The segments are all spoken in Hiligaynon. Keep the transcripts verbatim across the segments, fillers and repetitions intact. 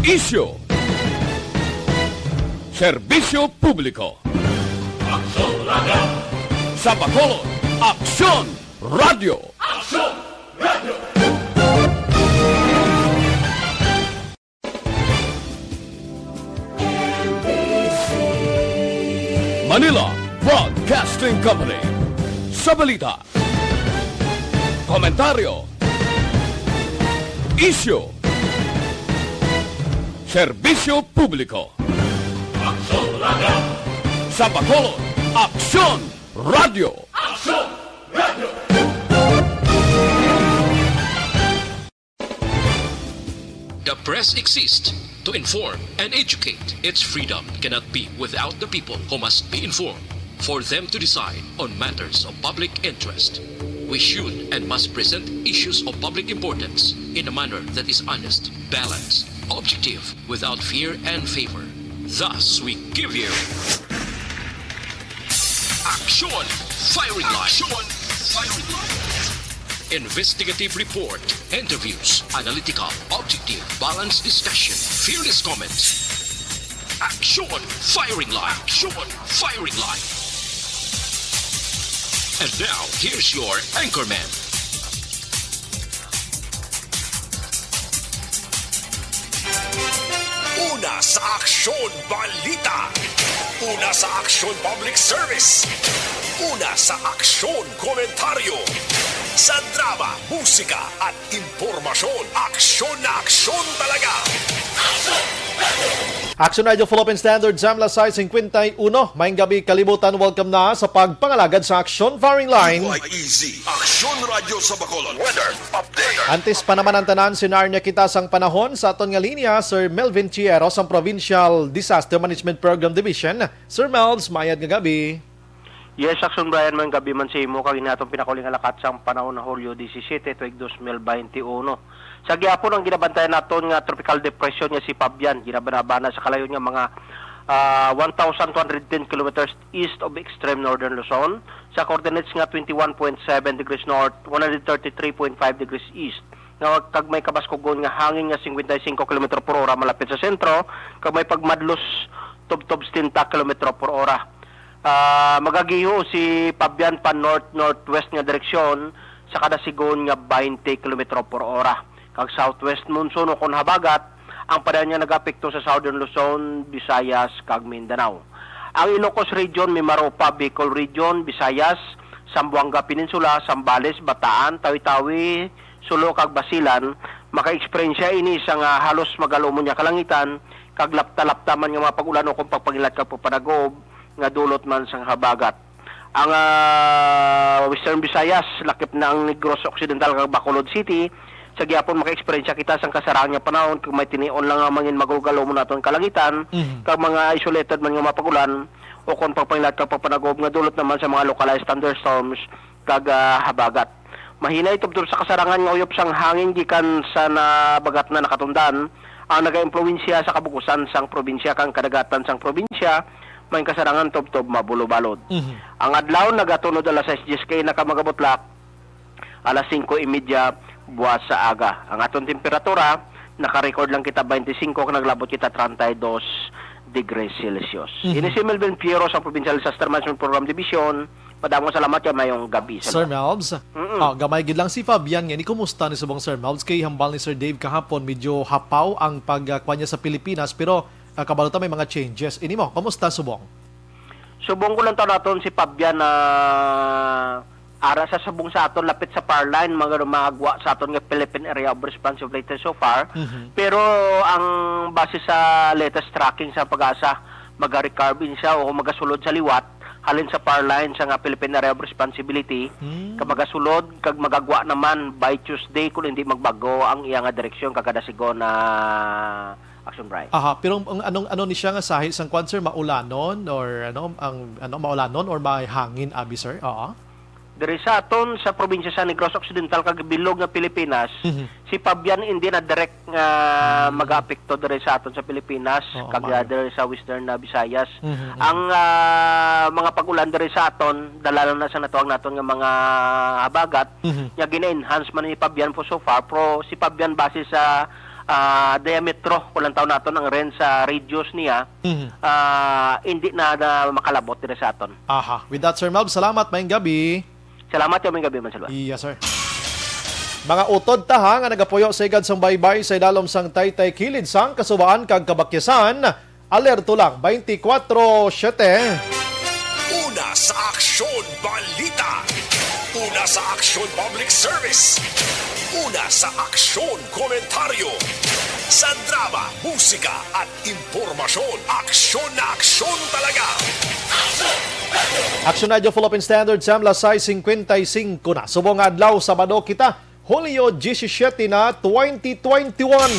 Isyu. Serbisyo publiko. Aksyon Radio. Sa Bacolod, Aksyon Radio. Aksyon Radio. Manila Broadcasting Company. Sa balita, komentaryo, isyu, serbisyo publiko. Aksyon Radio. Sa Bacolod, Aksyon Radio. Aksyon Radio. The press exists to inform and educate. Its freedom cannot be without the people who must be informed for them to decide on matters of public interest. We should and must present issues of public importance in a manner that is honest, balanced, objective, without fear and favor. Thus, we give you Action Firing Line. Action Firing Line. Investigative report, interviews, analytical, objective, balanced discussion, fearless comments. Action Firing Line. Action Firing Line. And now, here's your anchorman. Una sa Aksyon Balita. Una sa Aksyon Public Service. Una sa Aksyon Komentaryo. Sa drama, musika, at impormasyon, aksyon na aksyon talaga. Action Radio Philippine Standard Time, alas sais cincuenta y uno. Maayong gabi, kalibutan. Welcome na sa pagpangalagad sa Aksyon Firing Line. Easy. Aksyon Radio sa Bacolod. Weather update. Antes pa naman ang tanan, sinarnya kita sang panahon sa aton nga linya, Sir Melvin Chieros, ang Provincial Disaster Management Program Division. Sir Melvs, mayad nga gabi. Yes, Action Brian, maayong gabi man sa imo, kag ini atong pinakauling alakat sang panahon na Hulyo disisiete, tuig dos mil baynte uno. Sa gihapon, ang ginabantayan naton nga tropical depression nga si Fabian, ginabanabana sa kalayon nga mga, ah, one thousand two hundred ten kilometers east of extreme northern Luzon, sa coordinates nga twenty-one point seven degrees north, one hundred thirty-three point five degrees east, nga kag may kabaskugon nga hangin nga cincuenta y cinco kilometro por hora malapit sa sentro, kag may pagmadlos tubtob setenta kilometro por hora. Ah, magagiho si Fabian pa north-northwest nga direksyon sa kada sigon nga baynte kilometro por hora. Kag southwest monsoon ukon habagat ang padayon nga nagaapekto sa southern Luzon, Visayas, kag Mindanao. Ang Ilocos Region, Mimaropa, Bicol Region, Visayas, Zamboanga Peninsula, Zambales, Bataan, Tawi-Tawi, Sulu, kag Basilan, maka-eksperyensya ini sang, ah, halos magalumon nga kalangitan, kag lapta-lapta man nga mga pag-ulan ukon pagpangilat kag pagpanagob nga dulot man sang habagat. Ang, ah, Western Visayas, lakip na ang Negros Occidental kag Bacolod City, sa gihapon maka-eksperyensya kita sang kasarahan nga panahon kag may tinion lang nga mangin magulgalumon naton kalangitan, Mhm. kag mga isolated man nga mga pag-ulan, ukon pagpangilat kag pagpanagob nga dulot naman sa mga localized thunderstorms kag, ah, habagat. Mahinay tubtob sa kasarangan nga uyop sang hangin gikan sa nabagat na nakatundan ang nagaimpluwensya sa kabug-usan sang probinsya kag kadagatan sang probinsya, may kasarangan tubtob mabulobalod. Mhm. Ang adlaw nagatunod alas sais dies kaina ka magabutlak, alas singko y media buwas sa aga. Ang aton temperatura, naka-record lang kita twenty-five, kag naglabot kita thirty-two degrees Celsius. Mhm. Ini si Melvin Piero sa Provincial Disaster Management Program Division. Madamo salamat kag mayong gabi sa Sir lahat. Melvs. Mm-mm. Ah, gamay gid lang si Fabian nga ini. Kumusta ni subong, Sir Melvs? Kay hambal ni Sir Dave kahapon, medyo hapaw ang pag, ah, kuwan niya sa Pilipinas, pero, ah, kabalo ta may mga changes. Ini mo, kumusta subong? Subong ko lang ta naton si Fabian na ara sa subong sa aton, lapit sa power line, mga magwa sa aton nga Philippine Area of Responsibility so far. Mhm. Pero ang base sa latest tracking sa PAGASA, magarecarve in siya o magasulod sa liwat halin sa power line sa nga Philippine Area of Responsibility, Hmm. kag magasulod kag magagwa naman by Tuesday kung hindi magbago ang iya nga direksyon kag kada sigon na Action Bright. Aha, pero ang anong, ano ni siya nga sahi sang kwan, sir? Maulanon or ano, ang ano, maulanon or may hangin, abi, sir? Oo. Diri sa aton sa probinsya sa Negros Occidental kag bilog nga Pilipinas, Mhm. si Fabian hindi na direct nga Mm. mag-aapekto diri sa aton sa Pilipinas, Oo, kag, ma'am. ah, diri sa Western na Visayas. Mhm, mhm. Ang, ah, mga pag-ulan diri sa aton, dala lang na sa natawag naton nga mga habagat, Mhm. nga gina-enhance man ni Fabian po so far, pero si Fabian base sa ah, diametro, kung lang tawon naton ang range sa radius niya, Mhm. ah, hindi na, na makalabot diri sa aton. Aha. With that, Sir Melv, salamat. Maayong gabi. Salamat, maayong gabi, Mansalwa. Yes, sir. Mga utod ta, ha, nga nagapuyo sa igad sang baybay sa ilalom sang taytay kilid sang kasubaan kag kabakyasan, alerto lang, twenty-four siete. Una sa Aksyon Balita. Una sa Aksyon Public Service. Una sa Aksyon Komentaryo. Sa drama, musika, at impormasyon. Aksyon na aksyon talaga. Aksyon Radio Philippine Standard, Samla sais cincuenta y cinco na. Subong nga adlaw, Sabado kita, Hulyo disisiete na, twenty twenty-one.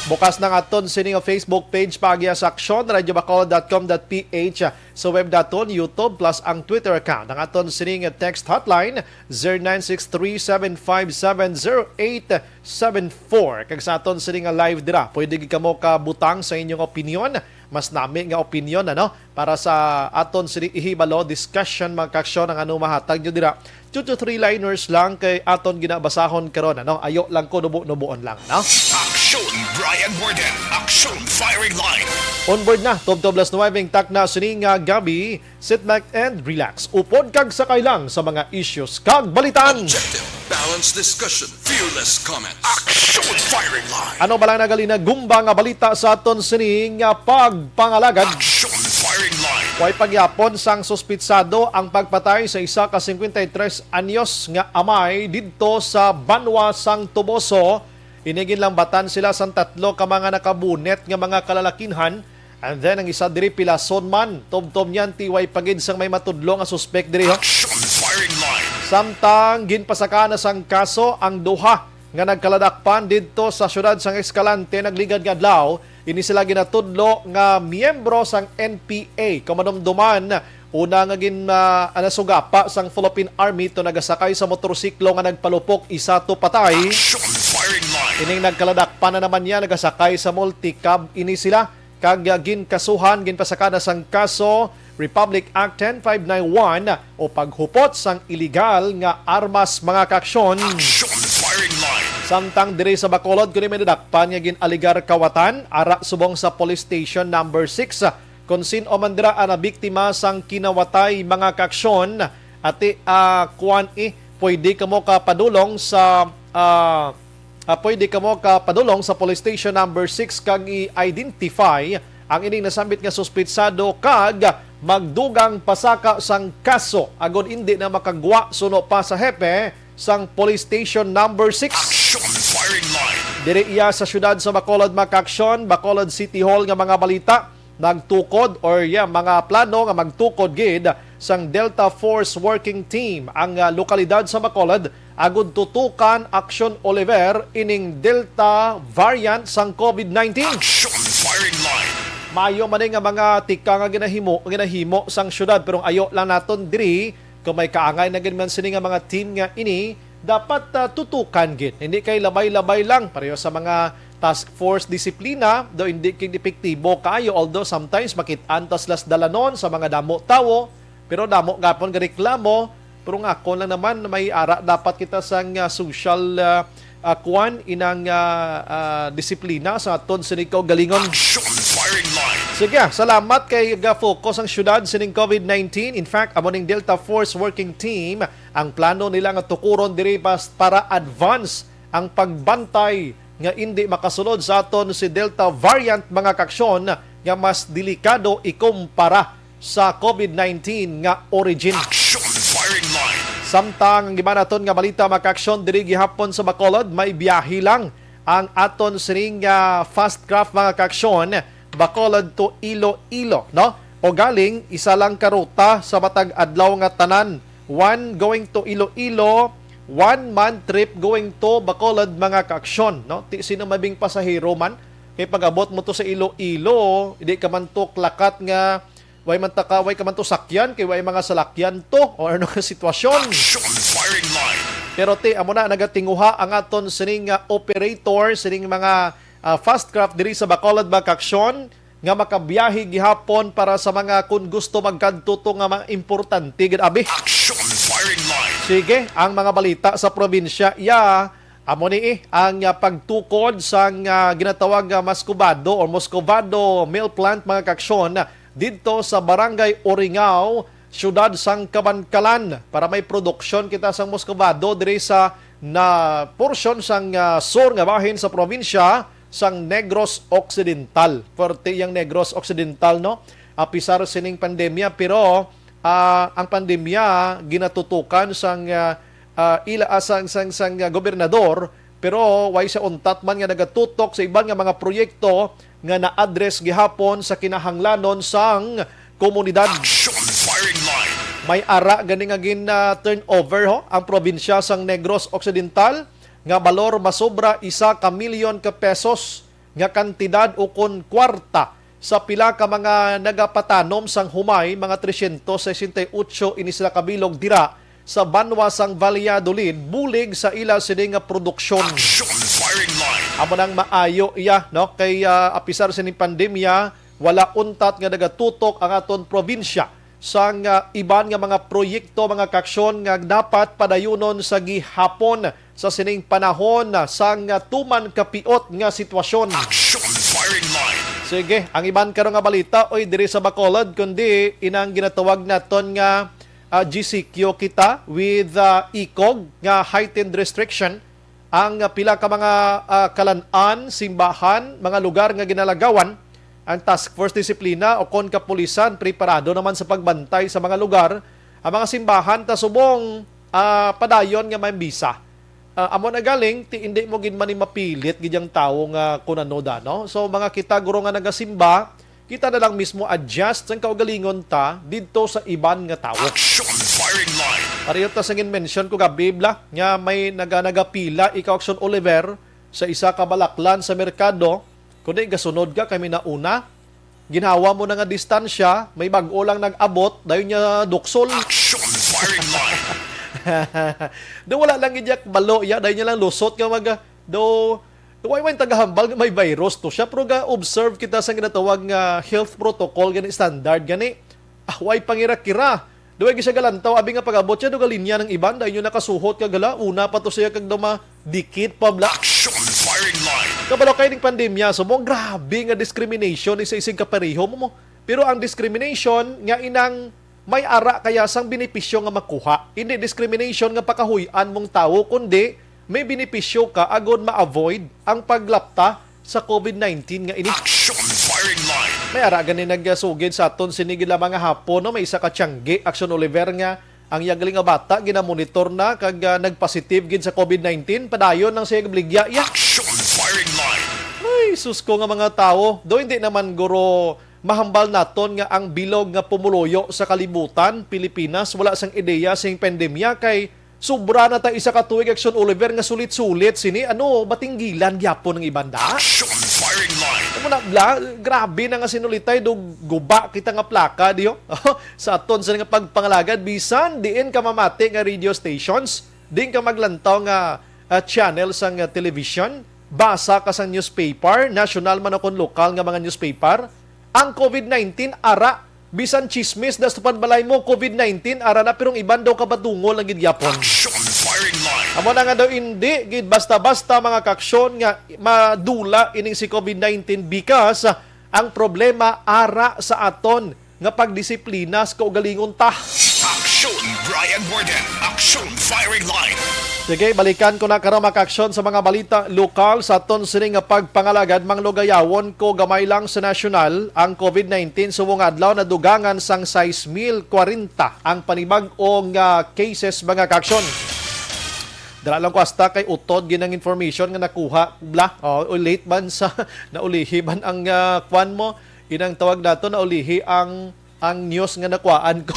Bukas na ang aton sini nga Facebook page, paagi sa aksyon radio bacolod dot com dot p h. Sa web naton, YouTube, plus ang Twitter account. Ang aton sini nga text hotline, zero nine six three seven five seven zero eight seven four. Kag sa aton sini nga live dira, pwede gid kamo kabutang sa inyong opinyon. Mas nami nga opinyon, ano? Para sa aton sini ihibalo, discussion, mga kaaksyon, ang ano mahatag nyo dira. Two to three liners lang kay aton ginabasahon karon, ano? Ayo lang ko nubo-nubuon lang, no? Aksyon Brian Warden, Aksyon Firing Line. Onboard na, tubtob alas nuwebe ang takna sini nga gabi. Sit back and relax. Upod kag sakay lang sa mga issues kag balitan. Objective, balanced discussion, fearless comment. Aksyon Firing Line. Ano ba lang nagalinagumba nga balita sa aton sini nga pagpangalagad? Aksyon Firing Line. Way pagyapon sang suspitsado ang pagpatay sa isa ka cincuenta y tres anyos nga amay didto sa banwa sang Toboso. Ini ginlambatan sila sang tatlo ka mga nakabunet nga mga kalalakinhan. And then, ang isa diri pilason man, tubtob niyan ti way pa gid sang may matudlo nga suspek diri, ho. Action firing line. Samtang ginpasaka na sang kaso ang duha nga nagkaladakpan didto sa siyudad sang Escalante nagligad nga adlaw, ini sila ginatudlo nga miyembro sang N P A. Kung madumduman, una nga gin, ah, nasugapa sang Philippine Army to nagasakay sa motorsiklo nga nagpalupok, isa to patay. Action firing line. Ining nagkaladakpan na naman niya nagasakay sa multicab. Ini sila kag, ah, ginkasuhan, ginpasaka na sang kaso, Republic Act ten five nine one, o paghupot sang iligal nga armas, mga kaaksyon. Action firing line. Samtang diri sa Bacolod, kuno may nadakpan nga gin-aligar kawatan, ara subong sa Police Station Number Six, kon sin-o man dira ang nabiktima sang kinawatay, mga kaaksyon. Ati, ah, kuan, eh, pwede kamo ka padulong sa, ah, ah, pwede kamo ka padulong sa Police Station Number Six kag i-identify ang ining nasambit nga suspitsado kag magdugang pasaka sang kaso agod indi na makagwa suno pa sa hepe sang Police Station Number Six. Action firing line. Diri iya sa siyudad sa Bacolod, mga kaaksyon, Bacolod City Hall nga mga balita. Nagtukod, or, yeah, mga plano nga magtukod gid sang Delta Force Working Team ang, ah, lokalidad sa Bacolod agud tutukan, Action Oliver, ining Delta variant sang COVID nineteen. Action firing line. Maayo man ni nga mga tika nga ginahimo, ginahimo sang syudad, pero ang ayo lang naton diri, kung may kaangay na gid man sini nga mga team nga ini, dapat, ah, tutukan gid. Hindi kay labay-labay lang. Pareho sa mga task force disiplina, do hindi kay epektibo kaayo. Although sometimes makit-an tas las dalanon sa mga damo tawo, pero damo gapon gareklamo. Pero nga ako lang naman, may ara dapat kita sang, ah, social, ah, ah, kuan, inang, ah, ah, disiplina sa aton sini kaugalingon. Action firing line. Sige, ah, salamat kay ga-focus ang syudad sining COVID nineteen. In fact, amo ning Delta Force Working Team ang plano nila nga tukuron diri pas-, para advance ang pagbantay nga indi makasulod sa aton si Delta variant, mga kaaksyon, nga mas delikado ikumpara sa COVID nineteen nga origin. Action firing line. Samtang ang iban naton nga balita, mga kaaksyon, diri gihapon sa Bacolod, may biyahe lang ang aton sining, ah, fast craft, mga kaaksyon, Bacolod to Iloilo, no? O galing, isa lang ka ruta sa matag adlaw nga tanan. One going to Iloilo, one man trip going to Bacolod, mga kaaksyon, no? Ti sino mabing pasahero man, kay pag-abot mo to sa Iloilo, hindi ka man to klakat nga way man ta ka, way ka man to sakyan, kay way mga salakyan to, o ano nga sitwasyon. Action firing line. Pero ti, amo na, nagatinguha ang aton sining, ah, operator, sining mga, ah, fast craft diri sa Bacolod, mga kaaksyon, nga makabiyahe gihapon para sa mga kun gusto magkadto to nga mga importante gid, abi. Action firing line. Sige, ang mga balita sa probinsya, iya, Amo ni ang ah, pagtukod sang ah, ginatawag nga Muscovado or Muscovado Mill Plant, mga kaaksyon, didto sa Barangay Oringao, siyudad sang Kabankalan, para may produksyon kita sang Muscovado diri sa na portion sang ah, sur nga bahin sa probinsya sang Negros Occidental. Perte yang Negros Occidental, no? Apisar sining pandemya, pero ah, ang pandemya ginatutukan sang ah, ah, ila ah, sang sang sang ah, gobernador, pero way sa untat man nga nagatutok sa iban nga mga proyekto nga na-address gihapon sa kinahanglanon sang komunidad. Action Firing Line. May ara gani nga gin ah, turnover ho ang probinsya sang Negros Occidental nga balor masobra isa ka milyon ka pesos nga kantidad o kon kwarta sa pila ka mga nagapatanom sang humay, mga trescientos sesenta y ocho ini sila ka bilog dira sa banwa sang Valladolid, bulig sa ila sini nga produksyon. Action Firing Line. Amo nang maayo iya, no? Kay ah, apisar sini pandemya, wala untat nga nagatutok ang aton probinsya sang ah, iban nga mga proyekto, mga kaaksyon nga dapat padayunon sa gihapon sa sining panahon sang tuman kapiot nga sitwasyon. Action Firing Line. Sige, ang iban karon nga balita, oy, diri sa Bacolod, kundi inang ginatawag naton nga ah, G C Q kita with ah, ikog nga heightened restriction. Ang ah, pila ka mga ah, kalan-an, simbahan, mga lugar nga ginalagawan, ang Task Force Disiplina o kon kapulisan preparado naman sa pagbantay sa mga lugar. Ang mga simbahan ta subong ah, padayon nga may misa. Ah, amo na galing, ti hindi mo gid man ni mapilit gid ang tawo nga kun ano da, no? So, mga kita guro nga nagasimba, kita na lang mismo adjust sang kaugalingon ta didto sa iban nga tawo. Action Firing Line. Pareho ta sang mention ko gabi, bla, nga may naga nagapila ikaw, Action Oliver, sa isa ka balaklan sa merkado, kundi gasunod ka kay may nauna. Ginhawa mo na nga distansya, may bag-o lang nag-abot, dayon niya duksol. Action Firing Line. Do wala lang gid yak balo ya, dayon niya lang lusot nga mag do, do way man tagahambal nga may virus to siya, pero ga-observe kita sa ginatawag nga health protocol gani, standard gani. Ah, way pangira-kira. Do way siya galantaw, abi nga pag-abot siya, do galinya ng iban, dayon niya nakasuhot kag hala, una pa to siya kag duma dikit pa bla. Action Firing Line. Kabalo kay ning pandemya, so mo grabe nga discrimination, isa isig kapareho mo mo. Pero ang discrimination nga inang may ara kaya sang benepisyo nga makuha. Hindi discrimination nga pakahuy-an mong tawo, kundi may benepisyo ka agod ma-avoid ang paglapta sa covid nineteen nga ini. Action Firing Line. May ara gani nagsugid sa aton sini gid lamang nga hapon, no? May isa ka tiyanggi, Action Oliver, nga ang iya gali nga bata ginamonitor na kag ah, nagpositive gid sa covid nineteen. Padayon lang siya gabligya iya. Action Firing Line. Ay, sus ko nga mga tawo. Do hindi naman guro mahambal naton nga ang bilog nga pumuluyo sa kalibutan, Pilipinas, wala sang ideya sing pandemya kay sobra na ta isa ka tuig, Action Oliver, nga sulit-sulit sini, ano, batinggilan gyapon ang iban da. Action Firing Line. Amo na, bla, grabe na nga sinulitay, do guba kita nga plaka, diyo? Sa aton sa nga pagpangalagad, bisan diin ka mamati nga radio stations, diin ka maglantaw nga ah, channel sang ah, television, basa ka sang newspaper, national man o kon lokal nga mga newspaper, ang covid nineteen ara. Bisan chismis da sa pagbalay mo, covid nineteen ara na, pero ang iban daw kabatungol ang gid gyapon. Action Firing Line. Amo na nga daw, hindi gid basta-basta, mga kaaksyon, nga madula ining si covid nineteen, because ah, ang problema ara sa aton nga pagdisiplina sa kaugalingon ta. Action Brian Warden. Action Firing Line. Sige, balikan ko na karon, mga kaaksyon, sa mga balita lokal. Sa aton sini nga pagpangalagad, manglugayawon ko gamay lang sa nasyonal. Ang covid nineteen subong adlaw nadugangan sang sais mil kwarenta ang panibag-o nga cases, mga kaaksyon. Dala lang ko hasta kay utod gid ang information nga nakuha, bla. Oh, late man sa naulihi man ang ah, kwan mo. Inang tawag nato, naulihi ang ang news nga nakuhaan ko.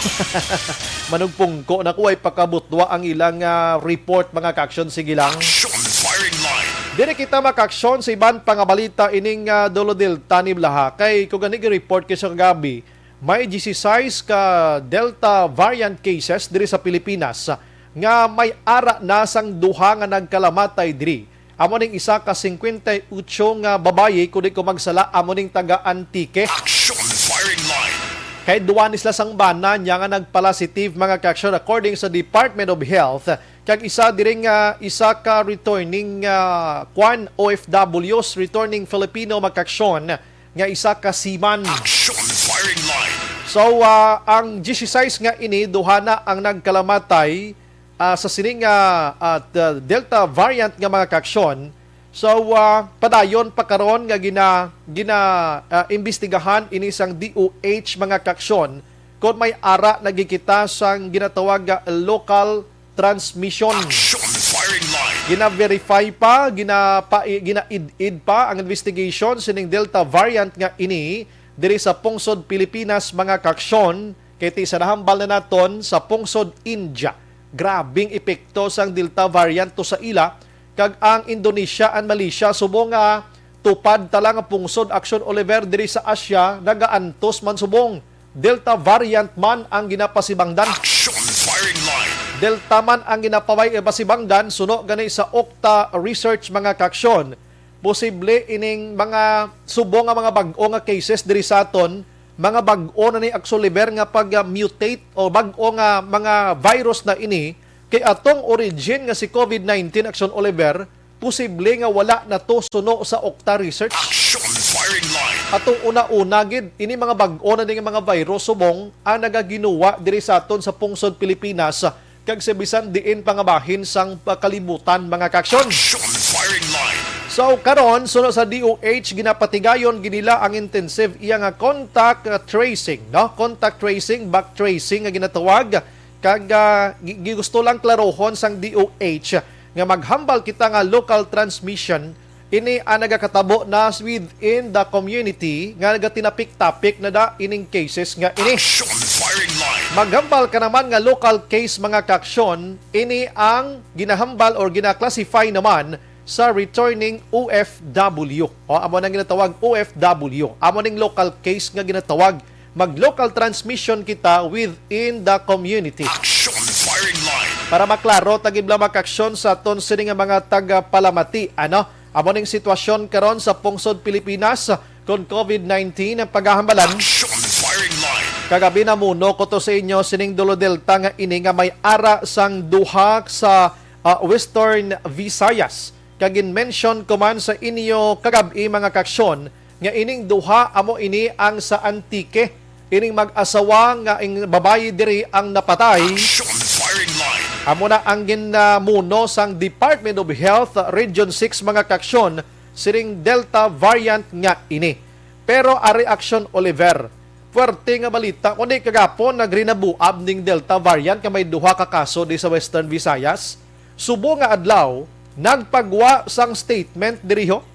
Manugpungko na ko, ay pakabutwa ang ilang ah, report, mga kaaksyon. Sige lang. Action Firing Line. Dire kita, mga kaaksyon, sa iban pa nga balita ining ah, Dolo Delta ni Blaha. Kay kung gani report kay sa kagabi, may disisais ka Delta variant cases diri sa Pilipinas nga may ara na sang duha nga nagkalamatay diri. Amo ning isa ka singkwenta y ocho nga babayi, kundi ko magsala, amo ning taga Antique. Action Firing Line. Kay duwa ni sila sang bana niya nga nagpalasitive, mga kaaksyon, according sa Department of Health. Kag isa diri nga isa ka returning, ah, kwan, O F Ws, returning Filipino, mga kaaksyon, nga isa ka seaman. Action firing line. So, ah, ang disisais nga ini, duha na ang nagkalamatay, ah, sa sini nga, ah, t-, Delta variant nga, mga kaaksyon. So, ah, padayon pa karon nga gina-, gina-, ah, imbestigahan ini sang D O H, mga kaaksyon, kon may ara na gid kita sang ginatawag nga local transmission. Action firing line. Gina-verify pa, ginapa-, ginaid-id pa ang investigation sining Delta variant nga ini diri sa pungsod Pilipinas, mga kaaksyon, kay ti sa nahambal na naton sa pungsod India. Grabing epekto sang Delta variant to sa ila, kag ang Indonesia and Malaysia subong nga tupad ta lang nga pungsod, Action Oliver, diri sa Asia, nagaantos man subong. Delta variant man ang ginapasibangdan. Action firing line. Delta man ang ginapaway, eh, pasibangdan, suno gani sa Okta Research, mga kaaksyon. Posible ining mga subong nga mga bag-o nga cases diri sa aton, mga bag-o na ni, Action Oliver, nga pag-mutate o bag-o nga mga virus na ini, kay atong origin nga si COVID nineteen, Action Oliver, posible nga wala na to suno sa Okta Research. Action firing line. Atong una-una gid, ini mga bag-o na ning mga virus subong ang nagaginuwa diri sa aton sa pungsod Pilipinas, kag sa bisan diin pa nga bahin sang kalibutan, mga kaaksyon. Action firing line. So, karon, suno sa D O H, ginapatigayon gid nila ang intensive iya nga contact, uh, tracing, no? Contact tracing, back tracing nga ginatawag, kag, ah, gi-, gi-, gusto lang klarohon sang D O H nga maghambal kita nga local transmission, ini ang nagakatabo na within the community nga nagatinapik-tapik na da ining cases nga ini. Action firing line. Maghambal ka naman nga local case, mga kaaksyon, ini ang ginahambal or gina-classify naman sa returning O F W. O, amo nang ginatawag O F W. Amo ning local case nga ginatawag. Mag-local transmission kita within the community. Action firing line. Para maklaro ta gid lang, mga kaaksyon, sa aton sini nga mga tagapalamati, ano? Amo ning sitwasyon karon sa pungsod Pilipinas kon COVID nineteen ang pagahambalan. Action firing line. Kagabi namuno ko to sa inyo sining dulo Delta nga ini nga may ara sang duha sa, ah, Western Visayas. Kag gin-mention ko man sa inyo kagab-i, mga kaaksyon, nga ining duha amo ini ang sa Antique, ining mag-asawa nga ang babayi diri ang napatay. Action firing line. Amo na ang ginamuno sang Department of Health Region six, mga kaaksyon, sining Delta variant nga ini. Pero ari, Action Oliver, puwerte nga balita kundi kagapon nagrinabuab ning Delta variant nga may duha ka kaso di sa Western Visayas. Subong nga adlaw, nagpagwa sang statement diri ho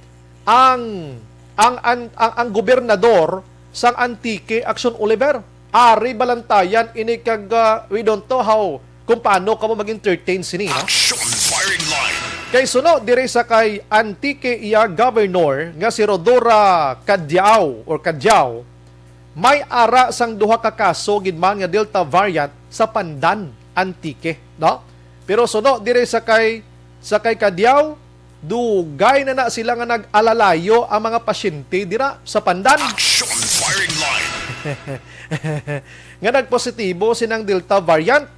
ang, ang, ang, ang, ang gobernador sang Antique, Action Oliver. Ari balantayan ini kag, ah, we don't know how, kung paano kamo mag-entertain sini, no? Action firing line. Kay suno diri sa kay Antique iya governor nga si Rhodora Cadiao or Cadiao, may ara sang duha ka kaso gid man nga Delta variant sa Pandan, Antique, no? Pero suno diri sa kay, sa kay Cadiao, dugay na na sila nga nag-alalayo ang mga pasyente dira sa Pandan. Action firing line. Nga nagpositibo sinang Delta variant.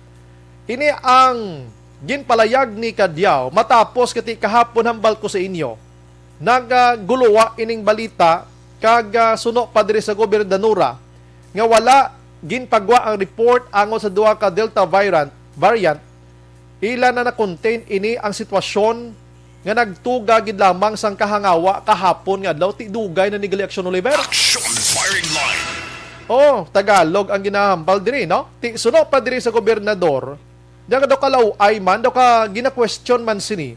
Ini ang ginpalayag ni Cadiao matapos kati kahapon, hambal ko sa inyo, nagaguluwa ining balita kag, ah, suno pa diri sa gobernadora nga wala ginpagwa ang report angot sa duha ka Delta variant, variant. Ila na na-contain ini ang sitwasyon nga nagtuga gid lamang sang kahangawa kahapon nga adlaw. Ti dugay na ni gali, Action Oliver. Action firing line. Oh, Tagalog ang ginahambal diri, no? Ti suno pa diri sa gobernador, nga daw kalaw-ay man, daw ka gina-question man sini,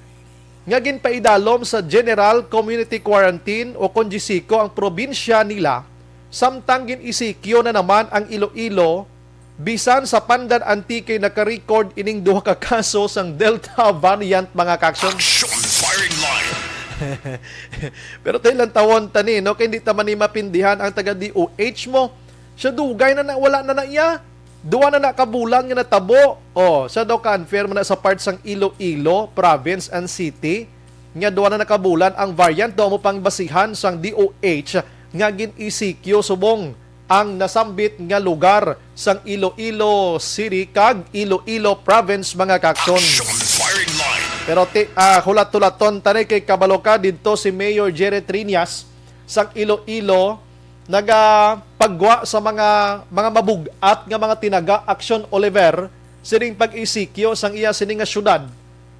nga ginpaidalom sa general community quarantine o kon G C Q ang probinsya nila, samtang gin-E C Q na naman ang Iloilo, bisan sa Pandan, Antique, naka-record ining duha ka kaso sang Delta variant, mga kaaksyon. Action firing line. Pero tayo lang tawon tani, no? Kay hindi ta man ni mapindihan ang taga D O H mo. Siya dugay na, na wala na na iya. Duwa na na ka bulan nga natabo. Oh, sa daw ka-unfair man na sa part sang Iloilo Province and City, nga duwa na na ka bulan ang variant daw mo pang basihan sang D O H nga gin-E C Q subong ang nasambit nga lugar sang Iloilo City kag Iloilo Province, mga kaaksyon. Action Pero ti, ah, hulat-hulaton tani kay kabalo ka didto si Mayor Jerry Triñas sang Iloilo nagapagwa sa mga mga mabug-at nga mga tinaga Action Oliver sining pag-isikyo sang iya sini nga syudad.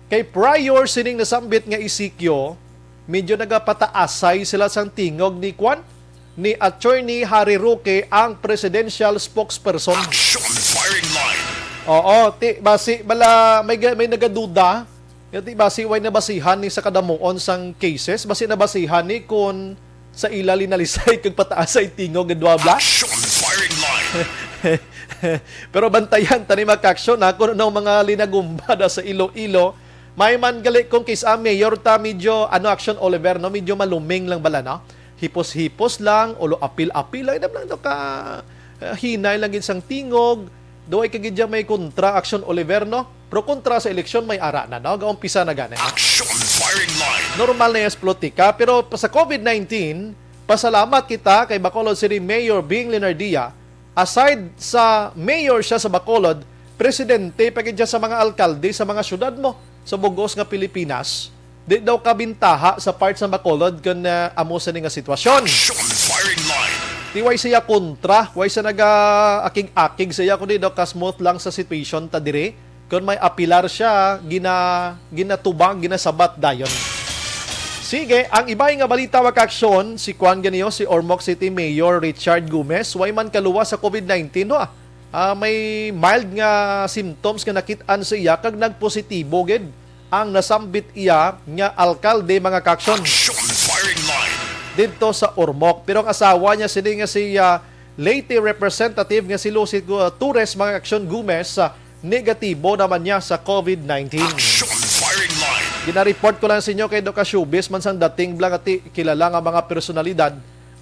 Kay prior sining nasambit nga isikyo, medyo nagapataasay sila sang tingog ni kwan, ni Attorney Harry Roque, ang presidential spokesperson. Action firing line. Oo, ti basi bala may ga- may nagaduda. Nga ti basi way nabasihan ni sa kadamuon sang cases, basi nabasihan ni kun sa ila linalisay kag pataasay tingog nga duha bla. Action firing line. Pero bantayan tani mga aksyon ha, kung anong mga linagumba da sa Iloilo. May man gali kung kis-a mayor ta, medyo ano, Action Oliver, no, medyo maluming lang bala, no? Hipos-hipos lang, ulo apil-apil lang, idam lang daw ka, ah, hinay lang gid sang tingog. Duay ka gid dyan may kontra, Action Oliver, no? Pero kontra sa eleksyon may ara na, no? Gaumpisa na gani, no? Action firing line. Normal na yung politika, pero pa- sa covid nineteen, pasalamat kita kay Bacolod City Mayor Bing Leonardia. Aside sa mayor siya sa Bacolod, presidente pa gid siya sa mga alkalde sa mga syudad mo sa bugos nga Pilipinas. Di daw kabintaha sa part sa Bacolod kun, ah, amo sini nga sitwasyon. Action firing line. Di way siya kontra, way siya naga-akig-akig siya, kundi daw ka-smooth lang sa situation ta diri. Kun may apilar siya, gina-, ginatubang, ginasabat dayon. Sige, ang ibay nga balita, mga aksyon, si kuan ganiyo, si Ormoc City Mayor Richard Gomez, way man kaluwas sa covid nineteen, no? Ah, may mild nga symptoms nga nakit-an sa iya kag nagpositibo gid ang nasambit iya nga alkalde, mga kaaksyon. Action firing line. Didto sa Ormoc. Pero ang asawa niya sini nga si, ah, Leyte Representative nga si Lucy Gu-, Torres, mga kaaksyon, Gomez, ah, negatibo naman niya sa covid nineteen. Action firing line. Ginareport ko lang sa inyo kay do ka showbiz man sang dating bla nga ti kilala nga mga personalidad,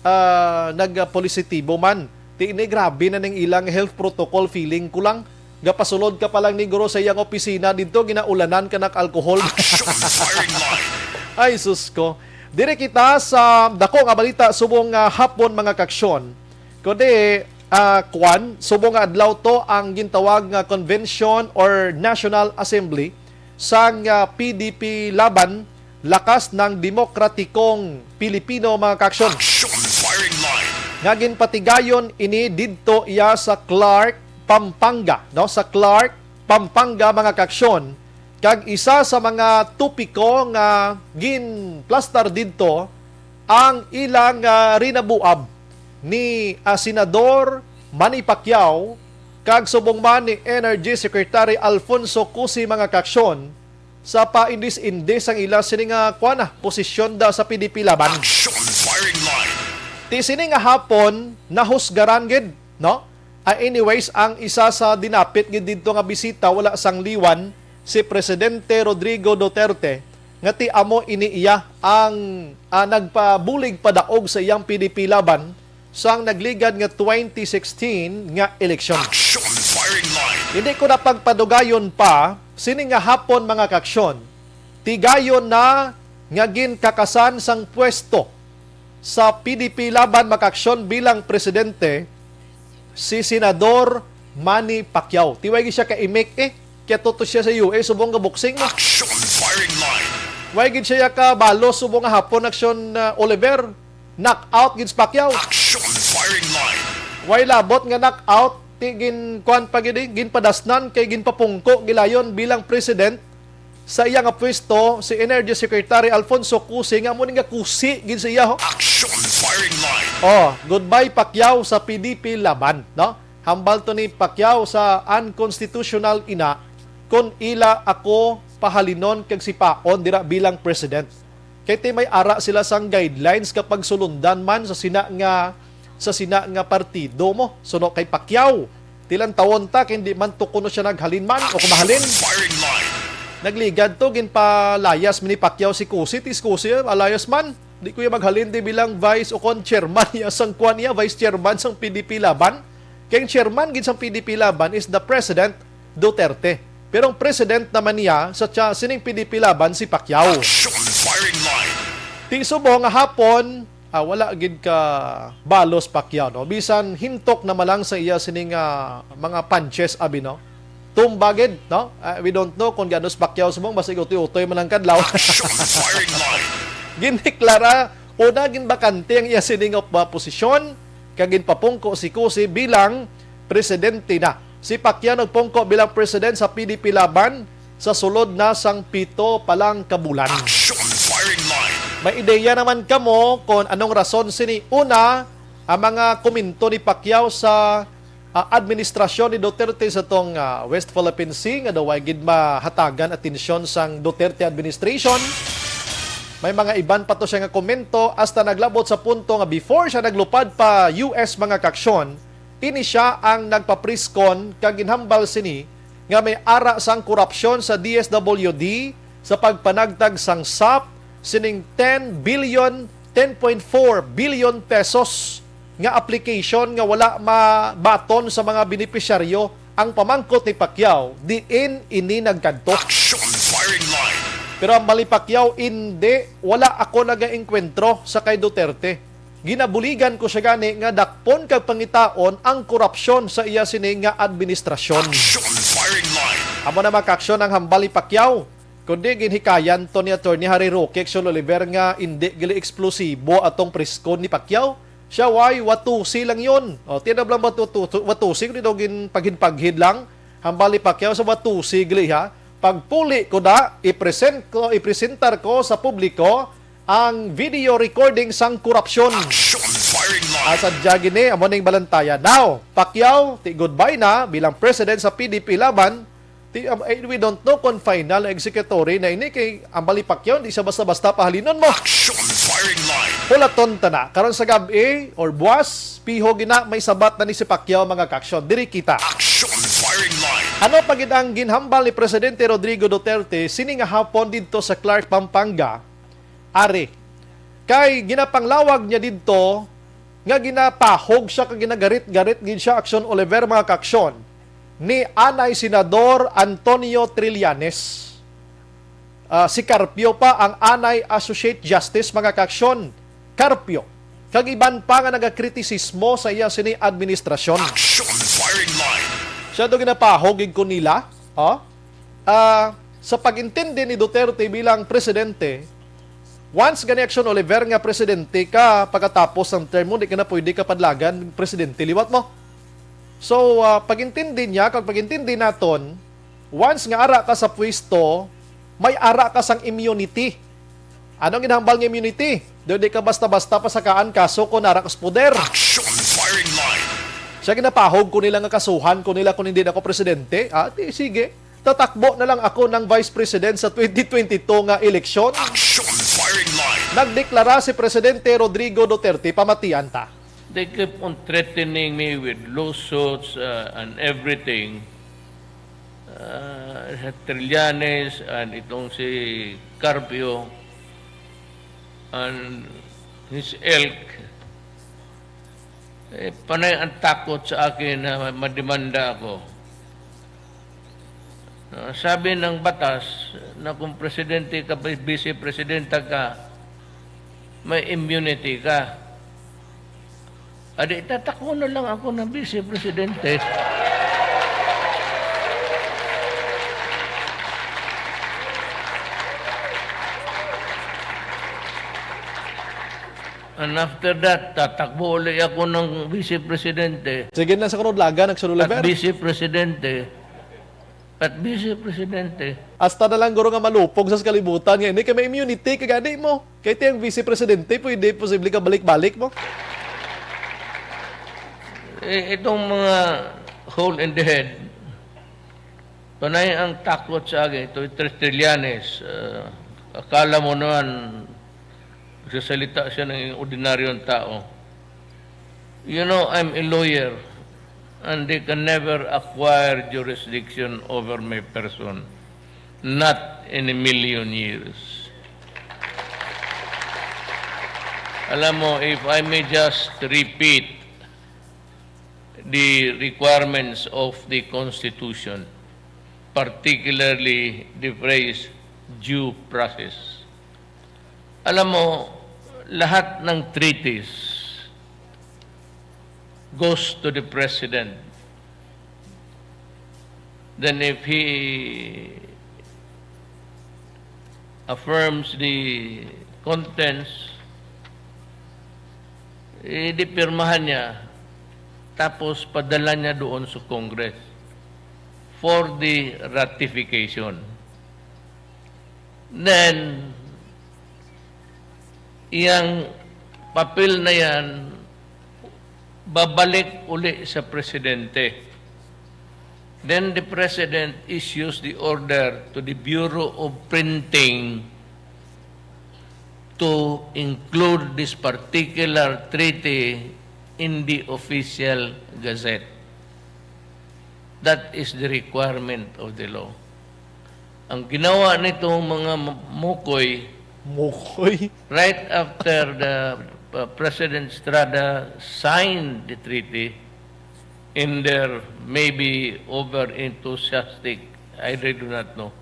ah, nagpositibo man. Ti ini grabe na ning ilang health protocol, feeling ko lang. Gapasulod ka pa lang ni guro sa iyang opisina didto, ginaulanan ka nak alcohol. Action firing line. Ay, sus ko. Diri kita sa dako nga balita subong nga hapon, mga kaaksyon. Kundi, ah, kwan, subong nga adlaw to ang gintawag nga convention or National Assembly sang, ah, P D P Laban, Lakas ng Demokratikong Pilipino, mga kaaksyon. Action firing line. Nga ginpatigayon ini didto iya sa Clark, Pampanga, no? Sa Clark, Pampanga, mga kaaksyon. Kag isa sa mga topiko nga ginplastar didto ang ilang, ah, rinabuab ni, ah, Senador Manny Pacquiao kag subong man ni Energy Secretary Alfonso Cusi, mga kaaksyon, sa paindis-indis ang ila sini nga kuan na posisyon da sa P D P Laban. Action firing line. Ti sini nga hapon nahusgaran gid, no? Ah, anyways, ang isa sa dinapit gid didto nga bisita wala sang liwan si Presidente Rodrigo Duterte, nga ti amo ini iya ang, ah, nagpabulig padaog sa iyang P D P Laban sang nagligad nga twenty sixteen nga eleksyon. Action firing line. Hindi ko na pagpadugayon pa, sini nga hapon, mga kaaksyon, tigayon na nga ginkakasan sang pwesto sa P D P Laban, mga kaaksyon, bilang presidente si Senador Manny Pacquiao. Ti way gid siya ka-imik, eh. Kaya tuto siya sa U S, subong nga boxing, no? Action firing line. Way gid siya ka balos, subong nga hapon, aksyon, ah, Oliver. Knockout gid si Pacquiao. Action firing line. Way labot nga knockout, ti gin-, kuan pa gid, eh, ginpadasnan kay ginpapungko gilayon bilang president sa iya nga pwesto si Energy Secretary Alfonso Cusi, nga amo ni nga kusi gid sa iya, ho. Action firing line. Oh, goodbye Pacquiao sa P D P Laban, no? Hambal to ni Pacquiao sa unconstitutional ina, kung ila ako pahalinon kag sipaon dira bilang president. Kay ti may ara sila sang guidelines kapag sulundan man sa sina nga, sa sina nga partido mo. Suno kay Pacquiao, ti lantawon ta kay hindi man to kuno siya naghalin man o kung mahalin. Firing line. Nagligad to, ginpalayas man ni Pacquiao si Cusi, ti si Cusi, alayas man. Di ko iya maghalin di bilang vice o kon chairman niya sang kuan niya, vice chairman sang P D P Laban. Kay ang chairman gid sang P D P Laban is the president Duterte. Pero ang president naman niya sa tsa-, sining P D P Laban si Pacquiao. Action firing line. Ti subong nga hapon, ah, wala gid ka balos Pacquiao, no? Bisan hintok na malang sa iya sining, ah, mga punches, abi, no? Tumba gid, no? Ah, we don't know kung gaano si Pacquiao subong, basig utoy-utoy man ang kadlaw. Action firing line. Gindeklara, una, ginbakante ang iya sining op-, ah, posisyon, kag ginpapungko si Cusi bilang presidente na. Si Pacquiao nagpungko bilang president sa P D P Laban sa sulod na sang pito pa lang ka bulan. Action firing line. May ideya naman kamo kung anong rason sini? Una, ang mga komento ni Pacquiao sa ah, administrasyon ni Duterte sa tong, ah, West Philippine Sea nga daw way gid mahatagan atensyon sang Duterte administration. May mga iban pa to siya nga komento, hasta naglabot sa punto nga before siya naglupad pa U S, mga kaaksyon, ini siya ang nagpa-press con kag ginhambal sini nga may ara sang korupsyon sa D S W D sa pagpanagtag sang sap sining ten billion, ten point four billion pesos nga application nga wala mabaton sa mga benepisyaryo. Ang pamangkot ni Pacquiao, diin ini nagkadto? Action firing line. Pero ang hambal ni Pacquiao, hindi, wala ako nagaengkwentro sa kay Duterte. Ginabuligan ko siya gani nga dakpon kag pangitaon ang korupsyon sa iya sini nga administrasyon. Action firing line. Amo na, mga kaaksyon, ang hambal ni Pacquiao. Kundi ginhikayan to ni Attorney Harry Roque, Action Oliver, nga indi gali eksplosibo atong press con ni Pacquiao. Siya, why? Watusi lang yun. O, tinablang watutu-, watusi, kundi daw ginpaghinpaghid lang. Hambal ni Pacquiao sa watusi gali, ha. Pagpuli ko na, ipresent ko, ipresentar ko sa publiko ang video recording sang korupsyon. Action firing line. Asa dya gini, amo ning balantayan. Now, Pacquiao, ti goodbye na bilang president sa P D P Laban. Ti, um, eh, we don't know kung final na executory na ini kay ang hambal ni Pacquiao, di siya basta-basta pahalinon mo. Action firing line. Hulaton ta na. Karon sa gab-i or buwas, piho gina may sabat na ni si Pacquiao, mga kaaksyon. Diri kita. Action firing line. Ano pa gid ang ginhambal ni Presidente Rodrigo Duterte sini nga hapon didto sa Clark, Pampanga? Ari, kay ginapanglawag niya didto nga ginapahog siya kag ginagarit-garit gid siya, Action Oliver, mga kaaksyon, ni anay Senador Antonio Trillanes. Ah, si Carpio pa ang anay Associate Justice, mga kaaksyon, Carpio, kag iban pa nga nagakritisismo sa iya sini administrasyon. Action firing line. Siya daw ginapahog gid ko nila, oh? Ah, sa pag-intindi ni Duterte bilang presidente, once gani, Action Oliver, nga presidente ka pagkatapos ng term mo, di ka na pwede ka padlagan presidente liwat mo. So, ah, pag-intindi niya, kag pag-intindi naton, once nga ara ka sa pwesto, may ara ka sang immunity. Ano ang ginhambal nga immunity? Daw di ka basta-basta pasakaan kaso kung ara ka sa poder. Action firing line. Siya ginapahog ko nila nga kasuhan ko nila kung hindi na ako presidente. Ah, di, sige. Tatakbo na lang ako ng vice president sa twenty twenty-two nga eleksyon. Action firing line. Nagdeklara si Presidente Rodrigo Duterte, pamatian ta. They keep on threatening me with lawsuits, uh, and everything. Uh, Trillanes and itong si Carpio and his ilk. Eh, panay ang takot sa akin na mademanda ako. Ah, sabi ng batas na kung presidente ka, vice presidenta ka, may immunity ka. Adi, tatakbo na lang ako ng vice presidente. And after that, tatakbo uli ako ng vice presidente. Sige na sa karon, laga, Action Oliver. At vice presidente. At vice presidente. Hasta na lang guro nga malupog sa kalibutan nga ini kay may immunity ka gani mo. Kay ti ang vice presidente, pwede posible ka balik-balik mo. Eh, itong mga hole in the head, panay ang takot sa akin. Ito, Trillanes, ah, akala mo naman, nagsasalita siya ng ordinaryong tao. You know, I'm a lawyer, and they can never acquire jurisdiction over my person. Not in a million years. Alam mo, if I may just repeat the requirements of the Constitution, particularly the phrase due process. Alam mo, lahat ng treaties goes to the president. Then if he affirms the contents, eh, di pirmahan niya, tapos padala niya doon sa Congress for the ratification. Then, iyang papel na yan, babalik uli sa presidente. Then the president issues the order to the Bureau of Printing to include this particular treaty in the official gazette. That is the requirement of the law. Ang ginawa nitong mga m-, mukoy, Mukoy? Right after the, uh, President Estrada signed the treaty, in their maybe over-enthusiastic, I really do not know,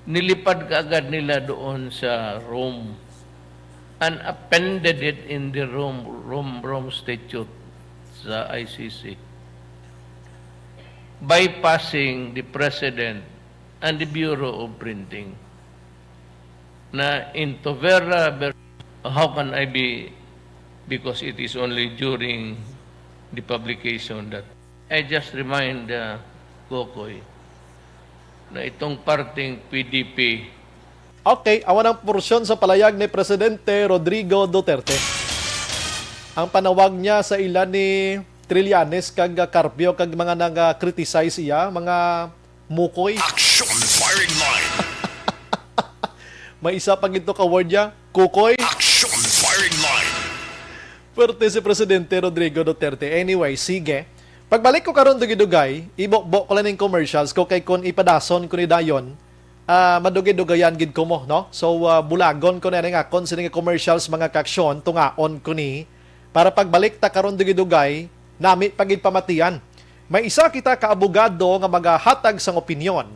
nilipad kaagad nila doon sa Rome and appended it in the Rome, Rome, Rome Statute sa I C C, bypassing the president and the Bureau of Printing. Na in Tovera ver-, how can I be, because it is only during the publication that I just remind, uh, Kokoy, na itong parting P D P. Okay, awan ang porsyon sa palayag ni Presidente Rodrigo Duterte. Ang panawag niya sa ila ni Trillanes kag Carpio kag mga nag-criticize iya, mga mukoy. Action firing line. May isa pa gid to ka word niya, kukoy. Action firing line. Pwerte si Presidente Rodrigo Duterte. Anyway, sige. Pagbalik ko karon, dugay-dugay, ibukbok ko lang ning commercials ko kay kun ipadason ko ni dayon, ah, madugay-dugayan gid ko mo, no? So, ah, bulagon ko na ning akon sini nga commercials, mga kaaksyon, tungaon ko ni. Para pagbalik ta karon, dugay-dugay, nami pa gid pamatian. May isa kita ka abogado nga magahatag sang opinyon,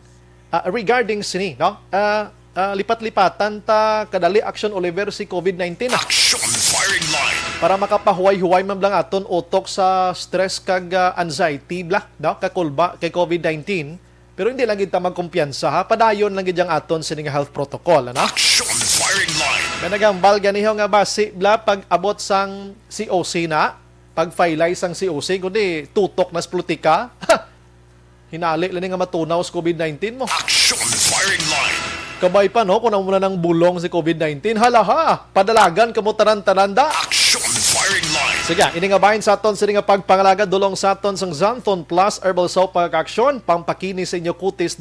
ah, regarding sini, no? Ah, ah, lipat-lipatan ta kadali, Action Oliver, si COVID nineteen, ah. Action firing line. Para makapahuway-huway man lang aton utok sa stress kag, ah, anxiety bla, no? Kakulba kay COVID nineteen. Pero hindi lang gid ta magkumpiyansa, ha. Padayon lang gid ang aton sini nga health protocol, ano? Action firing line. May nagambal ganiho nga basi bla pag-abot sang C O C na, pag-file sang C O C, kundi tutok na sa politika. Hinali lang ni nga matunaw sa COVID nineteen mo. Action firing line. Kabay pa, no, kung amo na nang bulong si COVID nineteen. Hala ha, padalagan kamo tanan-tanan da. Action firing line. Sige, ini nga bahin sa aton sini nga pagpangalagad dulong sa aton sang Xanthone Plus Herbal Soap, mga kaaksyon, pampakinis sa inyo kutis.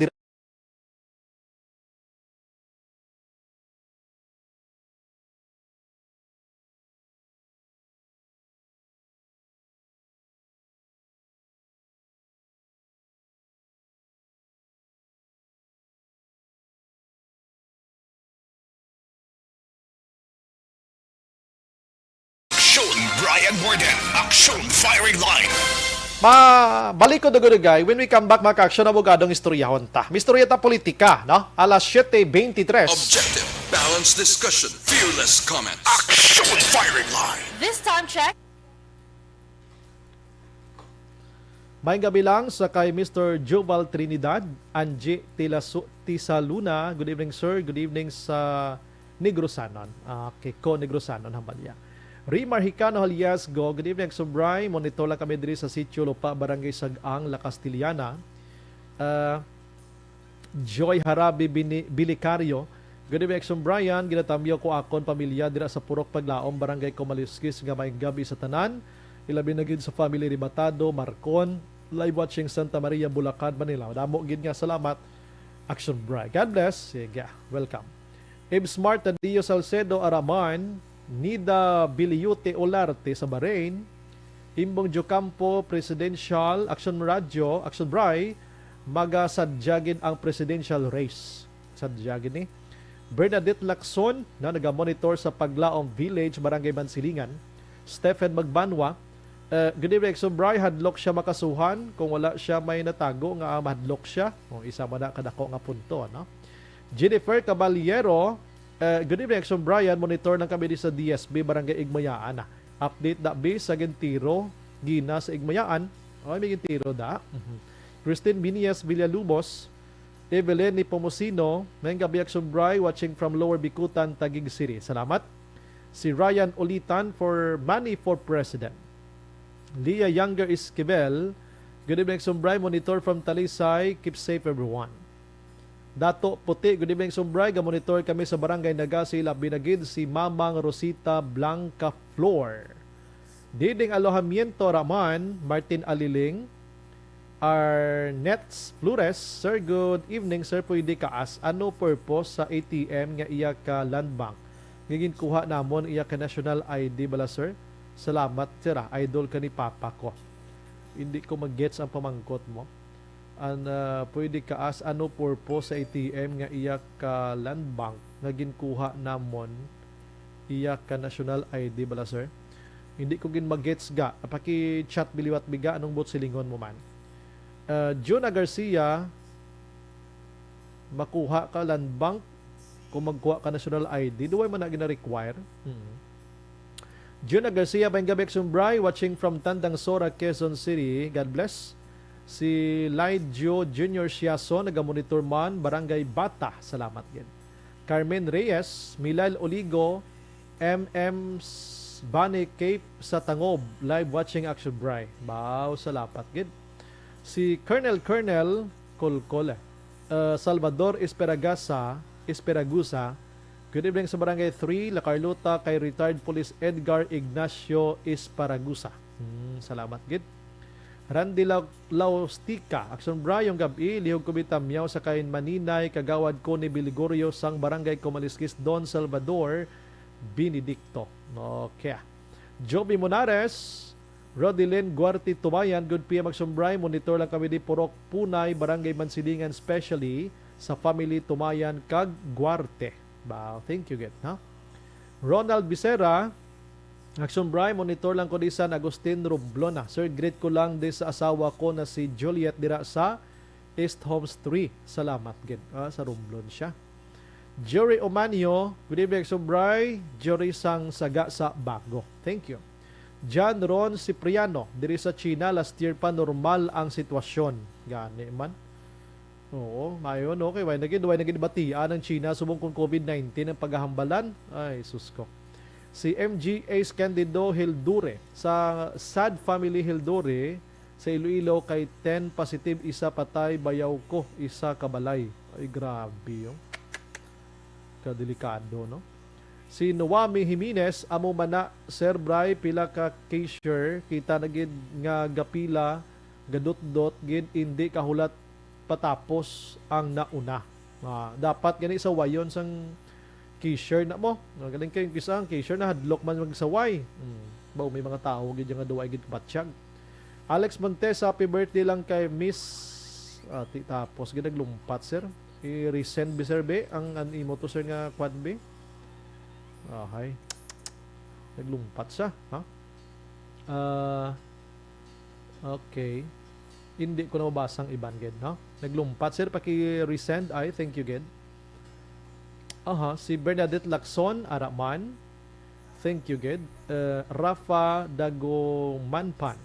Action, Brian Morden. Action, firing line. Mabalik ko, dugay-dugay. When we come back, mga kaaksyon, abogadong istoryahon ta. Mistorya ta politika, no? Alas siete veintitrés. Objective, balanced discussion, fearless comments. Action, firing line. This time check. May gabi lang sa kay Mister Joval Trinidad, Angie Tilasu-, Tisaluna. Good evening, sir. Good evening sa Negrosanon. Ah, okay, ko Negrosanon, hambal niya. Rimar Hicano Haliasgo, good evening, Action Bri. Monitor lang kami diri sa Sitio Lupa, Barangay Sag-ang, La Castellana. Ah, Joy Harabi Bini-, Bilicario, good evening, Action Brian. Ginatamyaw ko akon pamilya dira sa Purok Paglaom, Barangay Comalisquis, nga maayong gabi sa tanan. Ilabi na gid sa family Rebatado, Marcon. Live watching Santa Maria, Bulacan, Manila. Damo gid nga salamat, Action Brian. God bless. Sige, welcome. Ibsmart Tadio Salcedo Araman, Nida Biliute Olarte sa Bahrain, Imbong Jocampo Presidential, Action Radio, Action Bri, magasadya gid ang presidential race. Sadya gid ni. Bernadette Lacson na nagamonitor sa Paglaom Village, Barangay Mansilingan. Stephen Magbanwa, eh, good evening, Action Bri. Hadlok siya makasuhan kung wala siya may natago nga mahadlok siya. O, isa man na kadako nga punto, no? Jennifer Caballero, eh, good evening, Action Brian. Monitor lang kami di sa D S B, Barangay Igmayaan. Update da, bi, sa gintiro, gina sa Igmayaan. O, may gintiro da. Mhm. Christine Binias Villalubos, Evelyn Nepomuceno, maayong gab-i, Action Bri, watching from Lower Bicutan, Taguig City. Salamat. Si Ryan Ulitan for Money for President. Leah Younger Esquivel, good evening, Action Bri, monitor from Talisay. Keep safe, everyone. Dato Puti, good evening, Action Bri, ga-monitor kami sa Barangay Nagasi, labi na gid si Mamang Rosita Blanca Flor. Diding Alojamiento Raman, Martin Aliling, Arnets Flores, "Sir, good evening, sir. Pwede kaas, ano purpose sa A T M nga iya ka Land Bank nga ginkuha namon, iya ka national I D bala, sir? Salamat, sir, ah. Idol ka ni papa ko." Hindi ko mag-gets ang pamangkot mo. An, ah, pwede kaas, ano purpose sa A T M nga iya ka Land Bank nga ginkuha namon, iya ka national I D bala, sir? Hindi ko gid magets ga. Paki-chat bi liwat bi ga, anong buot silingon mo man. Ah, Juna Garcia, makuha ka Land Bank kung magkuha ka national I D. Duway man na gina-require. Hmm. Juna Garcia, maayong gab-i, Action Bri, watching from Tandang Sora, Quezon City. God bless. Si Lydio Junior Siason, nagamonitor man, Barangay Bata. Salamat gid. Carmen Reyes, Milal Oligo, M M S-, Bani Cape sa Tangob, live watching, Action Bri. Baw, salamat gid. Si Colonel, Colonel Kolkol, uh, Salvador Esperagasa, Esperagusa, good evening sa Barangay three, La Carlota, kay retired Police Edgar Ignacio Esperagusa. Hmm, salamat gid. Randy Lau-, Laustica, Action Bri, maayong gab-i, lihog ko bitamyaw sa kay Maninay, Kagawad Connie Biligorio sang Barangay Kumaliskis, Don Salvador Benedicto. Okay. Joby Monares, Rodilyn Guarte Tubayan, good P M, Action Bri, monitor lang kami di Purok Punay, Barangay Mansilingan, especially sa family Tumayan kag Guarte. Ba, thank you gid, ha? Ronald Becerra, Action Bri, monitor lang ko di San Agustin, Romblon na. Sir, greet ko lang di sa asawa ko na si Juliet dira sa East Homes three. Salamat gid. Ah, sa Romblon siya. Jerry Omanio, good evening, Action Bri. Jerry sang Saga sa Bago. Thank you. John Ron Cipriano, diri sa China, last year pa normal ang sitwasyon. Gani man. Oo, maayo, no? Kay wala na gid, wala na gid batian ang China subong kung COVID nineteen ang paghahambalan. Ay, sus ko. Si M G Ace Candido Hildure, sa Sad Family Hildure, sa Iloilo, kay ten positive, isa patay, bayaw ko, isa ka balay. Ay, grabe, oh. Kadelikado, no? Si Noami Jimenez, amo man na, Sir Bri, pila ka cashier, kita na gid nga gapila, gadutdot gid, indi kahulat patapos ang nauna. Ah, dapat gani sawayon sang cashier na mo. Magaling kayo, kisa ang cashier na hadlok man magsaway. Hmm. Ba, may mga tao gid nga duwa gid batyag. Alex Montes, happy birthday lang kay Miss. Ah, ti, tapos gid naglumpat, sir. I-resend bi, sir, be, ang an imo to, sir, nga kwan, be. Ahay. Naglumpat siya, ha? Ah, okay. Hindi ko na mabasa ang iban gid, no? Naglumpat, sir, paki-resend. Ay, thank you gid. Aha, si Bernadette Lacson, ara man. Thank you gid. Uh, Rafa Dagumanpan.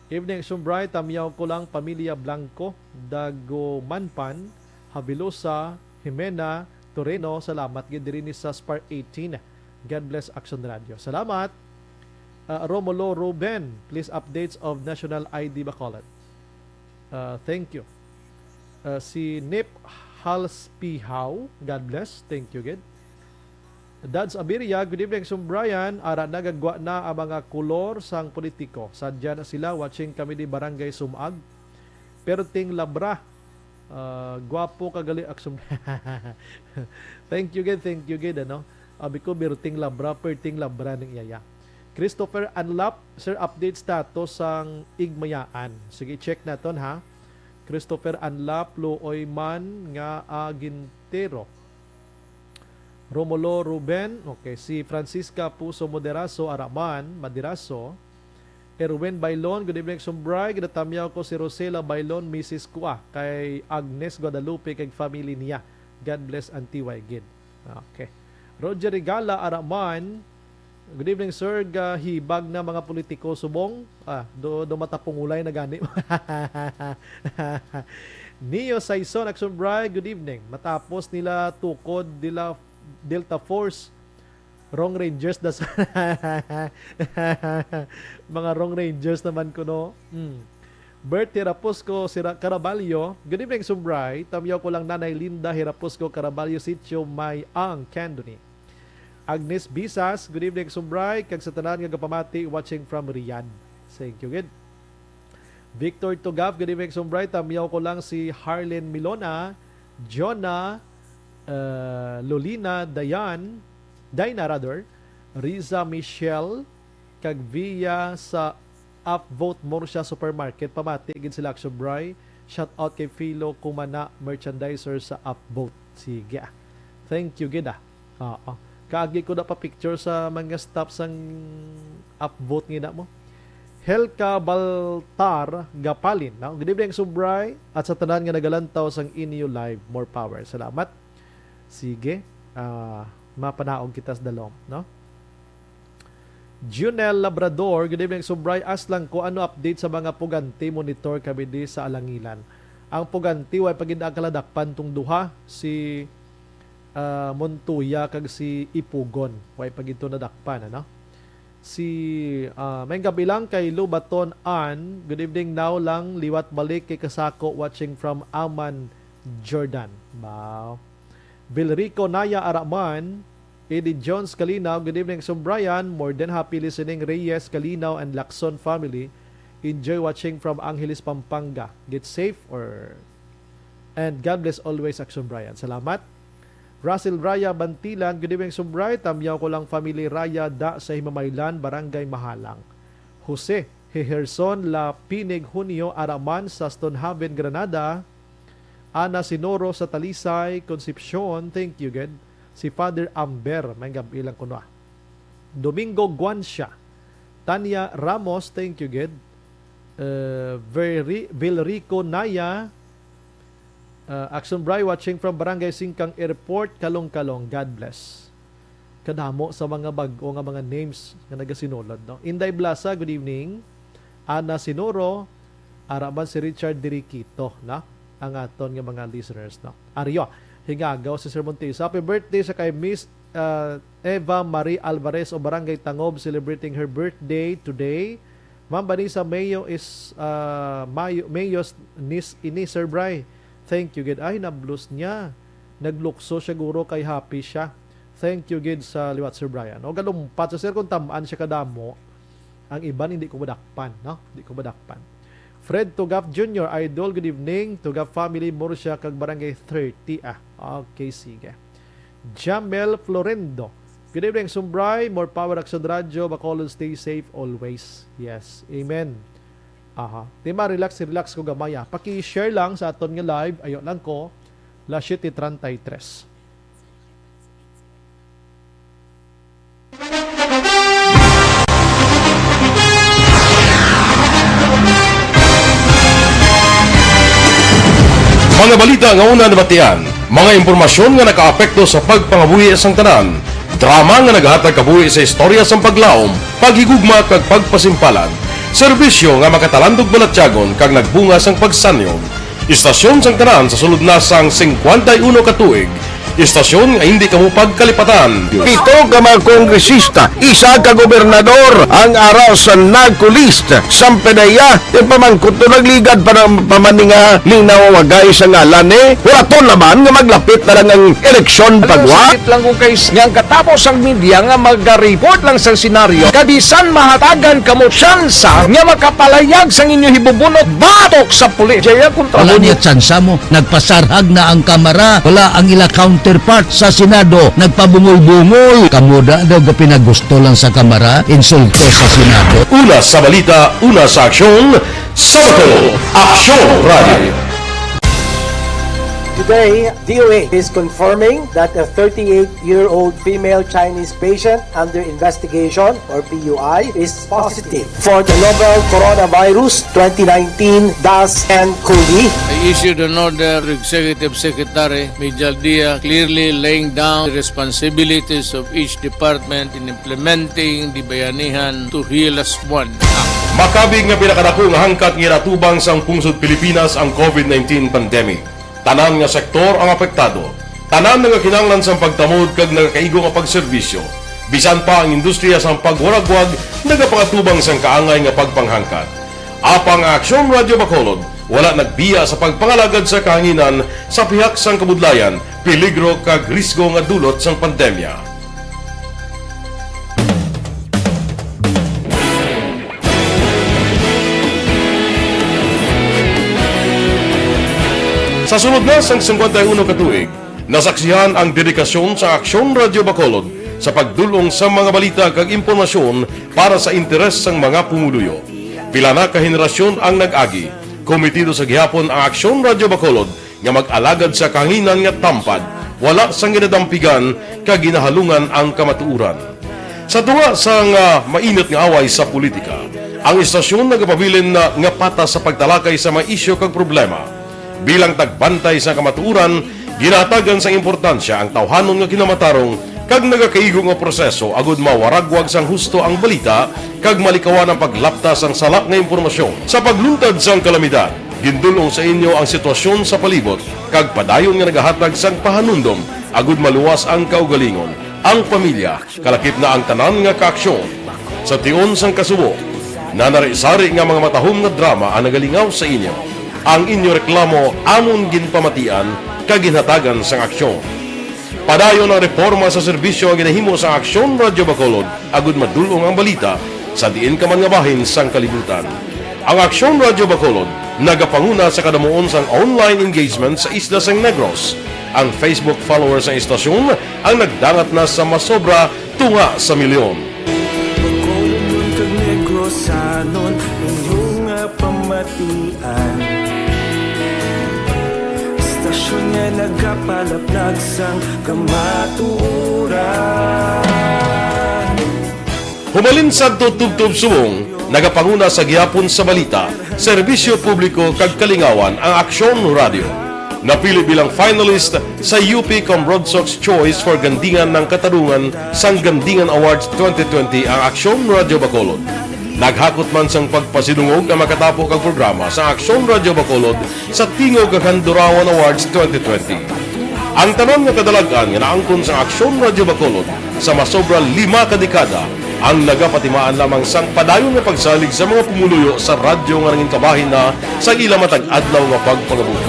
Evening, Action Bri, tamyaw ko lang pamilya Blanco, Dagumanpan, Habilosa, Jimena, Toreno. Salamat gid diri ni sa Spar eighteen. God bless Action Radio. Salamat. Uh, Romulo Ruben, please updates of National I D Bacolod. Uh, thank you. Uh, si Nip Halspihaw, God bless. Thank you gid. Dads Abiria, good evening, Action Bri. Ara, nagagwa na ang mga kolor sang politiko. Sadya na sila, watching kami di Barangay Sumag. Perting Labra. Ah, gwapo ka gali, Action. Thank you gid, thank you gid, ano. Abi ko, Birting Labra, Perting Labra ning iyaya. Christopher Anlap, sir, update status sang Igmayaan. Sige, check naton, ha. Christopher Anlap, luoy man nga agintero. Romulo Ruben, okay, si Francisca Puso Moderaso, ara man, Madiraso. Erwin Bailon, good evening, Action Bri. Ginatamyaw ko si Rosela Bailon, misis ko, ah, kay Agnes Guadalupe kag family niya. God bless, Auntie Waygid. Okay. Roger Regala, ara man. Good evening, sir. Gahibag na mga politiko subong. Ah, do, do matapungulay na gani. Neo Saison, Action Bri, good evening. Matapos nila tukod dila Delta Force, wrong Rangers das. Mga wrong Rangers naman kuno. Mm. Bert Hirapusco Sira Caraballo, good evening, Sumbray. Tamyaw ko lang Nanay Linda Hirapusco Caraballo, Sitio May ang Candoni. Agnes Bisas, good evening, Sumbray, kag sa tanan nga gapamati, watching from Riyadh. Thank you, good. Victor Tugaf, good evening, Sumbray. Tamyaw ko lang si Harlin Milona, Jonah, uh, Lolina, Dayan, Dina, rather, Riza Michelle, kag Via sa Upvote Murcia Supermarket. Pamati gid sila, Sumbray. Shout out kay Philo Kumana, merchandiser sa Upvote. Sige, ah. Thank you gid, ah. Oo. Kaagi ko na pa picture sa mga staff sang Upvote nga ina mo. Helka Baltar Gapalin, no? Good evening, Sumbray, at sa tanan nga nagalantaw sang inyo live. More power. Salamat. Sige. Ah, mapanaog kita sa dalom, no? Junel Labrador, good evening, Sumbray. Ask lang ko ano update sa mga pugante, monitor kami di sa Alangilan. Ang pugante, way pa gid ang kaladakpan tong duha, si, ah, Montoya kag si Ipugon. Way pa gid to nadakpan, ano? Si, ah, may gabi lang kay Lubaton Ann. Good evening, now lang liwat balik kay Kasako, watching from Amman, Jordan. Wow. Vilrico Naya Araman, Eddie Jones Kalinaw, good evening, Sumbrayan. More than happy listening, Reyes, Kalinaw, and Lacson family. Enjoy watching from Angeles, Pampanga. Get safe or and God bless always, Action Brian. Salamat. Russell Raya Bantilan, good evening, Sumbray. Tamyaw ko lang family Raya da sa Himamaylan, Barangay Mahalang. Jose Heherson La Pinig Junio Araman sa Stonehaven, Granada. Ana Sinoro sa Talisay, Concepcion. Thank you, gid. Si Father Amber, may gabi lang kuno, ah. Domingo Guancia. Tanya Ramos, thank you, gid. Uh, Veri-, Vilrico Naya, uh, Action Bry, watching from Barangay Singkang Airport, Kalong-Kalong. God bless. Kadamo sa mga bag-o nga mga names nga nagasinulod, no? Inday Blasa, good evening. Ana Sinoro, ara man si Richard Diriquito, no? Ang aton nga mga listeners, no? Ario, hingagaw si Sir Montes. Happy birthday sa kay Miss, uh, Eva Marie Alvarez o Barangay Tangob, celebrating her birthday today. Ma'am Vanessa Mayo is, uh, Mayo, Mayos nis-, ini, Sir Bry. Thank you, gid. Ay, nablos niya. Naglukso siya, guro, kay happy siya. Thank you, gid, sa liwat, Sir Brian. O, galumpat sa Sir kung tamaan siya kadamo. Ang iban, hindi ko madakpan, no? Hindi ko madakpan. Fred Tugaf Junior, Idol, good evening. Tugaf family, Murcia, kag Barangay thirty, ah. Okay, sige. Jamel Florendo, good evening, Sumbray. More power, Action Radio. Bacolod, stay safe always. Yes. Amen. Aha. Di ma, relax, relax ko gamay, ah. Paki-share lang sa aton nga live. Ayo lang ko. Las siete treinta y tres. Mga balita nga una nabatian, mga impormasyon nga nakaapekto sa pagpangabuhi sang tanan, drama nga nagahatag kabuhi sa istorya sang paglaom, paghigugma kag pagpasimpalan, serbisyo nga makatalandog balatyagon kag nagbunga sang pagsanyog. Istasyon sang tanan sa sulod na sang singkwenta y uno ka tuig. Istasyon nga hindi kamo pagkalipatan. Pito ka mga kongresista, isa ka gobernador ang ara sa NAGCO list. Sampanaya, ipamangkot to nagligad pa ng pamaninga ning nawawagay sa ngalan ni Huraton naman nga maglapit na lang ang eleksyon pagwa. Sakit lang kung kay nga ang katapos ang media nga maga-report lang sa senaryo, kabisan mahatagan kamo tsansa nga makapalayag sang inyo hibubunot batok sa pulis. Jaya kontra Wala mo. Niya tsansa mo. Nagpasarhag na ang Kamara. Wala ang ila counterpart sa Senado. Nagpabungol-bungol. Kamo da daw gapinagusto lang sa Kamara. Insulto sa Senado. Una sa balita, una sa aksyon, Sabado, Aksyon Radio. Today, D O H is confirming that a thirty-eight-year-old female Chinese patient under investigation, or P U I, is positive for the novel coronavirus twenty nineteen dash N cov. I issued an order to Executive Secretary Mijal Dia, clearly laying down the responsibilities of each department in implementing the Bayanihan to Heal As One Act. Makabig nga pinakadako nga hangkat nga ginatubang sang pungsod Pilipinas ang COVID nineteen pandemic. Tanan nga sektor ang apektado. Tanan nagakinahanglan sang pagtamod kag nagakaigo nga pagserbisyo. Bisan pa ang industriya sang pagwaragwag nagapangatubang sang kaangay nga pagpanghangkat. Apang ang Aksyon Radyo Bacolod wala nagbiya sa pagpangalagad sa kahanginan sa pihak sang kabudlayan, peligro kag risgo nga dulot sang pandemya. Sa sulod na sang singkwenta y uno ka tuig, nasaksihan ang dedikasyon sa Aksyon Radyo Bacolod sa pagdul-ong sa mga balita kag impormasyon para sa interes sang mga pumuluyo. Pila na ka henerasyon ang nag-agi. Komitido sa gihapon ang Aksyon Radyo Bacolod nga mag-alagad sa kahanginan nga tampad, wala sang ginadampigan kag ginahalungan ang kamatuoran. Sa tunga sang, ah, mainit nga away sa politika, ang istasyon nagapabilin na nga patas sa pagtalakay sa mga isyu kag problema. Bilang tagbantay sa kamatuoran, ginahatagan sang importansya ang tawhanon nga kinamatarong kag nagakaigo nga proseso agud mawaragwag sang husto ang balita kag malikawan ang paglapta sang sala nga impormasyon. Sa pagluntad sang kalamidad, gindul-ong sa inyo ang sitwasyon sa palibot kag padayon nga nagahatag sang pahanumdom agud maluwas ang kaugalingon, ang pamilya, kalakip na ang tanan nga kaaksyon. Sa tion sang kasubo, nanari-sari nga mga matahom nga drama ang nagalingaw sa inyo. Ang inyo reklamo amon ginpamatian kag ginhatagan sang aksyon. Padayon ang reporma sa serbisyo nga ginahimo sang Aksyon Radyo Bacolod agud madul-ong ang balita sa diin ka man nga bahin sang kalibutan. Ang Aksyon Radyo Bacolod nagapanguna sa kadamuon sang online engagement sa isla sang Negros. Ang Facebook followers sang istasyon ang nagdangat na sa masobra tunga sa milyon. Bacolodnon kag Negrosanon, inyo nga pamatian. Istasyon nga nagapalaplag sang kamatuoran. Humalin sadto tubtob subong, nagapanguna sa gihapon sa balita, serbisyo publiko kag kalingawan ang Aksyon Radyo. Napili bilang finalist sa U P Comrod Sox Choice for Gandingan ng Katarungan sang Gandingan Awards twenty twenty ang Aksyon Radyo Bacolod. Naghakot man sang pagpasidungog ang makatapo kag programa sa Aksyon Radyo Bacolod sa Tingog kag Handurawan Awards twenty twenty. Ang tanan nga kadalag-an nga naangkon sang Aksyon Radyo Bacolod sa masobra lima ka dekada ang nagapatimaan lamang sang padayon nga pagsalig sa mga pumuluyo sa radyo nga nangin kabahin na sa ila matag adlaw nga pagpangabuhi.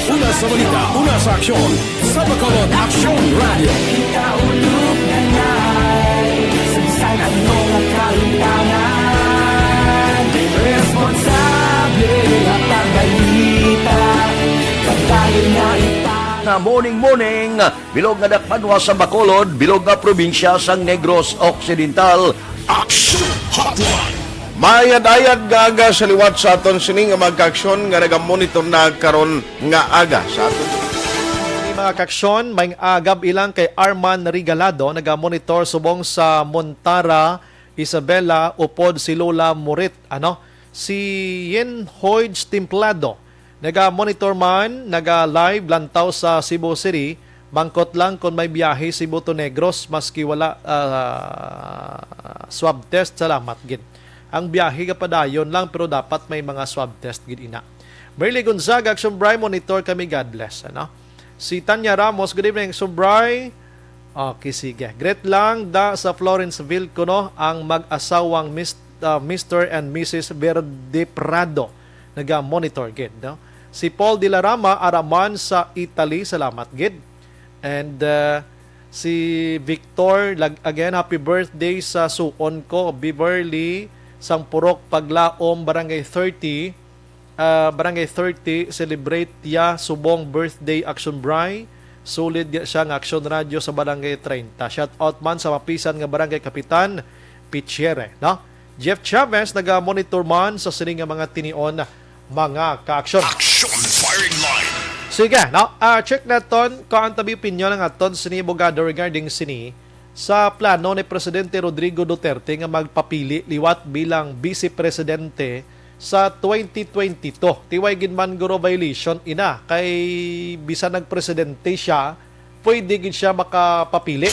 Una sa balita, una sa aksyon, sa Bacolod Aksyon Radio. Kita ulog na nai, sa bisan ano nga kalimtangan, responsable nga pagbalita, pagdayon na ita. Nga morning, morning, bilog nga dakbanwa sa Bacolod, bilog nga probinsya sang Negros Occidental. Action Hotline. Maayad-ayad nga aga sa liwat sa aton sini nga mga kaaksyon nga nagamonitor na karon nga aga sa aton. Ni mga kaaksyon, may agab ilang kay Arman Regalado, nagamonitor subong sa Montara, Isabela, upod si Lola Morit, ano? Si Yen Hoyge Templado, naga-monitor man, naga-live lantaw sa Cebu City, mangkot lang kon may biyahe Cebu to Negros, maski wala, ah, swab test, salamat gid. Ang biyahe gapadayon lang, pero dapat may mga swab test gid ina. Merly Gonzaga, Action Bry, monitor kami, God bless, ano? Si Tanya Ramos, good evening, Action Bry. Okay, sige. Greet lang da sa Florenceville kuno ang mag-asawang Mis-, ah, Mister and Missus Verde Prado. Naga-monitor gid, no? Si Paul Dilarama, araman sa Italy, salamat gid. And, ah, si Victor, lag-, again, happy birthday sa suon ko, Beverly Sangpurok, Paglaom, Barangay thirty. Ah, Barangay thirty, celebrate ya subong birthday, Action Bry. Solid ya siya nga Action Radio sa Barangay treinta. Shout out man sa mapisan nga Barangay Kapitan, Pichire, no? Jeff Chavez naga-monitor man sa sini nga mga tinion, mga ka-aksyon. Action Firing Line. Sige, no? Ah, check naton kung ang tabi opinyon ang aton sini abogado regarding sini sa plano ni Presidente Rodrigo Duterte nga magpapili liwat bilang Vice Presidente sa twenty twenty-two. Tiway gid man guro violation ina kay bisan nagpresidente siya, pwede gid siya makapapili.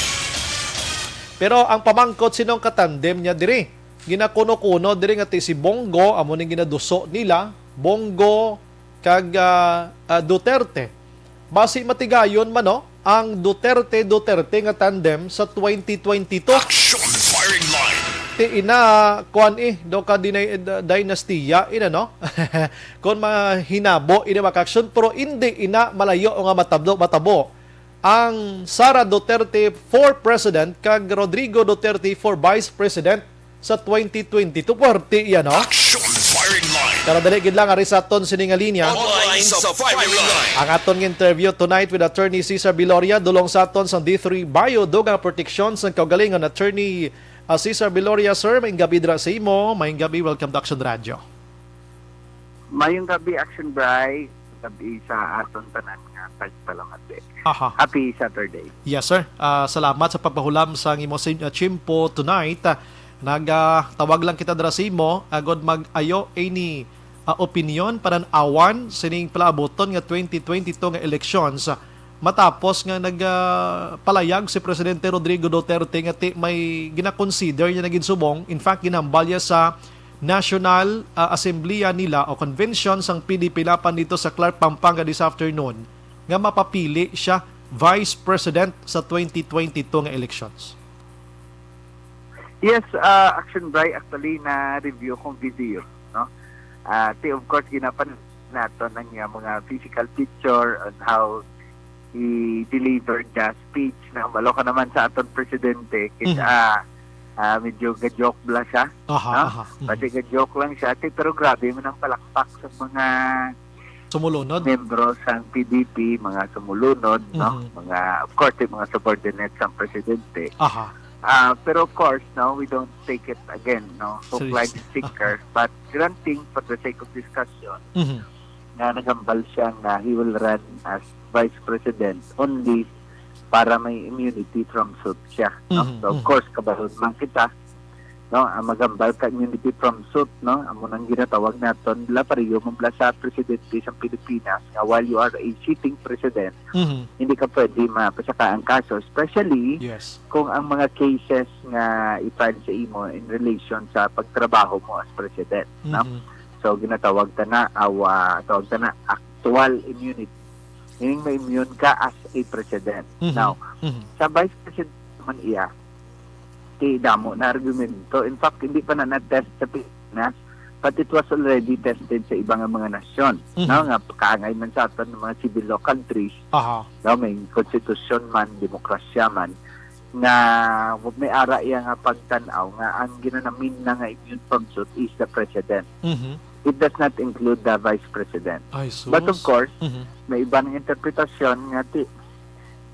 Pero ang pamangkot, sinong katandem niya diri? Ginakuno-kuno diri nga ti si Bongo, amo ning ginaduso nila, Bongo kag, ah, ah, Duterte. Basi matigayon man, no, ang Duterte-Duterte nga tandem sa twenty twenty-two. Action Firing Line. Ti ina, kuan, eh, do ka dinay, d-, dinastiya, ina, no? Kon mahinabo, ina, mga ka-aksyon, pero hindi ina malayo nga matabo, matabo ang Sara Duterte for President kag Rodrigo Duterte for Vice President sa twenty twenty-two. Puwerte iya, no? Action Firing Line. Pero dali gid lang, ari sa aton sini nga linya. Online sa Firing Line. Ang aton nga interview tonight with Attorney Cesar Viloria, dulong sa aton sa D three Bio, dugang proteksyon sang kaugalingon. Attorney, ah, Cesar Viloria, sir, maayong gabi dira sa imo. Maayong gabi, welcome to Action Radio. Mayong gabi, Action Bry. Gabi sa aton tanan nga tagpalamati. Aha. Happy Saturday. Yes, sir. Ah, salamat sa pagpahulam sa imo sin-, ah, tiyempo tonight. Ah, nag, ah, tawag lang kita dira sa imo agod mag-ayo ini, ah, opinyon, panan-awan sining palaabuton nga twenty twenty-two nga elections, ah, matapos nga nag, ah, palayag si Presidente Rodrigo Duterte nga ti-, may gina-consider niya na gid subong. In fact, ginhambal niya sa National, ah, Assembly nila o convention sang P D P napan dito sa Clark, Pampanga this afternoon nga mapapili siya Vice President sa twenty twenty-two nga elections. Yes, ah, Action Bry, actually, na-review kong video, no? Ah, ti, of course, ginapan nato ang iya mga physical picture on how he delivered the speech. Nahibalo ka naman sa aton presidente, kis-, Mhm. ah, ah, medyo ga-joke bala siya, Aha, no? Aha. Mhm. Pati ga-joke lang siya, ti, pero grabe man ang palakpak sa mga Sumulunod? Membro sang P D P, mga sumulunod, no? Mhm. Mga, of course, yung mga subordinates sang presidente. Aha. Ah, pero of course, no, we don't take it again, no? Hook, Seriously. Line, and sinker, but granting for the sake of discussion, Mhm. nga naghambal siya nga he will run as vice president only para may immunity from suit siya, no? Mhm, So, of mhm. course, kabalo man kita, no, ang maghambal ka immunity from suit, no, amo nang ginatawag naton, la, pareho man bala sa presidente sa Pilipinas nga while you are a sitting president, Mhm. hindi ka pwede mapasaka ang kaso, especially Yes. kung ang mga cases nga i-file sa imo in relation sa pagtrabaho mo as president, no? Mhm. So, ginatawag ta na, awa, tawag ta na actual immunity. Meaning, ma-immune ka as a president. Mhm. Now, Mhm. sa vice president naman iya, ti damo na argumento. In fact, hindi pa na na-test sa Pilipinas, but it was already tested sa iba nga mga nasyon, Mhm. no? Nga kaangay man sa aton ng mga civil law countries, Aha. no? May konstitusyon man, demokrasya man, nga may ara iya nga pagtan-aw nga ang ginanamin na nga immune from suit is the president. Mhm. It does not include the vice president. Ay, But of sus. course, Mhm. may iba nga interpretasyon nga ti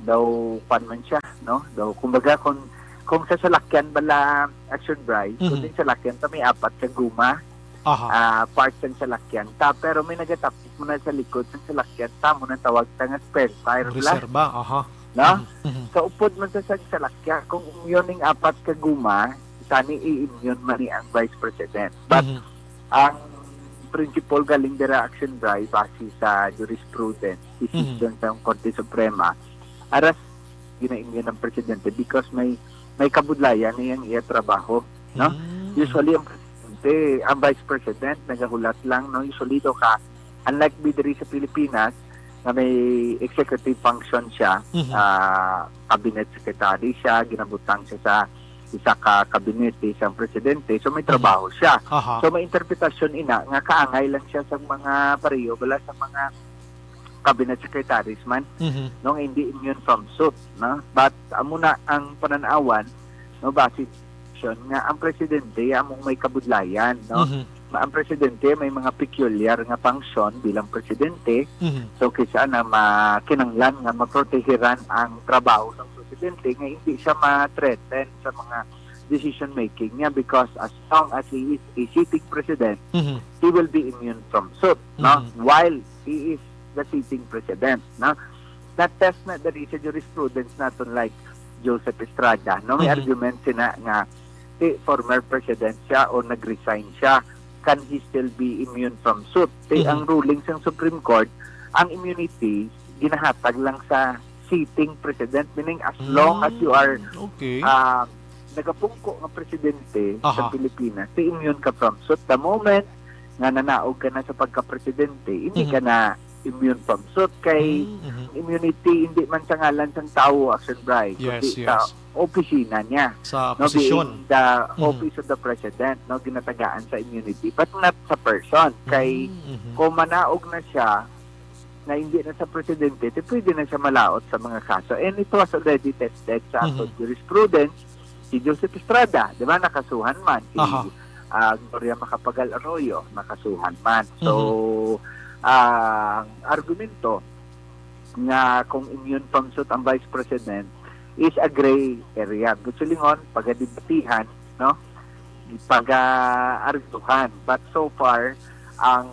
daw pan man siya, no? Daw, kumbaga, kung, kung sa salakyan bala, Action Bry, kung Mhm. din salakyan ta may apat ka guma, Aha. ah, parts sang salakyan ta, pero may nagatapos mo na sa likod sang salakyan ta, mo nang tawag ta nga spare tire bala. Reserba, aha. No? Mhm, mhm. Sa upod man sa, sa salakyan, kung yun ang apat ka guma, tani i-immune man ni ang Vice President. But Mhm. ang principle galing dira, Action Bry, base sa jurisprudence, decision Mhm. sa Korte Suprema, aras gina-immune ang presidente because may, may kabudlayan na iyang iya trabaho, no? Mm. Usually, ang presidente, ang vice president, nagahulat lang, no? Usually, do ka, unlike diri sa Pilipinas, nga may executive function siya, Mhm. ah, cabinet secretary siya, ginabutang siya sa isa ka kabinete sang presidente, so may Mhm. trabaho siya. Aha. So, may interpretasyon ina nga kaangay lang siya sa mga pareho, wala sa mga cabinet secretaries man, Mhm. no, nga hindi immune from suit, no? But amo na ang pananawan, no, base sa nga ang presidente among may kabudlayan, no? Mhm. Ma-, ang presidente may mga peculiar nga function bilang presidente, Mhm. so kisa na makinanglan nga maprotehiran ang trabaho ng presidente nga hindi siya ma-threaten sa mga decision making niya, because as long as he is a sitting president, Mhm. he will be immune from suit, no? Mhm. While he is the sitting president, no? Na-test na diri sa jurisprudence naton, like Joseph Estrada, no? May Mhm. argument sina nga si former president siya o nag-resign siya, can he still be immune from suit? Kay Mhm. ang ruling sa Supreme Court, ang immunity ginahatag lang sa sitting president, meaning as long as you are Mm, okay. ah, nagapungko nga presidente Aha. sa Pilipinas, ti immune ka from suit. The moment nga nanaog ka na sa pagka-presidente, hindi Mhm. ka na immune from suit. Kay Mm, mhm. Immunity, hindi man sa ngalan sang tawo, Action Bri, Yes, kundi sa yes. opisina niya. Sa No, posisyon. being the Mhm. office of the president, no, ginatagaan sa immunity, but not sa person. Kay Mm, mhm. kung manaog na siya, na hindi na sa presidente, ti pwede na siya malaot sa mga kaso. And it was already tested sa Mhm. aton jurisprudence. Si Joseph Estrada, di ba, nakasuhan man. Si Aha. ah, Gloria Macapagal Arroyo, nakasuhan man. So, Mhm. ah, ang argumento nga kung immune from suit ang vice president is a gray area. Gusto lingon, pagadibatihan, no? Paga-arguhan. But so far, ang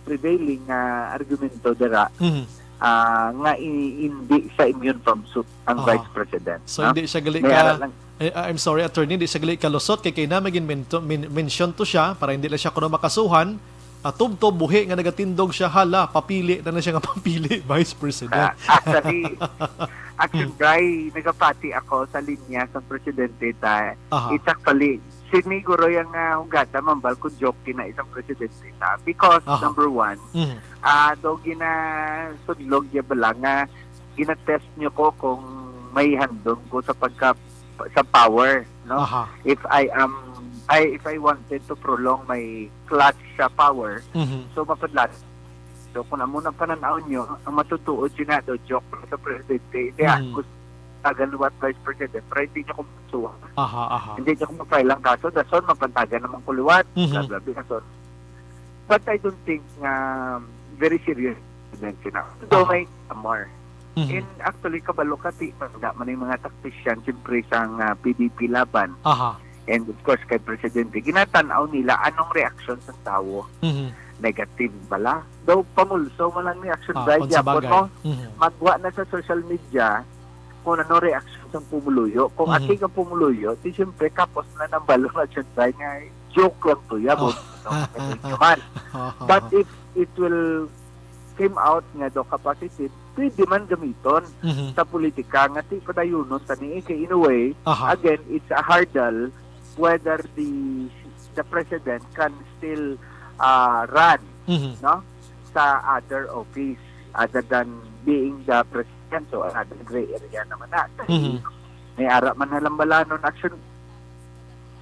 prevailing nga argumento dira, Mhm. ah, nga i- hindi sa immune from suit ang Aha. vice president, So, no? hindi siya gali May ka, ara lang. eh, I'm sorry, attorney, hindi siya gali ka lusot kay kay na magin mento- min- mention to siya para hindi lang siya kuno makasuhan. At tubtob buhi nga nagatindog siya, hala, papili na na siya nga papili, Vice President. Ah, actually, actually, Bri, nagapati ako sa linya sa presidente ta. Aha. It's actually, siniguro yung uh, hugata mambal kung joke na isang presidente ta. Because, Aha. number one, Mhm. ah, do ginasudlog niya bala nga ginatest niyo ko kung may handom ko sa pagka sa power, no? Aha. If I am, I if I wanted to prolong my clutch sa power, Mhm. so mapadlat. So kung amo nang pananaw nyo, ang matutuod yun na do joke sa presidente. Hindi, Mhm. gusto tagan liwat vice president, pero hindi nyo kung suwa. Aha, aha. Hindi nyo kung mag-file ang kaso, dason mapantagan naman ko liwat. Mhm. Bla, bla, bla, dason. But I don't think nga very serious na sila. So Aha. may more. Mhm. And actually, kabalo ka, ti, pagda man yung mga tactician, siyempre, sa uh, P D P laban. Aha. And of course, kay Presidente, ginatanaw nila anong reaksyon sa tawo. Mhm. Negative bala. Daw pamulso mo lang ni action Ah, by kung sa gyapon bagay. Mo. Mhm. Magwa na sa social media kung ano reaksyon sa pumuluyo. Kung Mhm. Ati kang pumuluyo, di siyempre kapos na ng balong action by nga joke lang to, ya, Oh. Naman. Aha. But if it will came out nga do ka positive, pwede man gamiton Mhm. sa politika nga ti padayunon tani kay in a way, Aha. again, it's a hurdle whether the the president can still uh, run Mhm. no sa other office other than being the president, so another gray area naman na. Mhm. May ara man halambalanon action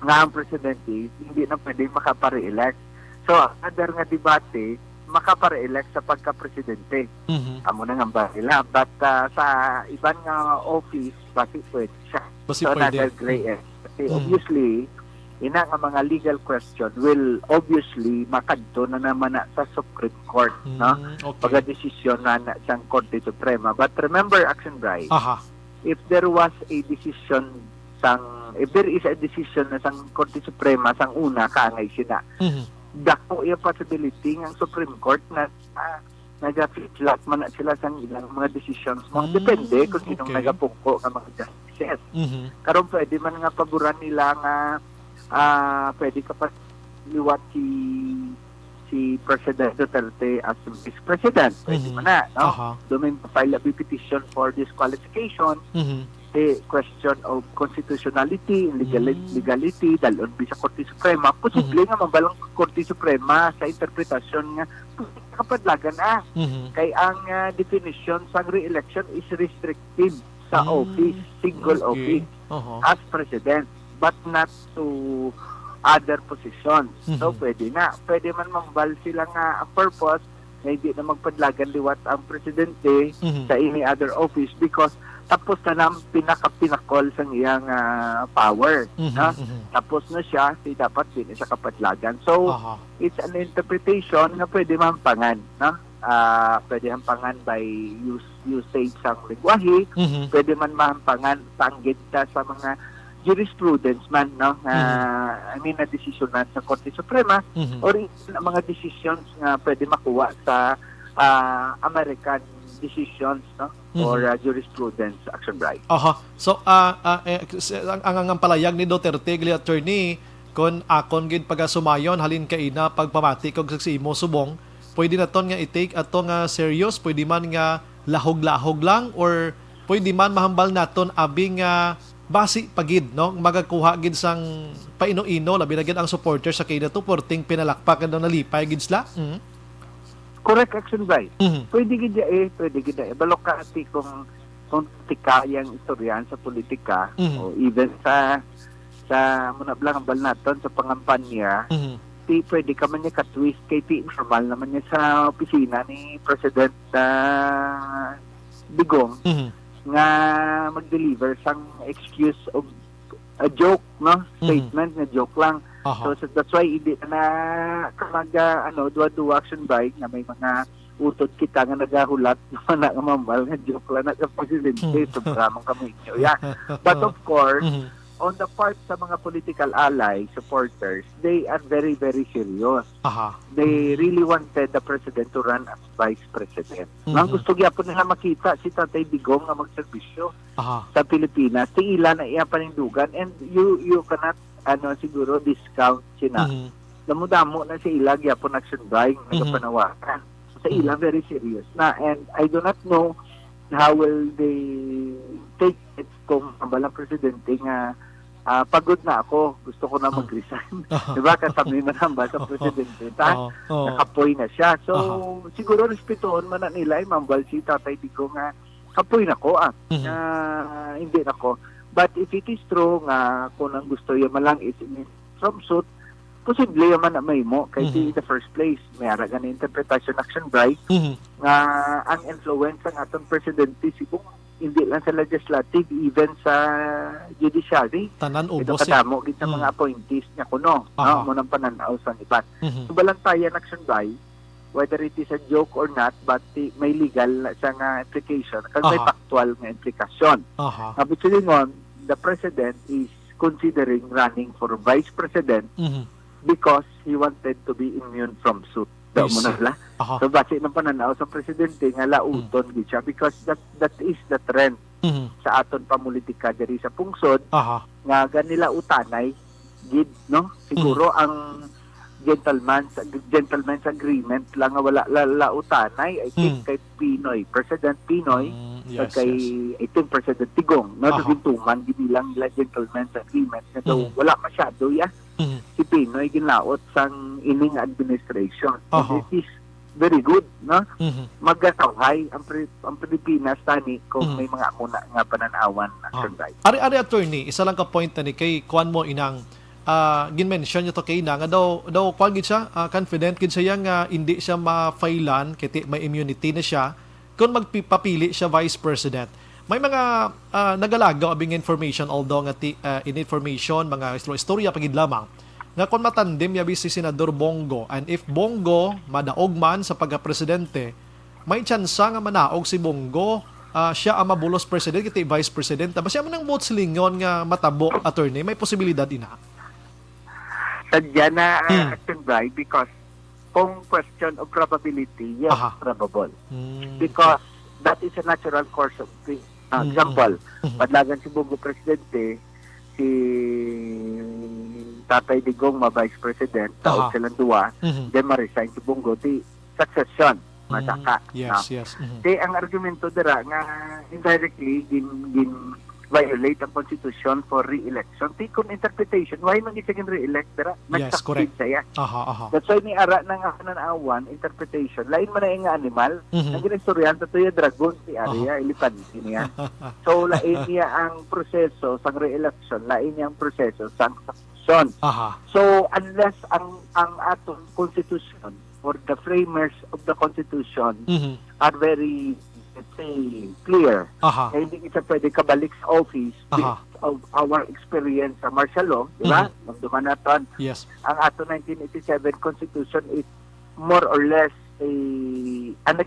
nga ang presidente hindi na pwedeng makapare-elect. So, another nga debate, makapare-elect sa pagka-presidente. Mhm. Amo na nga ba nila. But ah, sa iban nga office, basi pwede siya. Basi So, pwede. Another gray area. Kasi Mhm. Obviously, ina nga mga legal question will obviously makadto na naman na sa Supreme Court, no? Mm, okay. Pagka-desisyon na, na sang Korte Suprema. But remember, Action Bright, Aha. if there was a decision sang, if there is a decision na sang Korte Suprema sang una, kaangay sina, Mhm. dako yung possibility nga ang Supreme Court na ah, nag-flip-flop man na sila sang ilang mga decisions. Mga Mm, depende kung sinong okay. Nagapungko nga mga justices. Mhm. Karon pwede man nga paboran nila nga ah, pwede ka pa liwat si si President Duterte as Vice President. Pwede Mhm. man na, no? Aha. Doon may file a petition for disqualification, Mhm. the question of constitutionality, legal- Mm. legality, dalon bi sa Korte Suprema. Posible Mhm. Nga mabalang Korte Suprema sa interpretasyon nga kapadlagan ah. Mhm. Kay ang ah, definition sa re-election is restrictive sa Mm, office, single okay. office Aha. as president, but not to other positions. So Mhm. pwede na. Pwede man mambal sila nga ang purpose na hindi na magpadlagan liwat ang presidente Mhm. sa any other office because tapos na nang pinaka-pinakol sa iyang ah, power. Mhm, Ha? mhm. Tapos na siya, di dapat din siya kapadlagan. So, Aha. it's an interpretation nga pwede mahampangan, no? Ah, pwede hampangan by use, usage sang lengguwahe, Mhm. pwede man mahampangan tanggid ta sa mga jurisprudence man, no? Nga, Mhm. I mean, na desisyonan sa Korte Suprema Mhm. or even ang mga decisions nga pwede makuha sa, ah, American decisions, no? Mhm. Or, ah, jurisprudence, Action Bright. Aha. So, ah, ah, eh, s-, ang, ang, ang palayag ni Duterte, gali, attorney, kon akon gid pagasumayon, halin kaina pagpamati ko sa imo subong, pwede naton nga i-take ato nga serious, pwede man nga lahog-lahog lang, or pwede man mahambal naton abi nga basi pa gid, no? Magakuha gid sang paino-ino, labi na gid ang supporters sa kaina to, perting pinalakpak nga nalipay gid sila. Mhm. Correct, Action Bright. Mhm. Pwede gid ya eh, pwede gid ya eh. Balok ka, ati, kung, kung tika yang istoryahan sa politika, Mhm. o even sa, sa muna lang ang balnaton sa pangampanya, Mhm. ti pwede ka man niya ka-twist kay ti normal naman niya sa opisina ni President, ah, Digong Mhm. nga mag-deliver sang excuse o a joke, no? Mhm. Statement nga joke lang. Aha. So, so that's why hindi na, na ka mag, ah, ano, duwa-duwa, Action Bright, nga may mga utod kita nga nagahulat naman na nga mambal nga joke lang na sa presidente. Mhm. Sobra man kamo inyo. Yeah. But of course, Mhm. on the part sa mga political allies, supporters, they are very, very serious. Aha. They Mhm. really wanted the president to run as vice president. Mhm. Ang gusto gyapon nila makita si Tatay Digong nga magserbisyo Aha. sa Pilipinas. Ti ila na iya panindugan, and you, you cannot, ano, siguro discount sina. Mhm. Damo-damo na sa ila gyapon, Action Bright, Mhm. nagapanawagan. Sa ila, Mhm. very serious na. And I do not know how will they take it kung ang balang presidente nga, ah, "Pagod na ako, gusto ko na Ah. mag-resign." Aha. Di ba? Kasami man ang basa Aha. presidente. Ta? Aha. Oo. Nakapoy na siya. So, Aha. siguro respetuhon man na nila, eh, mambal si Tatay Digong nga, "Kapoy na ko, ah. Mhm. Ah, hindi na ko." But if it is true nga kung ang gusto niya man lang is in from suit, posible man na mahimo. Kay Mhm. in the first place, may ara gani interpretation, Action Bright, Mhm. nga ang influence sang aton presidente, siguro, hindi lang sa legislative, even sa judiciary. Tanan Ito ubos, eh. kadamo gid sa mga Mm. appointees niya kuno, Aha. no? Mo nang pananaw sa iban. Mhm. Ang balantayan, Action Bright, whether it is a joke or not, but ti-, may legal na siya nga implication, kag may Aha. factual nga implikasyon. Aha. Nga, ibig sabihin, the president is considering running for vice president Mhm. because he wanted to be immune from suit. Daw I mo na see. sila. Aha. So, base ng pananaw sa presidente nga lauton Mm. gid siya, because that, that is the trend Mhm. sa aton pamulitika diri sa pungsod, Aha. nga ganila utanay gid, no? Siguro Mhm. ang gentleman's, gentleman's agreement lang nga wala la-, lautanay, I think, Mm. kay Pinoy, President Pinoy, Mm, kag yes, kay, yes. I think, President Digong, no? Aha. Nagintuman gid nilang nila gentleman's agreement nga daw Mhm. wala masyado, ya. Mhm. Si Pinoy ginlaot sang ining administration. And Aha. it is very good, no? Mhm. Magasawhay ang, Pri-, ang Pilipinas tani kung Mhm. may mga amo na nga pananawan, Ah. Action Bright. Ari, ari, attorney, isa lang ka point tani kay kuan mo inang, ah, gin-mention niyo to kay ina nga daw, daw kuan gid siya, ah, confident gid siya nga hindi siya ma-filean kay ti-, may immunity na siya kung magpapili siya vice president. May mga, ah, nagalagaw abi nga information, although nga ti-, ah, in information, mga istorya pa gid lamang, nga kon matandem yabi si Senador Bong Go, and if Bong Go madaog man sa pagka-presidente, may tsansa nga manaog si Bong Go, ah, siya ang mabulos president, kiti vice president. Basi amo nang vote silingon nga matabo, attorney, may posibilidad ina? Sadya na, ah, Hmm. Action Bright, because kung question of probability, yes, Aha. probable. Hmm. Because that is a natural course of things. Ah, Mm, example, mm, mm. padlagan si Bong Go presidente, si Tatay Digong ma-vice president, taod Aha. silang duwa, Mhm. then ma-resign si Bong Go, di succession, Mm, masaka, yes, no? yes, mhm. Di ang argumento dira nga indirectly gin, gin violate ang constitution for re-election. Di kung interpretation, why man gid siya gin re-elect dira? Yes, Nag-succeed correct. siya. Aha, aha. That's why ni ara na nga pananawan, interpretation. Lain man na nga animal, Mhm. ang ginistoryahan sa tuya dragon, si Ari, Aha. ah, elepante niya. So, lain niya ang proseso sang re-election, lain niya ang proseso sang succession. Aha. So, unless ang, ang atong constitution or the framers of the constitution Mhm. are very, let's say, clear, Aha. na hindi kita pwede kabalik sa office Aha. because of our experience sa martial law, di ba? Mhm. Nagduman naton, Yes. ang ato nineteen eighty-seven constitution is more or less a, an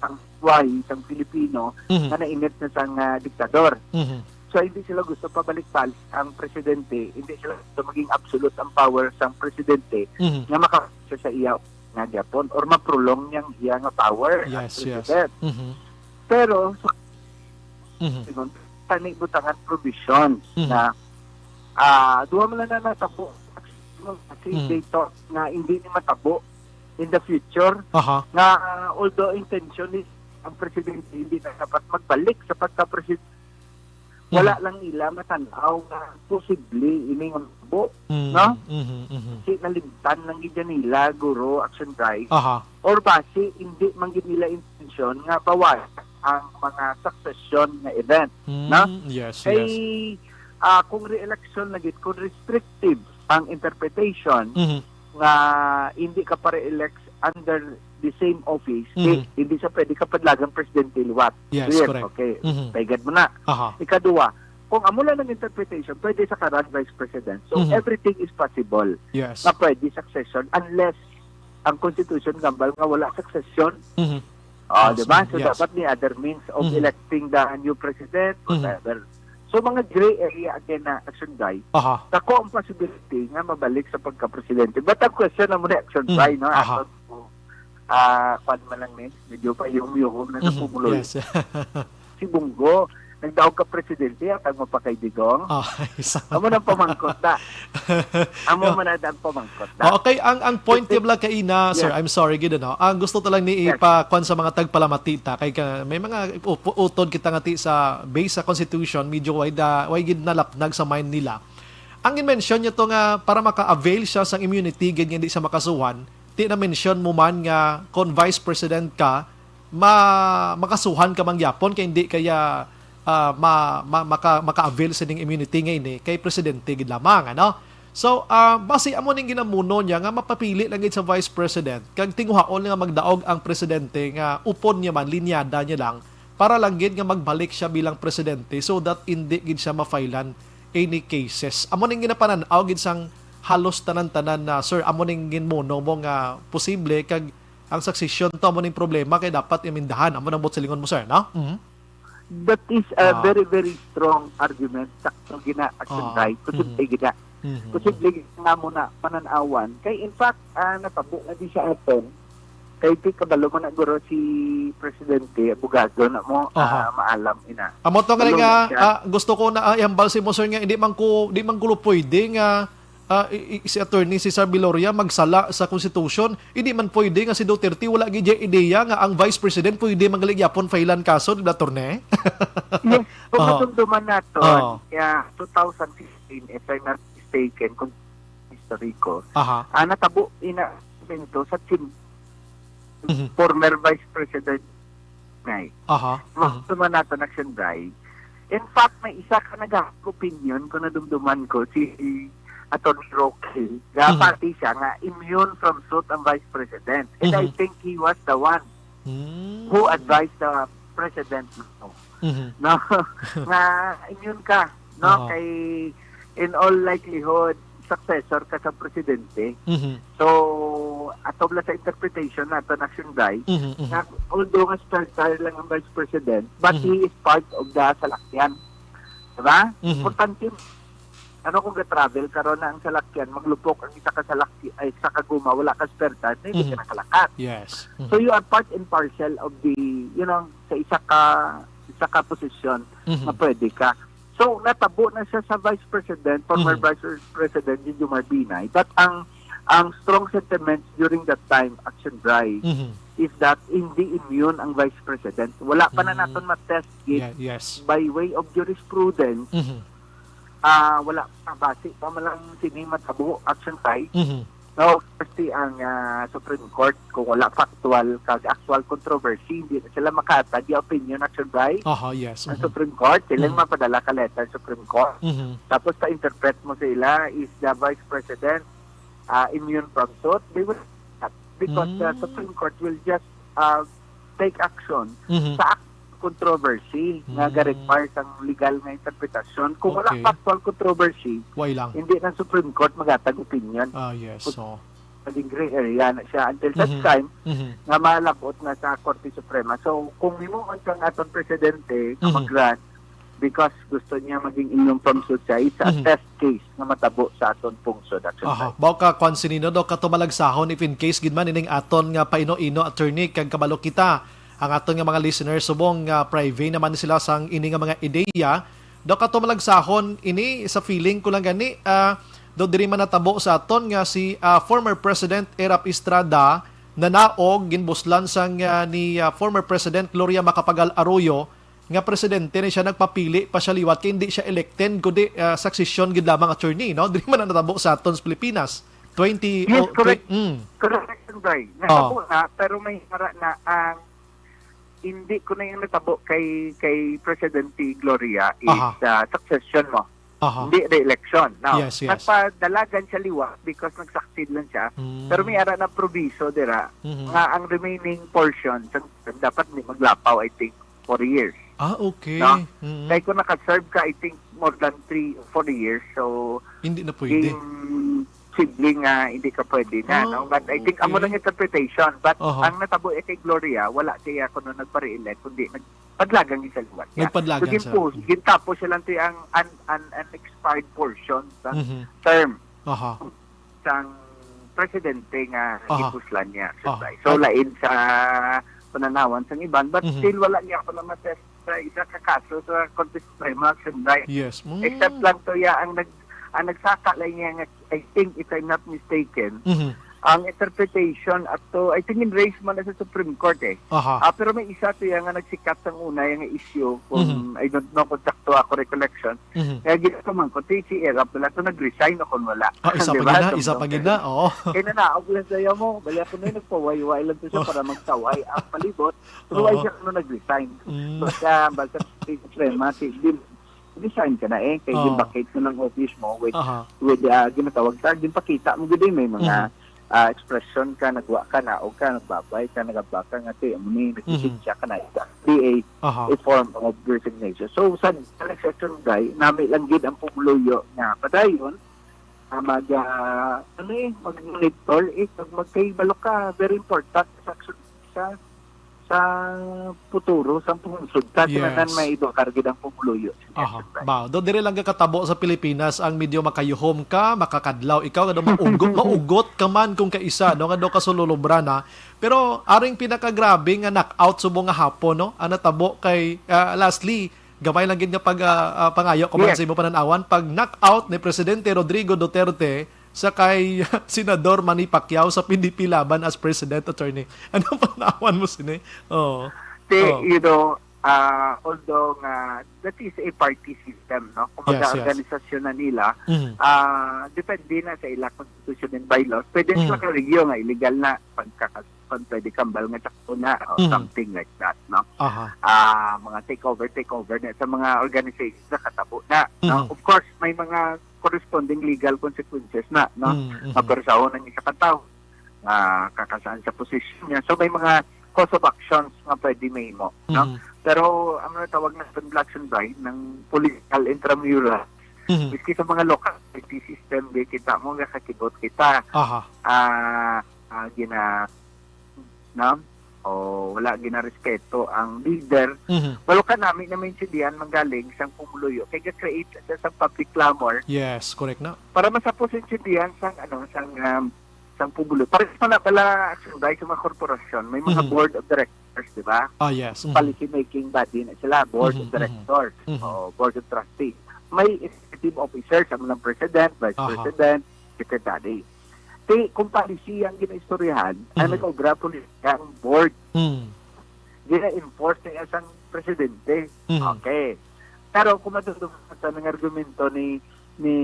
ang buhay sang Pilipino Mhm. nga nainit na sang, ah, diktador. Mhm. So, hindi sila gusto pabalik-balik ang presidente, hindi sila gusto maging absolute ang power sang presidente Mhm. nga makapasa sa iya nga gyapon or maprolong niyang iya nga power as Yes, yes. president. Mhm. Pero, sa Mhm. sinon, tani butangan provisions Mhm. na, ah, duha man lang na natabo. Kasi Mhm. they thought na hindi ni matabo in the future. Aha. Nga, ah, although intention ni ang presidente hindi na dapat magbalik sa pagka-presidente, wala Mhm. lang nila matan-aw nga posible ini nga matabo, Mm, no? mhm, mhm. Kasi nalimtan lang gid nila, guro, action guy. Aha. Or basi, hindi man gid nila intensyon nga bawal ang mga succession nga event, Mm, no? Yes, Kay, yes. ah, kung re-election na gid, kung restrictive ang interpretation Mhm. nga hindi ka pa re-elect under the same office, Mhm. di, hindi siya pwede ka padlagang presidente liwat. Yes, Clear? correct. Okay. Mhm. Taygad mo na. Aha. Ikaduha, kung amo lang ang interpretation, pwede sa karan vice president. So, Mhm. everything is possible Yes. na pwede succession unless ang constitution gambal nga wala succession. Mhm. Ah, Ah, di ba? so, So, yes. dapat may other means of Mhm. electing the new president, Mhm. whatever. So, mga gray area again na action guy. Aha. Dako ang possibility nga mabalik sa pagka-presidente. But ang question na muna action Mhm. guy, no? Aha. Ato, ah, kwan man lang ni, medyo payuhom-yuhom na Mhm. napumuloy. Yes. Si Bongo, nagdaog ka presidente, atang mo pa kay Digong. Ah, isa. Amo nang pamangkot na. Amo Yeah. man na ang pamangkot na. Oh, okay, ang, ang point Kasi niya lang kaina, sir, Yes. I'm sorry, gid, ano? Ang gusto ko lang ni Yes. ipakuan sa mga tagpalamati ta, kay ka, may mga upo-, utod kita nga ti sa base sa constitution, medyo way da, way gid nalapnag sa mind nila. Ang in-mention niya to nga para maka-avail siya sang immunity, gid nga hindi siya makasuhan, ti na-mention mo man nga kung vice president ka, ma-, makasuhan ka man gyapon kay hindi kaya, ah, ma-, ma-, maka-, maka-avail sining immunity nga ini kay presidente gid lamang, ano? So, ah, basi amo ning ginamuno niya nga mapapili lang gid sa vice president kag tinguhaon nga magdaog ang presidente nga upod niya man, linyada niya lang, para lang gid nga magbalik siya bilang presidente so that hindi gid siya ma-filean any cases. Amo ning ginapanan-aw gid sang halos tanan-tanan na, sir, amo ning ginmuno mo nga posible kag ang succession to amo ning problema kay dapat imindahan. Amo nang buot silingon mo, sir, no? Mhm. That is a Ah. very, very strong argument. Sakto gina, action Ah. right. Posible Mhm. gina. Mhm. Posible nga mo na panan-awan. Kay in fact, ah, natabo na di sa aton. Kay di kabalo man na guro si Presidente, abogado na mo, Aha. ah, maalam ina. Amo to nga Tulungan nga, siya. ah, gusto ko na, ah, ihambal si mo, sir, nga hindi man ko, di man gulo pwede nga, ah, i-, i-, si Attorney Cesar Viloria magsala sa Constitution. Hindi man pwede nga si Duterte wala gid ideya nga ang Vice President pwede man gali gyapon file-an kaso, di ba, Attorney? Yes. Kung Aha. matumduman nato, Aha. ya, two thousand fifteen, if I'm not mistaken, kung historiko, Aha. ah, natabo ina sa Senado sa team Mhm. former Vice President Nay. Aha. Mhm. Gusto man nato na siya, Day. In fact, may isa ka nag-opinion kung nadumduman ko, si Attorney Roque. Nga Mhm. pati siya nga immune from suit ang Vice President. And I Mhm. think he was the one Mm. who advised the President now. Mhm. No? Nga immune ka, no? Oo. Kay, in all likelihood, successor ka sa presidente. Mhm. So, ato lang sa interpretation nato na, Shunday, Mhm, mhm. nga although nga spare tire lang ang vice president, but Mhm. he is part of the salakyan. Diba? Mhm. Importante, ano kung ga-travel karon na ang salakyan, maglupok ang isa ka salakyan, ay, isa ka guma, wala ka spare tire, hindi Mhm. ka nakalakat. Yes. Mhm. So, you are part and parcel of the, you know, sa isa ka, isa ka posisyon Mhm. na pwede ka. So, natabo na siya sa Vice President, former Mhm. Vice President Dingdong Marbinay, but ang, ang strong sentiments during that time, Action Dry, Mhm. is that hindi immune ang Vice President. Wala pa na Mm. naton matest gid Yeah, yes. by way of jurisprudence. Mhm. Ah, wala pa, basi pa man lang sini matabo, Action Dry. Mhm. No, kasi ang, ah, Supreme Court, kung wala factual kag actual controversy, hindi na sila makahatag yung opinion, Action Dry. Aha, yes. Ang Mhm. Supreme Court, sila Mhm. mapadala ka letter Supreme Court. Mhm. Tapos pa-interpret mo sila, is the Vice President, ah, immune from suit? They will not, because the Mm. Supreme Court will just, ah, take action Mhm. sa act-, controversy nga Mm. ga-require sang legal nga interpretasyon. Kung wala Okay. factual controversy, Why lang? hindi ng Supreme Court maghatag opinion. Ah, yes. Kung So, naging gray area na siya until such Mhm. time Mhm. nga malabot na sa Korte Suprema. So, kung himuon sang aton presidente nga Mhm. mag-grant, because gusto niya maging inyong pamsud siya. It's a Mhm. test case nga matabo sa aton pungsod, Action Aha. Bay. Baw ka, kwan, sinino daw kato malagsahon if in case gid man ining aton nga paino-ino, attorney, kag kabalo kita, ang aton nga mga listeners, subong nga privy naman sila sang ini nga mga ideya, daw kato malagsahon ini sa feeling ko lang gani, ah, daw diri man natabo sa aton nga si, ah, former President Erap Estrada nanaog, ginbuslan sang, ah, ni, ah, former President Gloria Macapagal Arroyo, nga presidente ni siya nagpapili pa siya liwat kay hindi siya elected, kundi, ah, succession gid lamang, attorney, no? Diri man na natabo sa aton sa Pilipinas. Twenty Yes, o correct. twen-, mm. Correct, Bay. Oh. Natabo na, pero may hara na ang hindi ko na yung natabo kay kay Presidente Gloria is Aha. ah, succession mo. Aha. Hindi re-election. Now, Yes, yes. nagpadalagan siya liwat because nag-succeed lang siya. Mm. Pero may ara na proviso dira Mhm. nga ang remaining portion sa dapat ni maglapaw, I think, four years. Ah, okay. No? Mm. Kay kung naka-serve ka, I think, more than three, four years, so Hindi na pwede. Posible nga hindi ka pwede na, Ah, no? But I think, amo okay. lang interpretation. But Aha. ang natabo eh kay Gloria, wala siya kuno nagpa-re-elect, kundi nagpadlagan siya liwat niya. Nagpadlagan So, siya. ginpu-, gintapos siya lang to ang un-, un-, unexpired portion sa Mhm. term Aha. sang presidente nga Aha. gipuslan niya. Aha. Ay. So, lain sa pananawan sang iban, but Mhm. still wala niya ako na matest sa isa ka kaso sa Korte Suprema, Action Bay. Yes. Mm. Except lang to, ya, ang nag-, ang nagsaka lang niya nga, I think, if I'm not mistaken, Mhm. ang interpretation ato, I think, in raise man na sa Supreme Court eh. Aha. Ah, pero may isa to ya nga nagsikat sang una ya nga issue, kung Mhm. I don't know kung sakto ako recollection, Mhm. kaya ginakamang ko, T C R, pala to nag-resign o kung wala. Ah, isa Di pa ba? gina, isa Samtang pa gina, oo. Kaya nanaog lang sa iya mo, bali ako na yung nagpawayway lang to siya Oh. para magtaway ang palibot. Pero why Oo. siya ano nag-resign? Mm. Basta, basta si Suprema, si, di, resign ka na eh. Kay Oo. ginvacate mo ng office mo with, Aha. with, ah, ginatawag sa, ginpakita mo gid eh, may mga, Mhm. ah, expression ka, nagwa ka, naog ka, nagbabay ka, nagaba ka, nga ti, amo ni, Mhm. nagkikitsa ka na, it's actually a, Aha. a form of resignation. So, sa, sa next session, guy, nami lang gid ang pumuluyo nga padayon, ah, mag, ah, ano eh, mag-monitor eh, kag magkahibalo ka, very important sa action sa, sa futuro, sa pungsod, sa Yes. tinanan may edukar gid ang pumuluyo. Aha. Ba, do diri lang ka katabo sa Pilipinas ang medyo makayuhom ka, makakadlaw ikaw, nga daw maugot, maugot ka man kung kaisa, no, nga daw ka sululubra na. Pero aring pinakagrabe nga knockout subong nga hapon, no, ang natabo kay, ah, lastly, gamay lang gid nga pag, ah, ah, pangayo ko man Yes. sa imo pananawan, pag knockout ni Presidente Rodrigo Duterte sa kay Senador Manny Pacquiao sa P D P Laban as President, Attorney. Anong pananawan mo sini? Oo. Ti, Oo. you know, ah, although nga that is a party system, no? Kumbaga, Yes, yes. organisasyon na nila, Mhm. ah, depende na sa ila constitution and bylaws. Pwede Mhm. sila ka-review nga illegal na pagkakas-, pag pwede kambal nga sakto na o Mhm. something like that, no? Aha. Ah, mga takeover, takeover na sa mga organizations na katabo na, no? Mhm. Of course, may mga corresponding legal consequences na, no? Mhm, mhm. Mapersahon ang isa ka tawo, ah, kakasaan sa posisyon niya. So, may mga cause of actions nga pwede mahimo, no? Mhm. Pero ang natawag na black and white ng political intramural, Mhm. miski sa mga local party system, di kita mo nga kakibot kita. Aha. Ah, ah, gina-, no? O wala ginarespeto ang leader. Mhm. Walo ka nami na maintindihan manggaling sang pumuluyo. Kay ga-create sa, sa public clamor Yes, correct na. para masapos intindihan sang, ano, sang, um, sang pumuluyo. Para sa na pala, Action Bay, sa mga korporasyon, may mga Mhm. board of directors, di ba? Ah, yes. Mhm. Policy making body na sila, board Mhm, of mhm. directors. Mhm. O board of trustees. May executive officers, ang mga president, vice Aha. president, secretary. Ti, kung policy ang ginaistoryahan, ang Mhm. nag-obra politika ang board. Mm. Gina-enforce na isang presidente. Mhm. Okay. Pero kung matutunan sa mga argumento ni, ni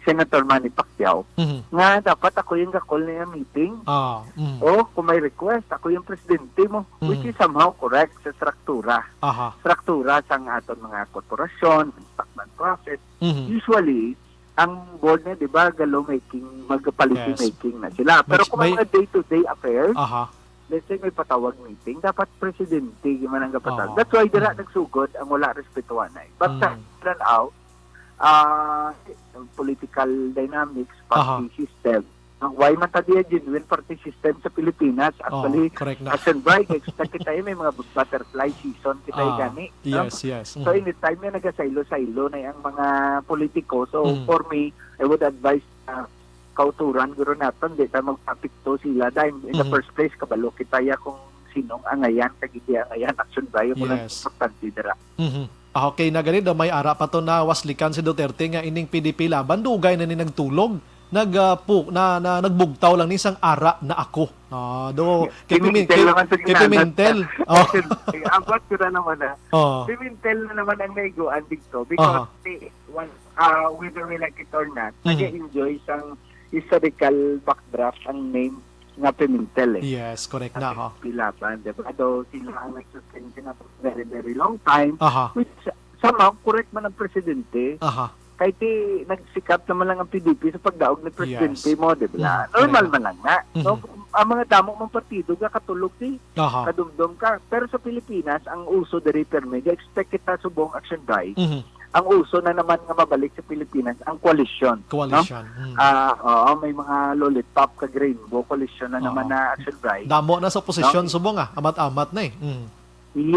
Senator Manny Pacquiao, Mhm. nga dapat ako yung gakol niya meeting. Ah, mhm. O kung may request, ako yung presidente mo, which Mhm. is somehow correct sa struktura. Aha. Struktura sa aton mga korporasyon, ang stockman process. Mhm. Usually, ang board na, di ba, ga-lawmaking, mag-policy Yes. making na sila. Pero May, kung may mga day-to-day affairs, Aha. let's say may patawag meeting, dapat presidente yung man ang gapatawag. Oo. That's why dira Mm. nagsugod ang wala respetuhan na. But sa Mm. turn out, ah, political dynamics, Aha. party system, Why man ta diya genuine party system sa Pilipinas? Actually, correct na. Action Bright, expect kita, eh, may mga butterfly season kita, eh, Ah, gani, no? yes, yes. So, Mhm. anytime nga nagasaylo-saylo na ang mga politiko, so, Mhm. for me, I would advise na kauturan, guro naton, di ta magpapikto sila. Dahil in the Mhm. first place, kabalo kita ya kung sinong angayan, kag hindi angayan, Action Bright, mo lang Yes. importante dira. Mhm. Ah, okay, na gani daw may ara pa to na waslikan si Duterte nga ining P D P Laban, dugay na ni nagtulog, nag, ah, pu-, na, na, nagbugtaw lang ni sang ara na ako. Ah, do, kay Pimentel, Pimentel naman sa kay ginanat. Pimentel. Oh. Abat ko na naman na. Oh. Pimentel na naman ang naiguan dito because Aha. the one, uh, whether we like it or not, Mhm. nag-enjoy sang historical backdrop ang name nga Pimentel, eh. Yes, correct na, ha. Pilaban, di ba? Though sila ang nagsustain na very, very long time, Aha. which somehow correct man ang presidente. Aha. Kay ti nagsikap naman lang ang P D P sa pagdaog ni Presidente Yes. mo, di ba? Mhm. Normal Correct. man lang na. No? Mhm. Ang mga damo mong partido, kakatulog di. Aha. Kadumdom ka. Pero sa Pilipinas, ang uso diri permi, expect kita subong Action Bright. Mhm. Ang uso na naman nga mabalik sa Pilipinas, ang koalisyon. No? Coalition. Mm. Ah, oo, may mga lollipop kag rainbow koalisyon na Oo. naman na Action Bright. Damo na sa posisyon No? subong, ah. Amat-amat na eh. Mm.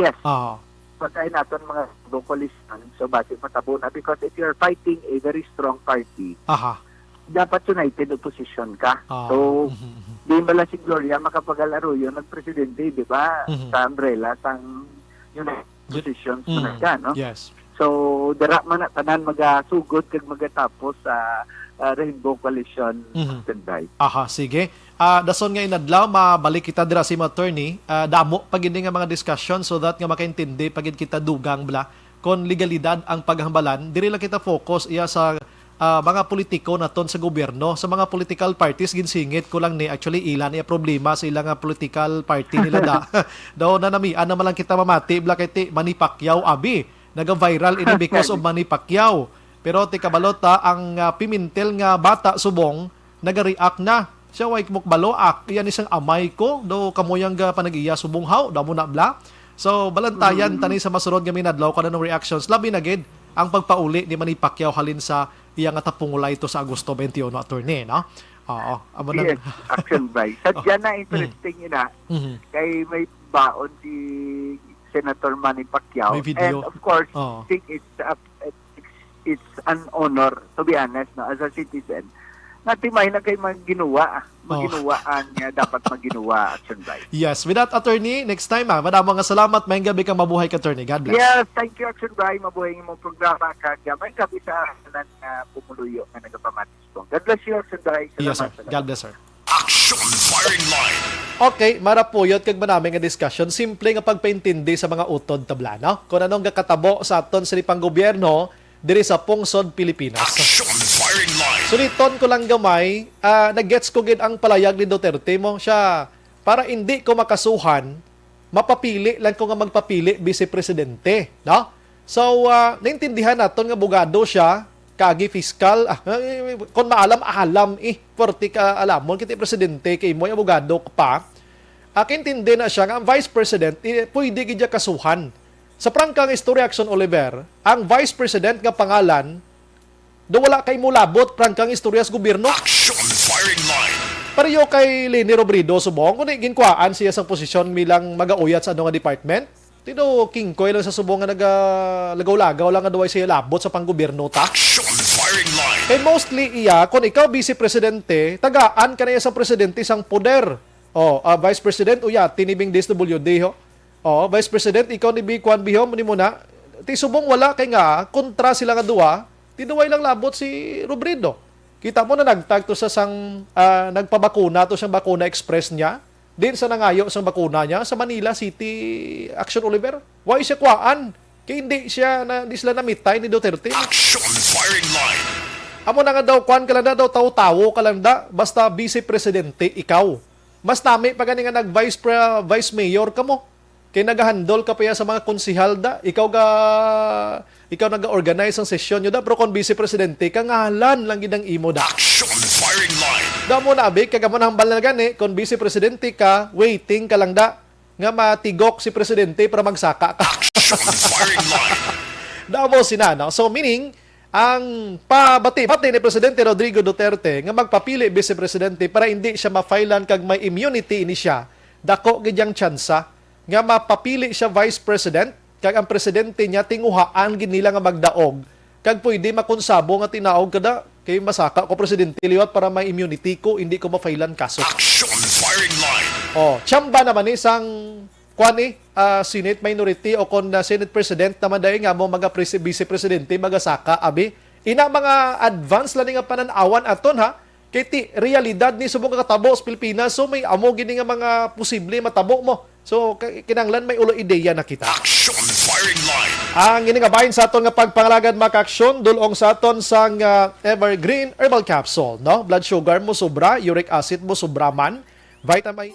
Yes. Ah. Pagkain naton mga rainbow koalisyon, so basi matabo na because if you're fighting a very strong party, Aha. dapat united opposition ka. Ah, So, mhm, mhm. di ba lang si Gloria Macapagal Arroyo nagpresidente, di ba? Mhm. Sa umbrella sang United Yun- Opposition Mm, ka, no? Yes. So, dira man na tanan magasugod kag magatapos sa ah, Rainbow Coalition Mhm. standby. Aha, sige. Ah, dason nga inadlaw, mabalik kita dira sa imo, attorney. Ah, damo pa gid nga mga discussion so that nga makaintindi pa gid kita dugang bala kon legalidad ang paghambalan. Diri lang kita focus iya sa ah, mga politiko naton sa gobyerno, sa mga political parties. Ginsingit ko lang ni, actually, ila niya problema sa ila nga political party nila da. Daw na namian naman lang kita mamati bala kay ti Manny Pacquiao abi. Naga-viral ini because of Manny Pacquiao. Pero ti kabalo ta, ang ah, Pimentel nga bata subong naga-react na. Siya, "Way mo kabalo, ak, iya ni sang amay ko, do kamo yang ga panag-iya subong haw, damo na bla." So, balantayan Mm. tani sa masunod nga minadlaw kada ng reactions, labi na gid ang pagpauli ni Manny Pacquiao halin sa iya nga tapungulay to sa Agosto twenty-one, attorney, no? Oo, amo na. Yes, Action Bright. Sadya na interesting yun, ah. Mhm. Kay may baon si Senator Manny Pacquiao. May video. And of course, Oo. I think it's, uh, it's, it's an honor, to be honest, no, as a citizen. Natimahin na kay maginuwa, ah. Oo. Maginuwa ang uh, dapat maginuwa, Action Bright. Yes, with that, attorney, next time, ah, madamo nga salamat. Maayong gabi ka, mabuhay ka, attorney. God bless. Yes, thank you, Action Bright. Mabuhay ang imong programa. Kag uh, may gabi sa tanan nga pumuluyo nga nagapamatis po. God bless you, Action Bright. Yes, sir. Salamat, salamat. God bless, sir. Action Firing Line. Okay, marapuyot kag manami nga discussion, simple nga pagpaintindi sa mga utod tabla, no? Kung anong gakatabo sa aton sa lipang gobyerno diri sa pungsod Pilipinas. Action Firing Line. Suliton ko lang gamay, ah, nagets ko gid ang palayag ni Duterte mo siya, para indi ko makasuhan, mapapili lang ko nga magpapili vice presidente, no? So, ah, naintindihan naton nga abogado siya, kagi fiskal, ah, eh, kung maalam-alam eh, forty ka alamon, kiti presidente, kay mo'y abogado ka pa. Ah, kaintindi na siya nga ang vice president, eh, pwede gid niya kasuhan. Sa prangka nga istorya, Action Oliver, ang vice president nga pangalan, do wala kay mulabot, prangka nga istorya sa gobyerno. Action Firing Line. Pareho kay Leni Robredo subong, kundi ginkuhaan siya sang posisyon bilang magauyat sa ano nga department. Tido, kingkoy lang sa subong nga nagalagaw-lagaw lang nga duway siya labot sa panggobyerno ta. Action Firing Line. Kay mostly iya, kung ikaw vice presidente, tagaan ka na iya sang presidente sang poder. Oh, ah, Vice President, uya, tinibing D S W D ho. Oh, Vice President, ikaw ni Bikuan Bihom, ni mo na. Ti subong wala kay nga, kontra sila nga duwa, tiduway lang labot si Robredo. Kita mo na nagtag to sa sang, ah, nagpabakuna to siyang Bakuna Express niya. Din sa nangayo sang bakuna niya sa Manila City, Action Oliver. Why siya kuhaan? Kay hindi siya na, hindi sila namitay ni Duterte. Action Firing Line. Amo na nga daw, kuan ka lang da, daw tawo-tawo ka lang da, basta vice presidente ikaw. Mas nami pa gani nga nag-vice pre-, vice mayor ka mo. Kay nagahandle ka pa ya sa mga konsehal da, ikaw ga, ikaw naga-organize ang sesyon nyo da, pero kung vice presidente ka, ngalan lang gid ang imo da. Action Firing Line. Damo na abi, kag amo na hambal na gani, kung vice presidente ka, waiting ka lang da, nga matigok si presidente para magsaka ka. Action Firing Line. Damo sina, no? So, meaning, Ang pabati-bati ni Presidente Rodrigo Duterte nga magpapili Vice Presidente para hindi siya ma-filean kag may immunity ini siya, dako gid ang tsansa nga mapapili siya Vice President, kag ang presidente niya tinguhaan gid nila nga magdaog, kag pwede makonsabo nga tinaog kada kay masaka ko presidente liwat para may immunity ko, hindi ko ma-filean kaso. Action firing line. Oh, tsamba naman ni sang kuan ni, ah, Senate minority o kon, ah, Senate President naman dahil nga mo mga presi-, vice presidente magasaka abi. Ina mga advance lang ni nga panan-awan aton ha. Kay ti realidad ni subong katabo sa Pilipinas, so may amo gini nga mga posible matabo mo. So ka-, kinahanglan may ulo ideya na kita. Action firing line. Ang ini nga bahin sa aton nga pagpangalagad makaaksyon, dulong sa aton sang, ah, Evergreen Herbal Capsule, no? Blood sugar mo sobra, uric acid mo sobra man, vitamin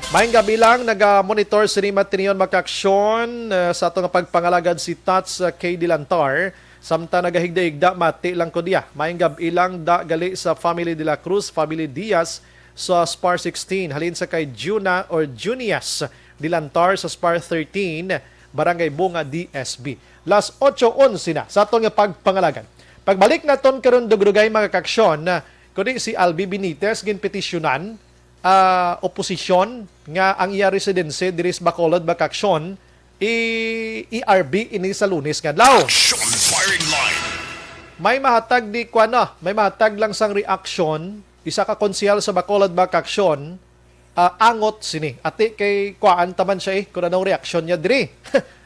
Maayong gabi lang, naga-monitor sini matiniyon makaaksyon, uh, sa ato nga pagpangalagad si Tats, uh, K Dilantar. Samtang nagahigda-higda, mati lang ko diya. Maayong gab-i lang da gali sa family De La Cruz, family Diaz sa Spar sixteen. Halin sa kay Juna or Junias Dilantar sa Spar thirteen, Barangay Bunga, D S B. Las ocho onse na sa aton nga pagpangalagan. Pagbalik naton karon dugdugay mga kaaksyon, kundi si Albi Benitez ginpetisyonan, ah, oposisyon nga ang iya residency diri sa Bacolod, Bacaccion, i-, i-R B ini sa Lunes nga adlaw. Action firing line. May mahatag di kuan na, may mahatag lang sang reaksyon, isa ka konsehal sa Bacolod, Bacaccion, ah, angot sini. Ati kay kuan taman siya eh, kung anong reaksyon niya diri.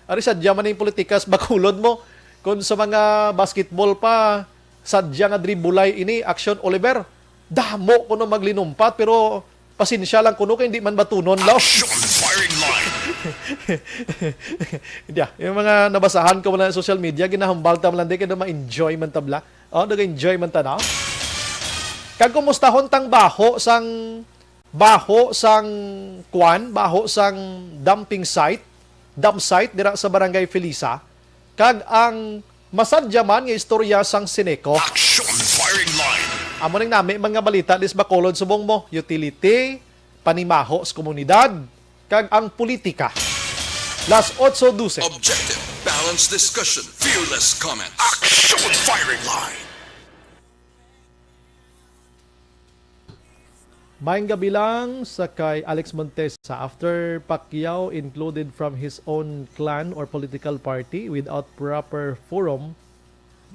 Ari sadya man ning politika sa Bacolod mo, kung sa mga basketball pa, sadya nga dribulay ini, action Oliver. Damo kuno maglinumpat, pero pasensya lang kuno kay hindi man batunon, law. Action firing line. Hindi, ah. Yung mga nabasahan ko man sa social media, ginahambal ta man lang di kay ma-enjoy man tabla. Oh, nag-enjoy man ta na. Kag kumustahon tang baho sang, baho sang kwan, baho sang dumping site, dump site dira sa Barangay Felisa. Kag ang masadya man nga istorya sang Sineco. Action firing line. Amo ning nami man nga balita dis Bacolod subong mo, utility, panimaho sa komunidad, kag ang politika. Las otso dose. Objective, balanced discussion, fearless comments. Action firing line. Maayong gabi lang sa kay Alex Montesa. After Pacquiao included from his own clan or political party without proper forum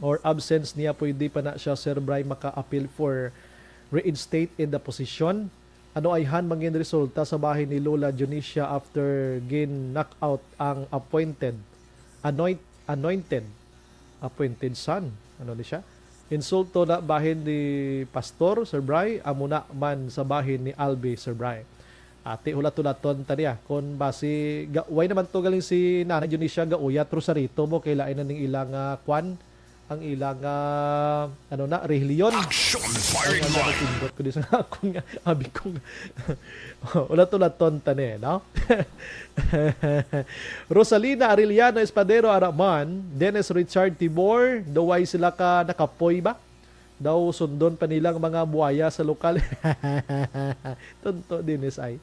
or absence niya, pwede pa na siya, Sir Bry, maka-appeal for reinstate in the position? Ano ayhan mangin resulta sa bahin ni Lola Dionisia after gin-knock out ang appointed, anoint-, anointed appointed son. Ano ni siya? Insulto na bahin ni Pastor, Sir Bry, amo na man sa bahin ni Albi, Sir Bry. Ati, hulat-hulaton ta niya. Kung basi, ga-, way naman to galing si Nanay Dionisia gauyat Rosarito mo, kay lain na ning ilang, ah, kwan, ang ilang, ah, ano na, relihiyon. Action firing line. Tindot ko di sa akong, abi kong, ulat-ulaton ta ni, no? Rosalina Arellano Espadero Araman, Dennis Richard Tibor, daw way sila ka nakapoy ba? Daw sundon pa nilang mga buaya sa lokal. Tunto, Dennis, ay.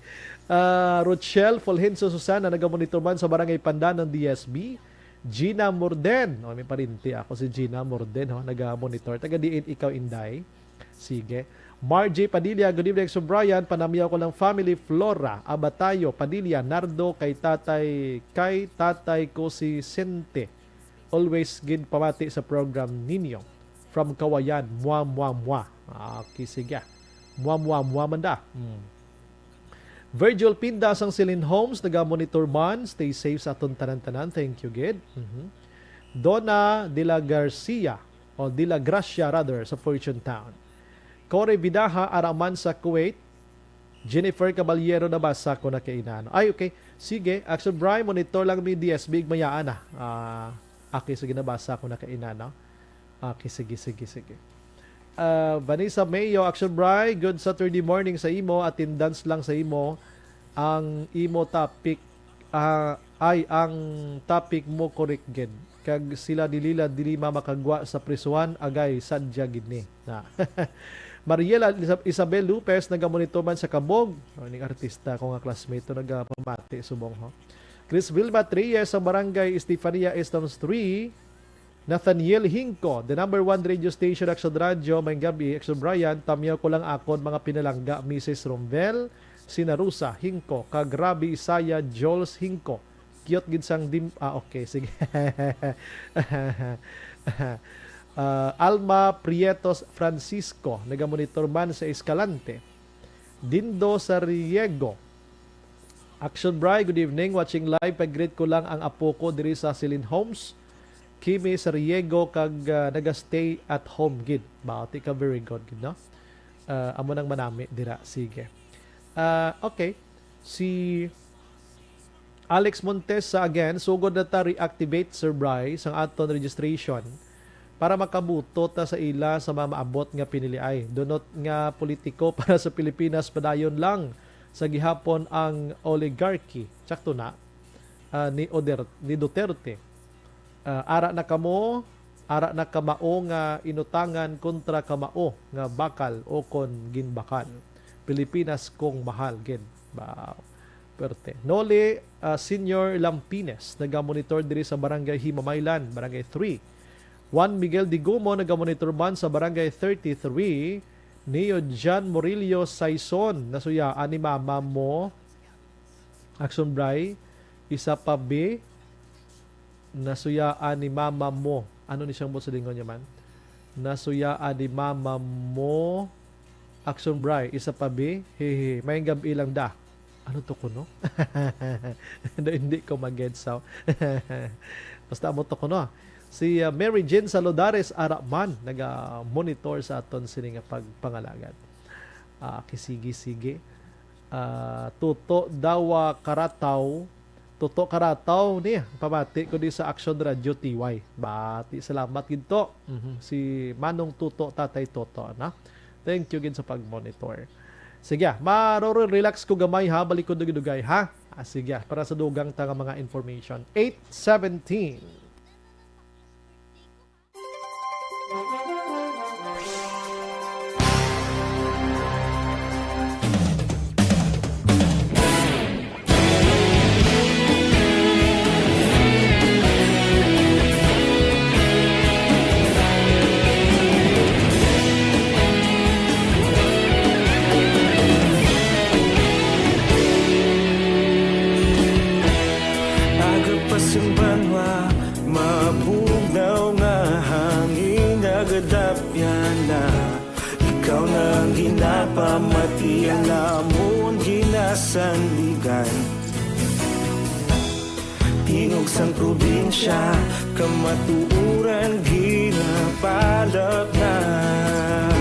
Ah, Rochelle Fulgencio Susana, nagamonitor man sa Barangay Pandan ng D S B. Gina Morden. O, may parinti ako si Gina Morden, ho. Nagamonitor. Taga diin ikaw, Inday? Sige. Margie Padilla, good evening, Sir Brian. Panamiyaw ko lang family, Flora, Abatayo, Padilla, Nardo, kay tatay, kay tatay ko si Sente. Always gid pamati sa program ninyo. From Kawayan, mwa, mwa, mwa. Okay, sige. Mwa, mwa, mwa man da. Hmm. Virgil Pinda sang Celine Homes, naga-monitor man. Stay safe sa aton tanan-tanan. Thank you, gid. Mhm. Donna de la Garcia, o de la Gracia rather, sa Fortune Town. Corey Vidaha, ara man sa Kuwait. Jennifer Caballero, nabasa ko na kay inano. Ay, okay. Sige, Action Bry, monitor lang mi D S B, igmayaan na. Ah, okay, sige, nabasa ko na kay inano. Okay, sige, sige, sige. Ah, Vanessa Mayo, Action Bry, good Saturday morning sa imo. Attendance lang sa imo. Ang imo topic, ah, ay, ang topic mo correct gid. Kag sila ni Lila dili ma makagwa sa prisuhan, agay, sadya gid ni. Na. Mariela Isa-, Isabel Lopez, nagamonitor man sa Kabog. O, ning artista ko nga classmate to, nagapamati subong, ho. Chris Vilma Trias sa Barangay Estefania Estamos three. Nathaniel Hingco, the number one radio station, Action Radio, may gabi, Action Brian, tamyaw ko lang akon mga pinalangga, Missus Romvel, Sinarusa, Hingco, kag Rabi Isaya, Jules Hingco. Cute gid sang dim-, ah, okay, sige. Ah, Alma Prietos Francisco, nagamonitor man sa Escalante. Dindo Sariego. Action Bry, good evening. Watching live, pag-greet ko lang ang apo ko diri sa Celine Homes. Kimi Sariego kag, ah, naga-stay at home gid. Bati ka, very good gid, no? Ah, amo nang manami dira. Sige. Ah, okay. Si Alex Montesa again, sugod na ta reactivate, Sir Bry, sang aton registration para makabuto ta sa ila sa mga maabot nga piniliay. Dunot nga politiko para sa Pilipinas, padayon lang sa gihapon ang oligarchy. Sakto na, ah, ni Oder-, ni Duterte. Ah, ara na kamo, ara na kamao nga inutangan kontra kamao nga bakal o kon ginbakal. Pilipinas kong mahal gid. Ba, perte. Noli, ah, Senior Lampines, nagamonitor diri sa Barangay Himamaylan, Barangay three. Juan Miguel Digumo, nagamonitor man sa Barangay thirty-three. Neo John Murillo Saison, nasuyaan ni mama mo. Action Bry, isa pa bi. Nasuyaan ni mama mo. Ano ni siyang buot silingon niya man? Nasuyaan ni mama mo. Action Bry, isa pa bi. Hehe. May gabi lang da. Ano to kuno? Da, hindi ko magets, aw. Basta amo to kuno. Si, uh, Mary Jane Saludares Araman, naga-monitor sa aton sini nga pagpangalagad. Ah, kisigi-sigi. Ah, Tuto Dawa Karataw. Tuto Karataw ni, pamati ko di sa Action Radio T Y. Bati, salamat gid to. Mhm. Si Manong Tuto, Tatay Toto, na? Thank you gid sa pag-monitor. Sige, ah, maroro-relax ko gamay, ha, balik ko dugay-dugay, ha. Ah, sige, ah, para sa dugang ta nga mga information. Eight seventeen. Aga pa sang banwa, mabugnaw nga hangin nagadapyan na. Ikaw na ang ginapamati, ang amon ginasandigan. Tingog sang probinsya, kamatuoran ginapalapnap.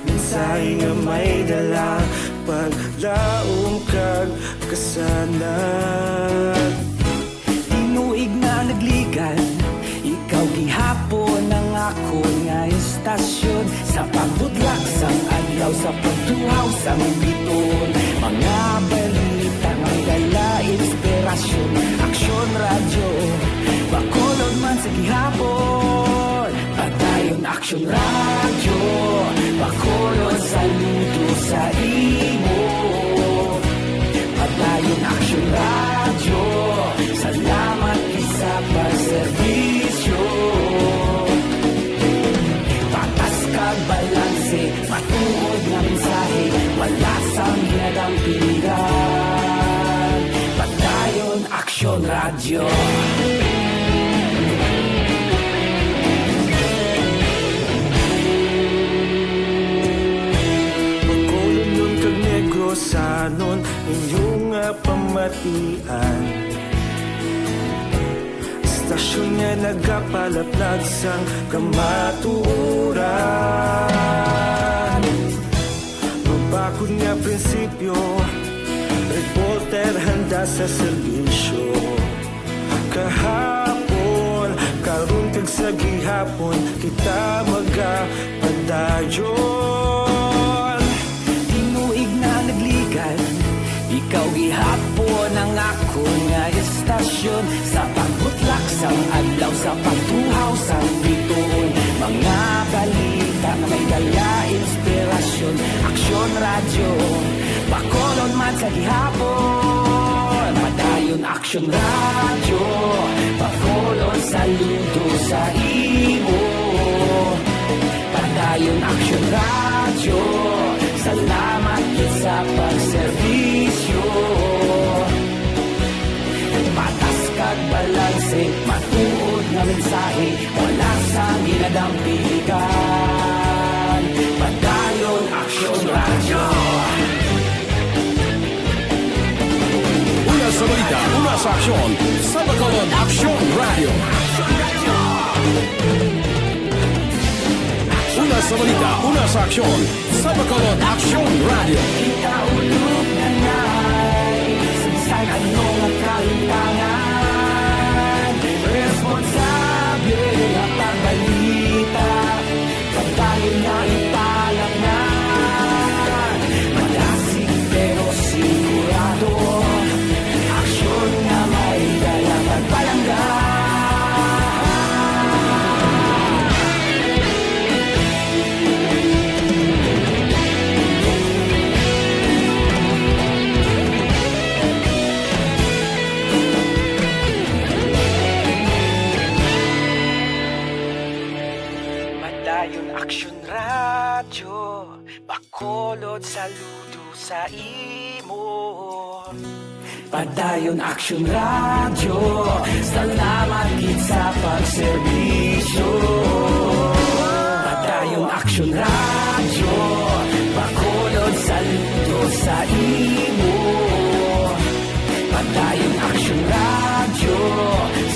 Mensahe nga may dala, paglaom kag kasanag. Tinuig na nagligan, ikaw gihapon ang akon nga istasyon. Sa pagbudlak sang adlaw, sa pagtuhaw sang biton, mga balita may dala inspirasyon. Aksyon Radyo, Bacolod man sa gihapon. Padayon Aksyon Radyo, Bacolod, saludo sa imo. Padayon Aksyon Radyo, salamat gid sa pagserbisyo. Patas kag balanse, matuod nga mensahe, wala sang ginadampigan. Padayon Aksyon Radyo. Tian. Istasyon nga nagapalaplag sang kamatuoran. Mabakod nga prinsipyo, reporter handa sa serbisyo. Kahapon, karon kag sa gihapon, kita magapadayon. Tinuig na nagligad, ikaw gihapon ang akon nga istasyon. Sa pagbutlak sang adlaw, sa pagtuhaw sang bituon, mga balita nga may dala inspirasyon. Aksyon Radyo, Bacolod man sa gihapon. Padayon Aksyon Radyo, Bacolod, saludo sa imo. Padayon Aksyon Radyo, salamat gid sa pagserbisyo. Patas kag balanse, matuod nga mensahe, wala sang ginadampigan. Padayon Aksyon Radyo. Una sa balita, una sa aksyon, sa Bacolod Aksyon Radyo. Una sa balita, una sa aksyon, sa Bacolod Aksyon Radyo. Kita ulog na nay, sa bisan ano nga kahitangan, responsable nga pagbalita. Pagtayo na ipalaknan, malasig pero sigurado. Aksyon nga may dala pagpalangga. Padayon Aksyon Radyo, Bacolod, saludo sa imo. Padayon Aksyon Radyo, salamat gid sa pagserbisyo. Padayon Aksyon Radyo, Bacolod, saludo sa imo. Padayon Aksyon Radyo,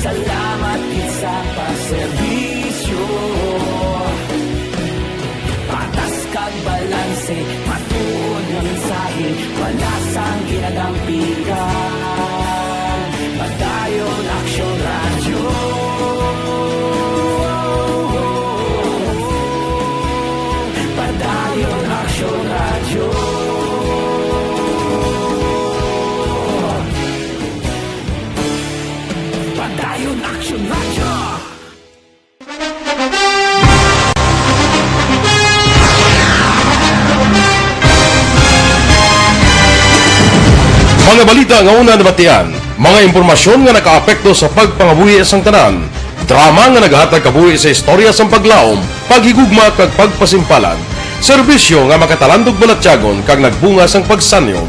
salamat gid sa pagserbisyo. Patas kag balanse, matuod nga mensahe, wala sang ginadampigan. Padayon Aksyon Radyo. Padayon Aksyon Radyo. Padayon Aksyon Radyo. Mga balita nga una nabatian, mga impormasyon nga nakaapekto sa pagpangabuhi sang tanan, drama nga nagahatag kabuhi sa istorya sang paglaom, paghigugma kag pagpasimpalan, serbisyo nga makatalandog balatyagon kag nagbunga sang pagsanyon.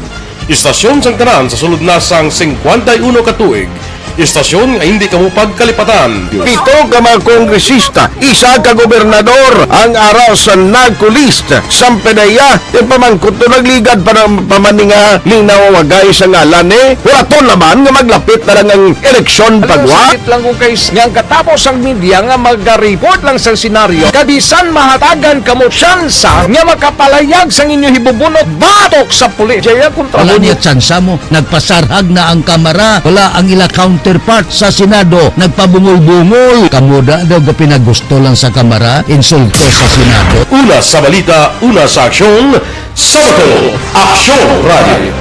Istasyon sang tanan sa sulod na sang singkwenta y uno ka tuig. Istasyon nga hindi kamo pagkalipatan. Pito ka mga kongresista, isa ka gobernador ang ara sa NAGCO list. Sampanaya, yung pamangkot to nagligad pa ng pamaninga ning nawawagay sa ngalan ni Horaton naman nga maglapit na lang ang eleksyon. Alam mo, pagwa. Sakit lang kung kay s-, nga ang katapos ang media nga magareport lang sa senaryo, kabisan mahatagan kamo tsansa nga makapalayag sang inyo hibubunot batok sa pulis. Jaya kontra. Wala mo niya tsansa mo. Nagpasarhag na ang Kamara. Wala ang ila counterpart sa Senado. Nagpabungol-bungol. Kamo da daw gapinagusto lang sa Kamara. Insulto sa Senado. Una sa balita, una sa aksyon, sa Bacolod Aksyon Radio.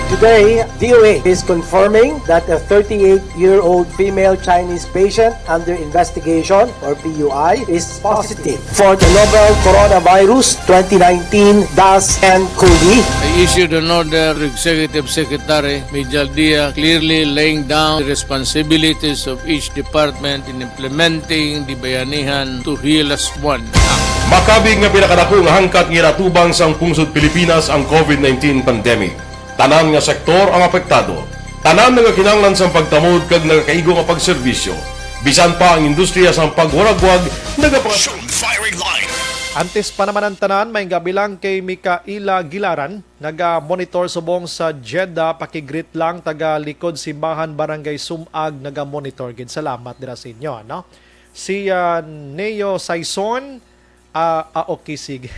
Today, D O A is confirming that a thirty-eight-year-old female Chinese patient under investigation, or P U I, is positive for the novel coronavirus twenty nineteen dash N COVID. I issued an order to Executive Secretary Mijal Dia, clearly laying down the responsibilities of each department in implementing the Bayanihan to Hilas Buwan Act. Makabig nga pinakadako nga hangkat nga ginatubang sang pungsod Pilipinas ang COVID nineteen pandemic. Tanan nga sektor ang apektado. Tanan nagakinahanglan sang pagtamod kag nagakaigo nga pagserbisyo. Bisan pa ang industriya sang pagwaragwag nagapang- Firing line. Antes pa naman ang tanan, may gabi lang kay Mikaela Gilaran, naga-monitor subong sa Jeddah, pakigreet lang, taga Likod Simbahan, Barangay Sumag, naga-monitor gid. Salamat dira sa inyo, no? Si ah, Neo Saison, ah, ah, okay, sige.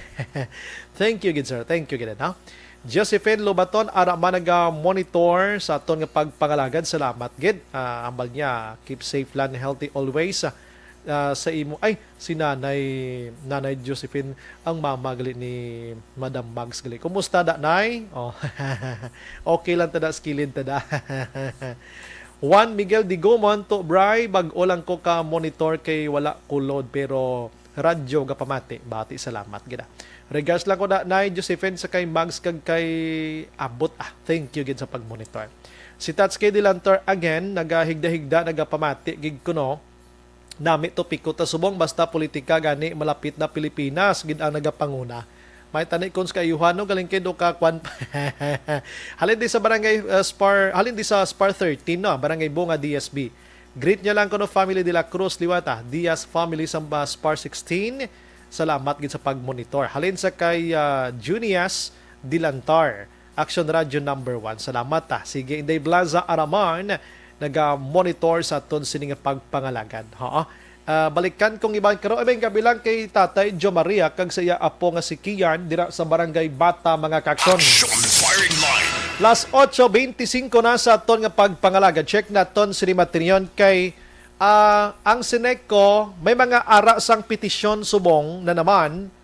Thank you gid, sir. Thank you gid, no? Josephine Lobaton, ara man naga-monitor sa aton nga pagpangalagad. Salamat gid. Ah, ambal niya, keep safe lang, healthy always. Ah, sa imo, ay, si Nanay, Nanay Josephine, ang mama gali ni Madam Mags gali. Kumusta da, Nay? Oh. Okay lang ta da, skilid ta da. Juan Miguel Digomon, to Bray, bag-o lang ko ka monitor kay wala ko load, pero radyo gapamati. Bati, salamat gid, ah. Regards lang ko na, Nay Josephine, sa kay Mags kag kay Abot. Ah, thank you gid sa pag-monitor. Si Tats K Dilantor again, nagahigda-higda, nagapamati gid kuno. Nami topiko ta subong, basta politika gani, malapit na Pilipinas gid ang nagapanguna. May tani kun sa kaayuhan, no, galing kay do ka kwan. Halin di sa barangay uh, Spar, halin di sa Spar thirteen, no, Barangay Bunga D S B. Greet niya lang kuno family de la Cruz Liwata, Diaz family sa uh, Spar sixteen. Salamat gid sa pag-monitor. Halin sa kay uh, Junias Dilantar, Action Radio number one. Salamat, ah. Sige, Inday Blaza Araman, naga-monitor sa aton sini nga pagpangalagad. Ha? Ah, balikan kong iban karo, aming kabilang kay Tatay Jo Maria kag sa iya apo nga si Kian dira sa Barangay Bata, mga kaksyon. Action firing line. Las otso beintisinko na sa aton nga pagpangalagad. Check naton sini matinyon kay ah, ang Seneco may mga ara sang petisyon subong na naman.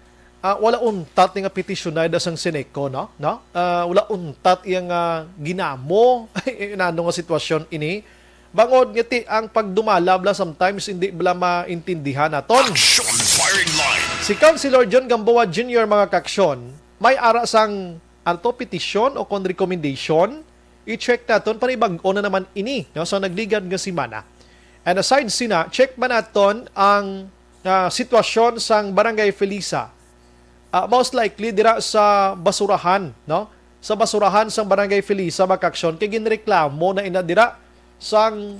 Ah, wala untat ni nga petisyonay da sang Seneco, no? No? Ah, wala untat iya nga ginamo. Inano nga sitwasyon ini? Bangod nga ti ang pagdumala bla sometimes hindi bla maintindihan naton. Action firing line. Si Councilor John Gamboa Junior, mga kaksyon, may ara sang, ano to, petisyon o kon recommendation. I-check naton, panibag-o na naman ini, no, sa nagligad nga semana. And aside sina, check man naton ang ah, sitwasyon sang Barangay Felisa. Ah, most likely dira sa basurahan, no? Sa basurahan sang Barangay Felisa, mga kaksyon, kay ginreklamo na ina dira sang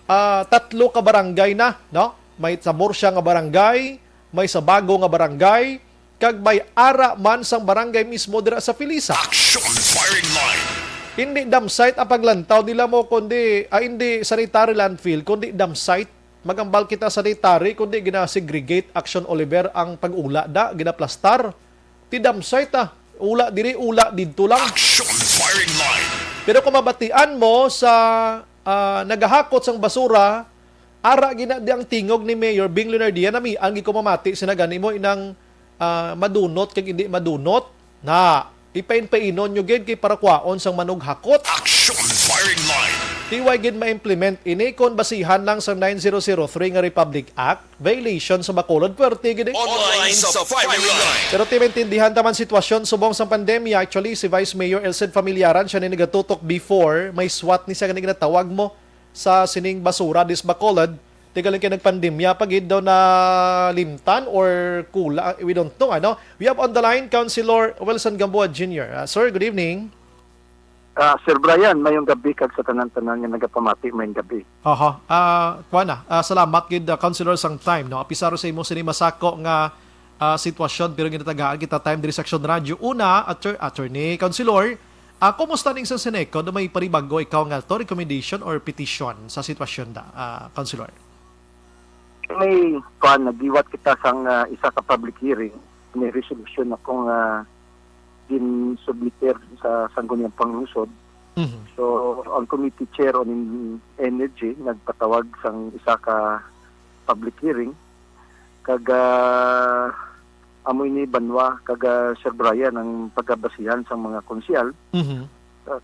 ah, tatlo ka barangay na, no? May sa Murcia nga barangay, may sa Bago nga barangay, kag may ara man sang barangay mismo dira sa Felisa. Action firing line. Hindi dump site ang paglantaw nila mo, kundi, ah, hindi sanitary landfill, kundi dump site. Magambal kita sanitary, kundi gina-segregate, Action Oliver, ang pag-ula da, ginaplastar. Ti dump site, ah. Ula diri, ula didto lang. Action firing line. Pero kung mabatian mo sa ah, nagahakot sang basura, ara gina di ang tingog ni Mayor Bing Leonardia, namian gid ko mamati sina gani mo inang ah, madunot kag hindi madunot. Na, ipain-painon nyo gid kay para kwaon sang manughakot. Action firing line. Ti way gid ma-implement ini kon basihan lang sa nine zero zero three nga Republic Act, violation sa Bacolod, puwerte gid eh. Online sa firing line. Pero ti maintindihan ta man sitwasyon subong sang pandemya. Actually, si Vice Mayor Elcid Familiaran, siya ni nagatutok before, may SWAT ni siya gani ginatawag mo sa sining basura dis Bacolod. Ti galing kay nagpandemya pa gid daw na limtan or kula, we don't know, ano. We have on the line Councilor Wilson Gamboa Junior. Ah, sir, good evening. Ah, Sir Brian, mayong gabi kag sa tanan-tanan nga nagapamati, mayong gabi. Aha. Ah, kuan na. Ah, salamat gid, ah, Councilor, sang time, no. Apisaro sa imo sini masako nga ah, sitwasyon, pero ginatagaan kita time diri sa Action Radio. Una, ator- attorney, Councilor, ah, kumusta ning sa Seneco? Do may panibago ikaw nga to recommendation or petition sa sitwasyon da, ah, Councilor? May kuan, nagliwat kita sang ah, isa ka public hearing, may resolution ako nga ginsubmiter sa Sangguniang Panglungsod. Mhm. So, ang Committee Chair on Energy nagpatawag sang isa ka public hearing, kag ah, amo ini, Banwa kag ah, Sir Brian, ang pagabasihan sang mga konsehal. Mhm. Ah,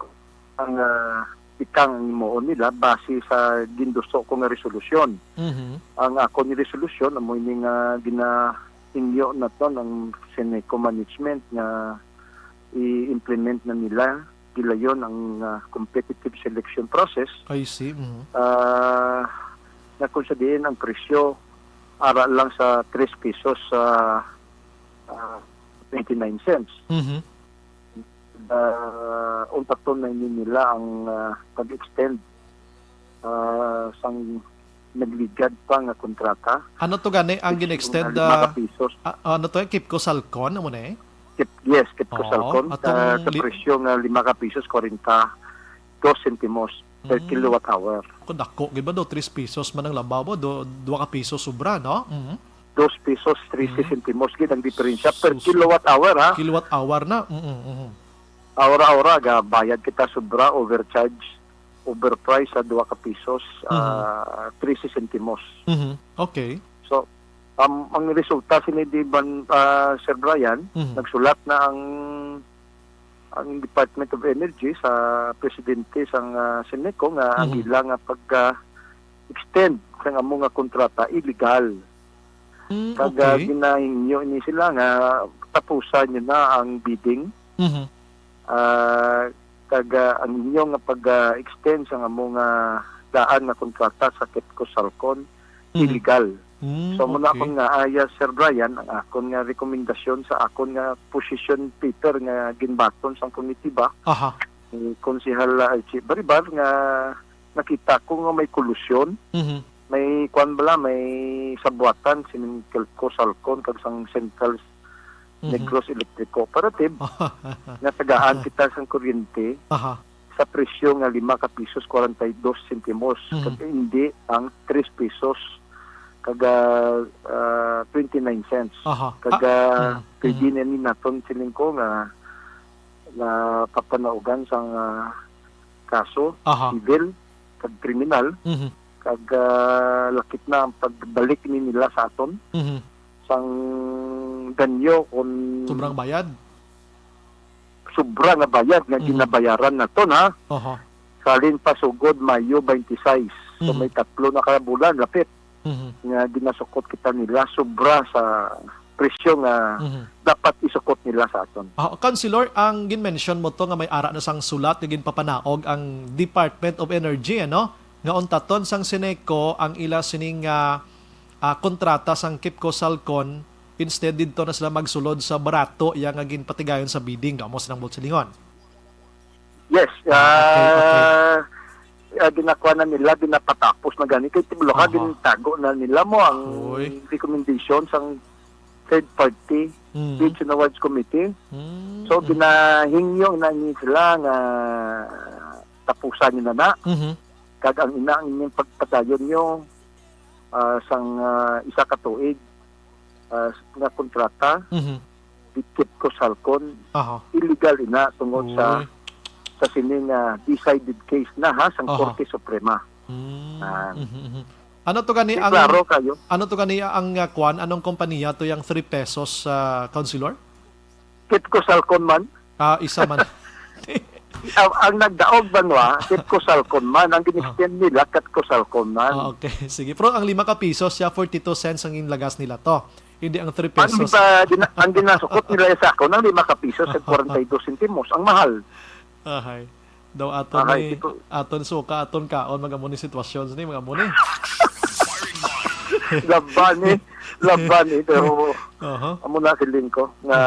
ang ah, ikang himuon nila base sa ginduso ko nga resolusyon. Mhm. Ang ako ni resolusyon amo ini nga ginahinyo naton ang Seneco management nga i-implement na nila gilayon ang ah, competitive selection process. I see. Mhm. Ah, na kung sa diin ang presyo ara lang sa tres pesos sa ah, twenty-nine cents. Mhm. Ah, untaton na ini nila ang ah, pag-extend ah, sang nagligad pa nga kontrata. Ano to gani ang Which gin-extend, is mga ah, lima ka pisos. Ah, ano to, Kipco Salcon, amo na eh? Kip-, yes, Kipco Oo, Salcon, atong ah, sa li- presyo nga lima ka pisos, kwarenta dos sentimos per Mm. kilowatt hour. Kung dako, gid ba do, tres pesos man ang labaw, do, dua ka piso sobra, no? Mhm. Dos pesos, trese Mm. sentimos gid ang diferensya per Sus. kilowatt hour, ha? Kilowatt hour na. Mm, mhm. Aura-aura, ga bayad kita sobra, overcharge, overprice sa dua ka pisos, Mhm. ah, trese sentimos. Mhm. Okay. So, um, ang resulta sini, di ba, ah, Sir Brian, Mhm. nagsulat na ang, ang Department of Energy sa presidente sang, ah, Seneco nga ang Mhm. ila nga pag, ah, extend sang amo nga kontrata illegal. Mm, Kag, ah, okay. ginahingyo ni sila nga tapusan nyo na ang bidding. Mhm. Ah, kag, ah, ang inyo nga pag, ah, extend sang amo nga daan nga kontrata sa Kepco Salcon, Mhm. illegal. Mm, So, muna okay. akon nga, ah, yes, Sir Brian, ang akon nga rekomendasyon sa akon nga position paper nga ginbaton sang komitiba Aha. ni Konsehal, ah, Archie Baribar nga nakita ko nga may kolusyon. Mhm. May kwan bala, may sabuatan sining Kepco Salcon kag sang Central Mhm. Negros Electric Cooperative nga tagaan kita sang kuryente Aha. sa presyo nga lima ka pisos kwarenta y dos sentimos, Mhm. kag hindi ang tres pesos kag, ah, ah, twenty-nine cents. Aha. Kag, Ah, ah, mm, pwede mm. na ni naton siling ko nga, nga papanaugan sang, ah, kaso, Aha. civil, kag kriminal, Mhm. kag, ah, lakip na ang pagbalik ni nila sa aton Mhm. sang danyo kon Sobrang bayad? sobra nga bayad nga Mhm. ginabayaran naton, ha. Aha. Salin pa sugod Mayo twenty-six. So, Mhm. may tatlo na ka bulan, lapit, Mhm. nga ginasukot kita nila sobra sa presyo nga Mhm. dapat isukot nila sa aton. Ah, Councilor, ang gin-mention mo to nga may ara na sang sulat nga ginpapanaog ang Department of Energy, ano? Nga untaton sang Seneco ang ila sining, ah, ah, kontrata sang Kepco Salcon, instead didto na sila magsulod sa barato iya nga ginpatigayon sa bidding, kamo silang buot silingon. Yes, Ah, okay, okay. ah, ah, ginakuha na nila, ginapatapos na gani. Kay tiblo ka, Aha. gintago na nila mo ang Uy. recommendation sang third party Mm. bids and awards committee. Mm, So, mm. ginahingyo na ni sila nga tapusan nyo na na. Mhm. Kag ang ina ang inyong pagpadayon nyo, ah, sang, ah, isa ka tuig, ah, nga kontrata, Mhm. di Kepco Salcon, Aha. illegal ina tungod sa, Uy. sa sini nga decided case na, ha, sang Aha. Korte Suprema. Mm, Ah. mhm, mhm. Ano to gani Di ang, klaro kayo. ano to gani ang, ah, kwan? Anong kompanya to yang three pesos, ah, Councilor? Kepco Salcon man. Ah, isa man. Ang, ang nagdaog banwa, Kepco Salcon man. Ang Ah. gin-extend nila, Kepco Salcon man. Ah, okay. Sige. Pero ang lima ka piso siya, forty-two cents ang inlagas nila to. Hindi ang three Ang pesos. ba, gina-, ang ginasukot nila sa ako ng lima ka piso sa kwarenta y dos sentimos. Ang mahal. Ahay. Daw aton Ahay, ni, di ko aton suka, aton kaon, mag-amo ni sitwasyon ni, mag-amo ni. Laban eh. Laban eh. Pero Aha. amo na siling ko nga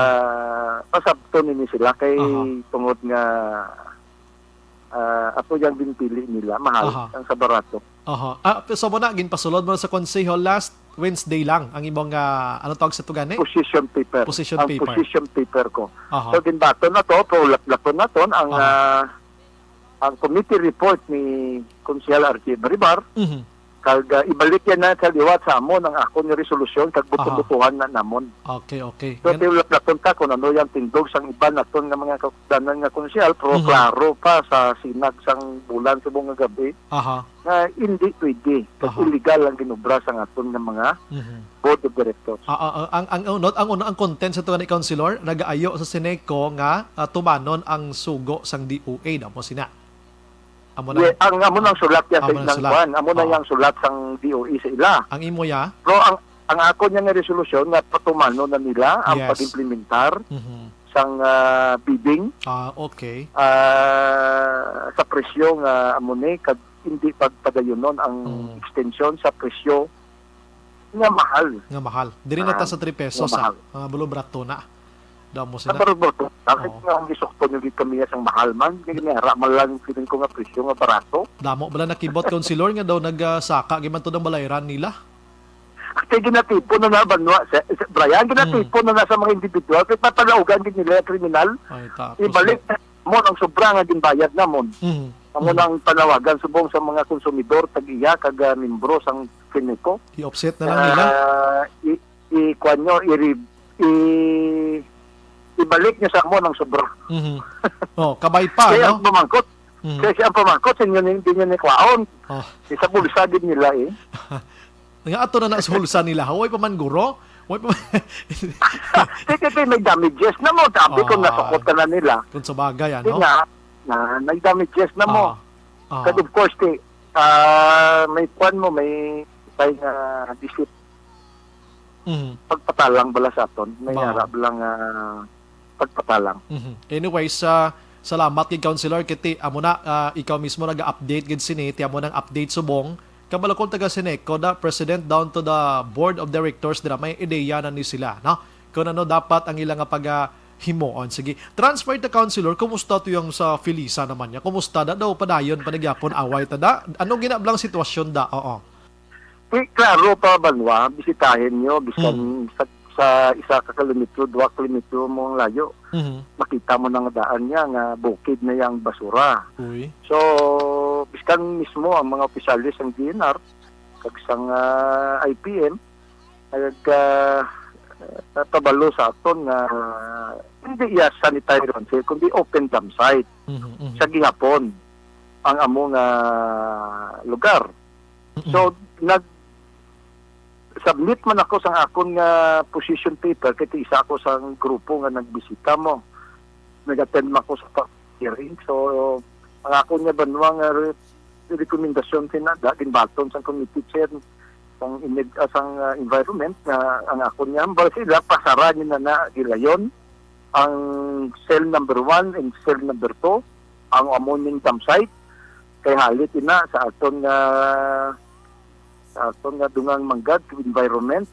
Hmm. pasabton ini sila kay Aha. tungod nga, ah, ato yang ginpili nila, mahal Aha. ang sa barato. Aha. Ah, so mo na, ginpasulod mo na sa konseho last Wednesday lang ang imong, ah, ano tawag sa tugan eh? Position paper. Position Ang paper. position paper ko. Aha. So, ginbaton na to, pero laplaton naton ang, Aha. ah, ang committee report ni Konsehal Archie Baribar, Mhm. kag, ah, ibalik yan na sa liwat sa amon ang akon nga resolusyon, kag Aha. buto-butuhan na namon. Okay, okay. So, Yan tiulap-lapon ta kung ano yung tindog sang iban naton nga mga kakudanan nga konsehal, pero Mhm. klaro pa sa sinag sang bulan subong nga gabi Aha. nga hindi pwede. Kag Aha. illegal ang ginobra sang aton nga mga Mhm. board of directors. Ah, ah, ah, ang, ang, unod, ang, unod, ang content sa tuwa ni Councilor, nag-aayo sa Seneco nga, ah, tumanon ang sugo sang D O A, daw mo sina. Amo na. Yeah, ang amo nang sulat niya sa Amo nang ilang sulat. kuwan. Amo na Oo. yang sulat sang D O E sa ila. Ang imo ya? Pero ang, ang ako niya nga resolusyon nga patumano na nila ang Yes. pag-implementar Mhm. sang, ah, bidding. Ah, okay. Ah, sa presyo nga amo ni, kag hindi pagpadayunon ang Mm. extension sa presyo nga mahal. Nga mahal. Diri na ta Ah, sa three pesos, nga mahal. ah. Mga bulo barato na. Damo sila. Sa Barbato, bakit Oo. nga ang gisukton yung gid kami sang mahal man? Kaya may ara man lang feeling ko nga presyo nga barato. Damo bala nakibot, Councilor, nga daw nagsaka gid man to ang balayran nila. Kaya ginatipon na na, Banwa, sa, sa, Brian, ginatipon na na sa mga individual. Kaya papanaugan din nila yung kriminal. Ay, tapos Ibalik na mo ang sobra nga ginbayad namon. Mhm. Amo Mhm. nang panawagan subong sa mga konsumidor, tag-iya, kag, ah, membro sang Fineco. I-offset na lang nila. Ah, i-, i-, kuwan nyo, i-, i-, ibalik nyo sa amon ang sobra. Mhm. Oh, kabay pa, Kaya no? ang pamangkot, Mhm. kaya siya ang pamangkot, sa inyo ni, hindi nyo ni kwaon. Oh. Isa bulsa gid nila eh. Nga ato na na sa hulsa nila, ha? Way pa man guro? Way pa man. Kaya, kaya may damages na mo, sabi ko, Ah. nasukot ka na nila. Kung sa bagay, Kaya ano? nga, na, may damages na mo. Ah. Ah. Kag of course, kay, ah, may kwan mo, may, may nga, disip, Mhm. pagpatalang bala sa aton. May Ba. ara bala nga pagpatalang. Mhm. Anyways, ah, salamat kay Councilor Kitty. Amo na, ah, ikaw mismo naga-update gid sini, ti amo nang update subong. Kabalo kong taga Sineco da, President down to the Board of Directors dira, may ideya na ni sila, no? Kung ano dapat ang ila nga pagahimuon. Sige, transfer to Councilor, kumusta to yung sa Felisa naman niya? Kumusta da daw? Padayon pa nagyapon away ta da? Ano ginablang sitwasyon da? Oo. Di, klaro pa, Banwa, bisitahin nyo, bisan Hmm. sa, sa isa ka kilometro, dua kilometro mo ang layo, Mhm. makita mo na nga daan niya nga bukid na yang basura. Uy. So, biskan mismo ang mga opisyales sang D N R, kag sang, ah, I P M, nag, ah, natabalo sa aton nga hindi iya sanitary landfill, kundi open dump site Mhm, mhm. sa gihapon ang amo nga lugar. Mm. So, nag-submit man ako sang akon nga position paper kay isa ako sang grupo nga nagbisita mo. Nag-attend man ako sa pa-, hearing. So, ang akon nga banwa nga re-, rekomendasyon, sinada, ginbaton sang committee chair sang enid-, ah, sang, ah, environment nga ang akon nga hambal sila, pasara ni na na gilayon ang cell number one and cell number two, ang amo ning dump site, kay halit ina sa aton nga, sa aton nga dungang manggad, environment,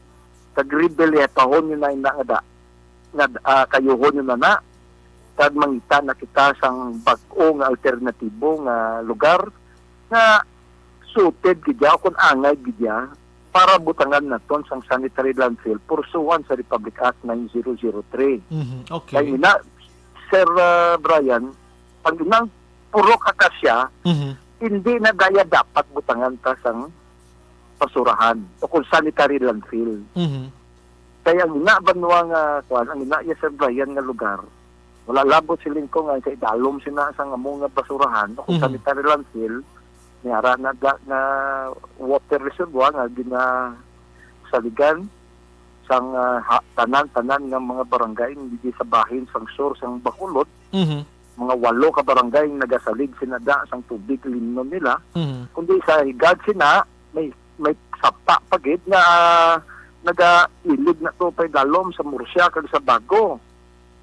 kag rebelhetahon yun na ina nga da, nga, ah, kayuhon yun na na, kag mangita na kita sang bag-o nga alternatibo nga lugar nga suited gid ya, o kung angay gid ya, para butangan naton sang sanitary landfill pursuant sa Republic Act nine zero zero three. Mhm, okay. Kay ina, Sir, ah, Brian, ang inang purok akasya, Mhm. hindi na daya dapat butangan ta sang basurahan o kung sanitary landfill. Mhm. Kay ang ina banwa nga, kuwan, ang ina ya, Sir Brian, nga lugar, wala labot siling ko nga sa idalom sina sang amo nga basurahan o kung Mhm. sanitary landfill, may ara na da nga water reservoir nga ginasaligan sang, ah, ha-, tanan-tanan nga mga barangay didi sa bahin sang sur sang Bacolod. Mhm. Mga walo ka barangay ang nagasalig sina da sang tubig limnon nila. Mhm. Kundi sa higad sina, may, may sapa pa gid nga nagailig na to pa idalom sa Murcia kag sa Bago.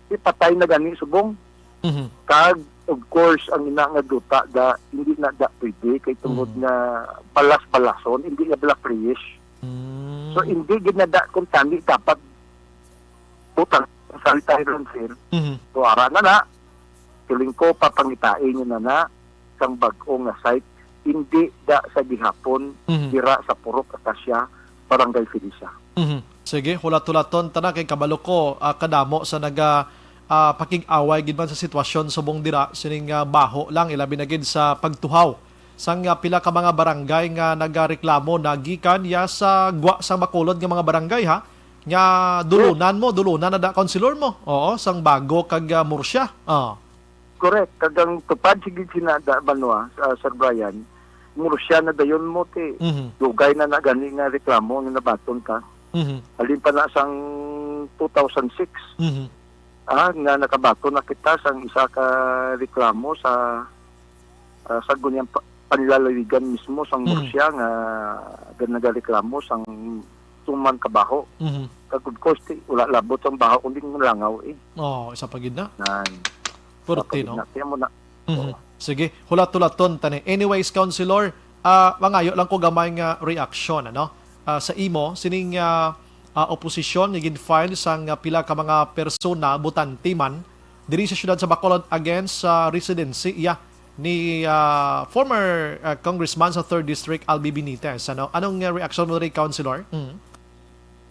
Ipatay na gani subong. Mhm. Kag, of course, ang ina nga duta da, hindi na da pwede kay tungod Mhm. nga balas-balason, hindi na bala fresh. Mm. So, hindi gid na da kung tani dapat butang sa sanitary landfill. Mhm. So, ara na na, feeling ko, papangitain nyo na na sang bag-o nga site, hindi da sa gihapon, Mhm. dira sa Purok Acacia, Barangay Felisa. Mhm. Sige, hulat-hulaton ta na kay kabalo ko, ah, kadamo sa naga, ah, pakig-away gid man sa sitwasyon subong dira sining, ah, baho lang, ilabi na gid sa pagtuhaw sang, ah, pila ka mga barangay nga nagareklamo na gikan ya sa gwa sang Bacolod nga mga barangay, ha, nga dulunan mo, dulunan na da, Councilor, mo. Oo, sang Bago kag, ah, Murcia. Ah. Correct. Kag ang tupad sige sinada, Banwa, ah, Sir Brian, Murcia na dayon mo ti. Mhm. Dugay na na gani nga reklamo nga nabaton ka. Mhm. Halin pa na sang two thousand six, Mhm. ah, nga nakabaton na kita sang isa ka reklamo sa, ah, sa gunyang pa-, panlalawigan mismo sang Mhm. Murcia nga gan-, nagareklamo sang tuman ka baho. Mhm. Kag of course, ti, wala labot ang baho, kundi ang langaw, eh. Oh, isa pa gid na. Nan. Purti, Isa pa gid no? na. Kaya mo na. Mhm. Oo. Sige, hulat-hulaton ta ni. Anyways, Councilor, ah, mangayo lang ko gamay nga reaksyon, ano? Ah, sa imo, sining, ah, ah, oposisyon nga gin-file sang, ah, pila ka mga persona, botante man, diri sa siyudad sa Bacolod against sa residency, iya, ni, ah, former, ah, Congressman sa Third District, Albi Benitez. Ano, anong, ah, reaksyon mo diri, Councilor? Mm.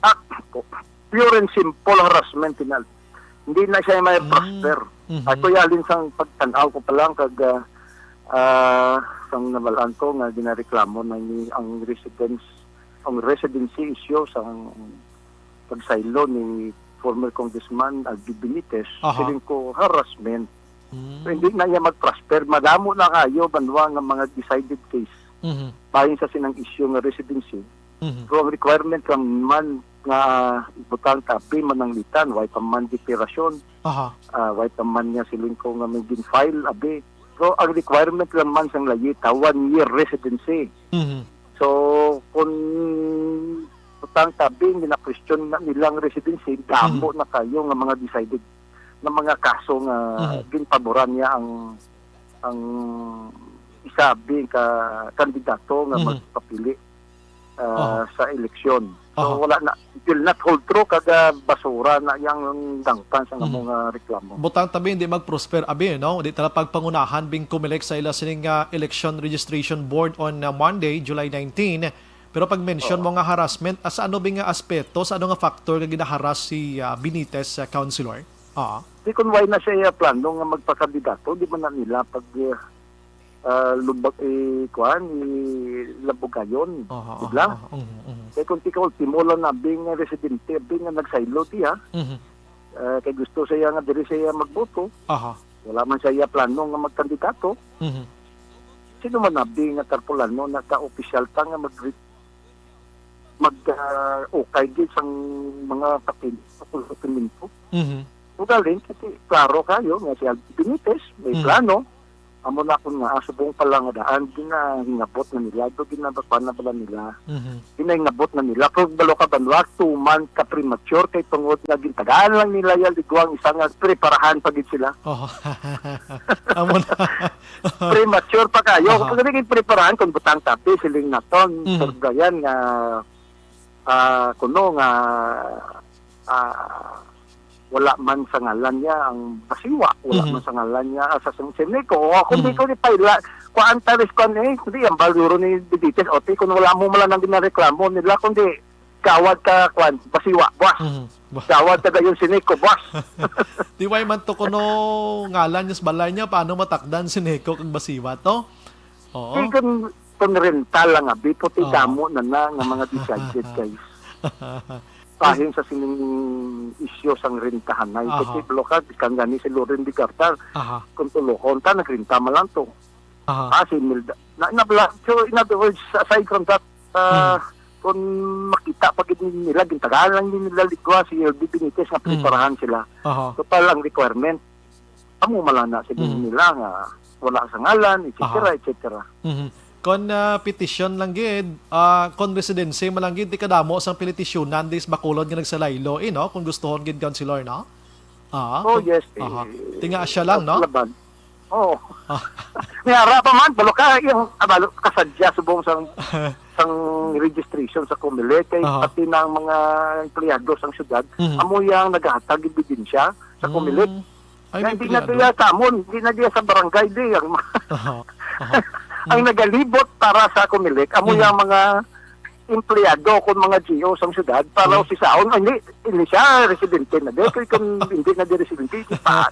Ah, pure and simple harassment, tinal. Hindi na siya may Mm. prosper. Mhm. Ako yalin sang pagtanaw ko pa lang kag, ah, ah, sang nabalaan ko nga ginareklamo na ni ang residence, ang residency issue sang pagsaylo ni former Congressman Albi Benitez, Aha. Siling ko harassment. Mm. So, hindi na niya mag-prosper. Madamo na kayo, banwa nga mga decided case. Mhm. Bahin sa sinang issue nga residency. Mhm. So, ang requirement lang man nga ibutang tabi mananglitan, way pa man deklarasyon, Aha. ah, way pa man nga siling ko nga may gin-file, abi. So, ang requirement lang man sang layita, one year residency. Mhm. So, kung butang tabi, gina-question na nilang residency, damo Mhm. na kayo nga mga decided na mga kaso nga Mhm. ginpaboran niya ang ang isabi ka kandidato nga Mhm. magpapili, ah, Aha. sa eleksyon. So, Aha. wala na, it will not hold true kag, ah, basura na yang dangpan sa Mhm. mga reklamo. Butang tabi hindi mag-prosper, abi, no? Di tala pagpangunahan bing Comelec sa ila sining, ah, Election Registration Board on, ah, Monday, July nineteen. Pero pag-mention Oo. mo nga harassment, ah, sa ano bi nga aspeto, sa ano nga factor nga ginaharass si, ah, Benitez, ah, Councilor? Ah. Di kun why na siya plano nga magpakandidato, di man na nila pag, ah, ah, lubag, eh, kuan, eh, labugayon, Aha, di aha, bla? aha. Mhm, mhm. Kay kung tika ultimo lang na, abi nga residente, abi nga nagsaylo diya, Mhm. ah, kay gusto siya nga diri siya magboto, Aha. wala man siya plano nga magkandidato. Mhm. Sino man abi nga tarpulano na ka-opisyal pa nga mag-, mag, ah, ukay gid sang mga patin-, dokumento? Mhm. Ugaling, kasi klaro kayo nga si Alvin Benitez, may Mhm. plano. Amo na kun nga, ah, subong pa lang nga daan, ginahingabot na nila, do ginabakwan na bala nila. Mhm. Ginahingabot na nila. Pero balo ka banwa, two months ka premature kay tungod nga gintagaan lang nila yung ligwang isa nga preparahan pa gid sila. Oh. Amo na. Premature pa kayo. Aha. Kung naging preparahan, kung butang tapi, siling naton, Mhm. Sir Brian, nga, ah, kuno nga, ah, wala man sa ngalan niya ang basiwa, wala Mhm. man sa ngalan niya, ah, sa sing-, Sineco. O, kung di Mhm. ko ni paila, kuan ta ris kuan eh, hindi ang baluro ni Benitez, o, ti, kung wala mo man lang ang ginareklamo nila, kundi gawad ka, kuan, basiwa, boss. Mhm. Boss. Gawad ka gayon, Sineco, boss. Di why man to kuno ngalan niya sa balay niya, paano matakdan si Neko kag basiwa to? Oo. Di kun, kun rental lang, abi, puti Ah. damo na na nga mga decided, guys. Bahin sa sining isyu sang rentahanay. Aha. Kasi bloka, kang gani si Loren Bigarta, Aha. kung tulokon ta, nagrenta man lang to. Aha. Ah, si Imelda. Na, na, so, in other words, aside from that, ah, Hmm. kung makita pa gid nila, gintagaan lang din nila ligwa si L B Benitez nga Hmm. preparahan sila. Aha. Total ang requirement, amo man lang na sa Hmm. nila nga wala sa ngalan, et cetera, Aha. et cetera. Mhm. Kon, ah, petition lang gid, ah, kon residency man lang gid, di kadamo sang pilitisyonan dis Bacolod nga nagsalaylo, eh, no? Kung gustuhon gid, Councilor, no? Ah, Oh, kung, yes, eh, aha. Tinga siya lang, no? laban. Oo. Ah. May ara pa man, balo ka, yung, ah, balo, kasadya subong sang, sang registration sa Comelec, kay Aha. pati na ang mga empleyado sang syudad, Mhm. amo yang naghatag ebidensya sa Mm. Comelec. Ay, Nga may hindi na empleyado? diya sa amon, hindi na diya sa barangay, di. Ang, Aha. Aha. ang Mm. nagalibot para sa Comelec, amo Mhm. yang mga empleyado kung mga G O sang syudad para Mhm. usisaon. Ay, hindi, hindi siya residente na. Di, kung, kung hindi na di residente, di pa.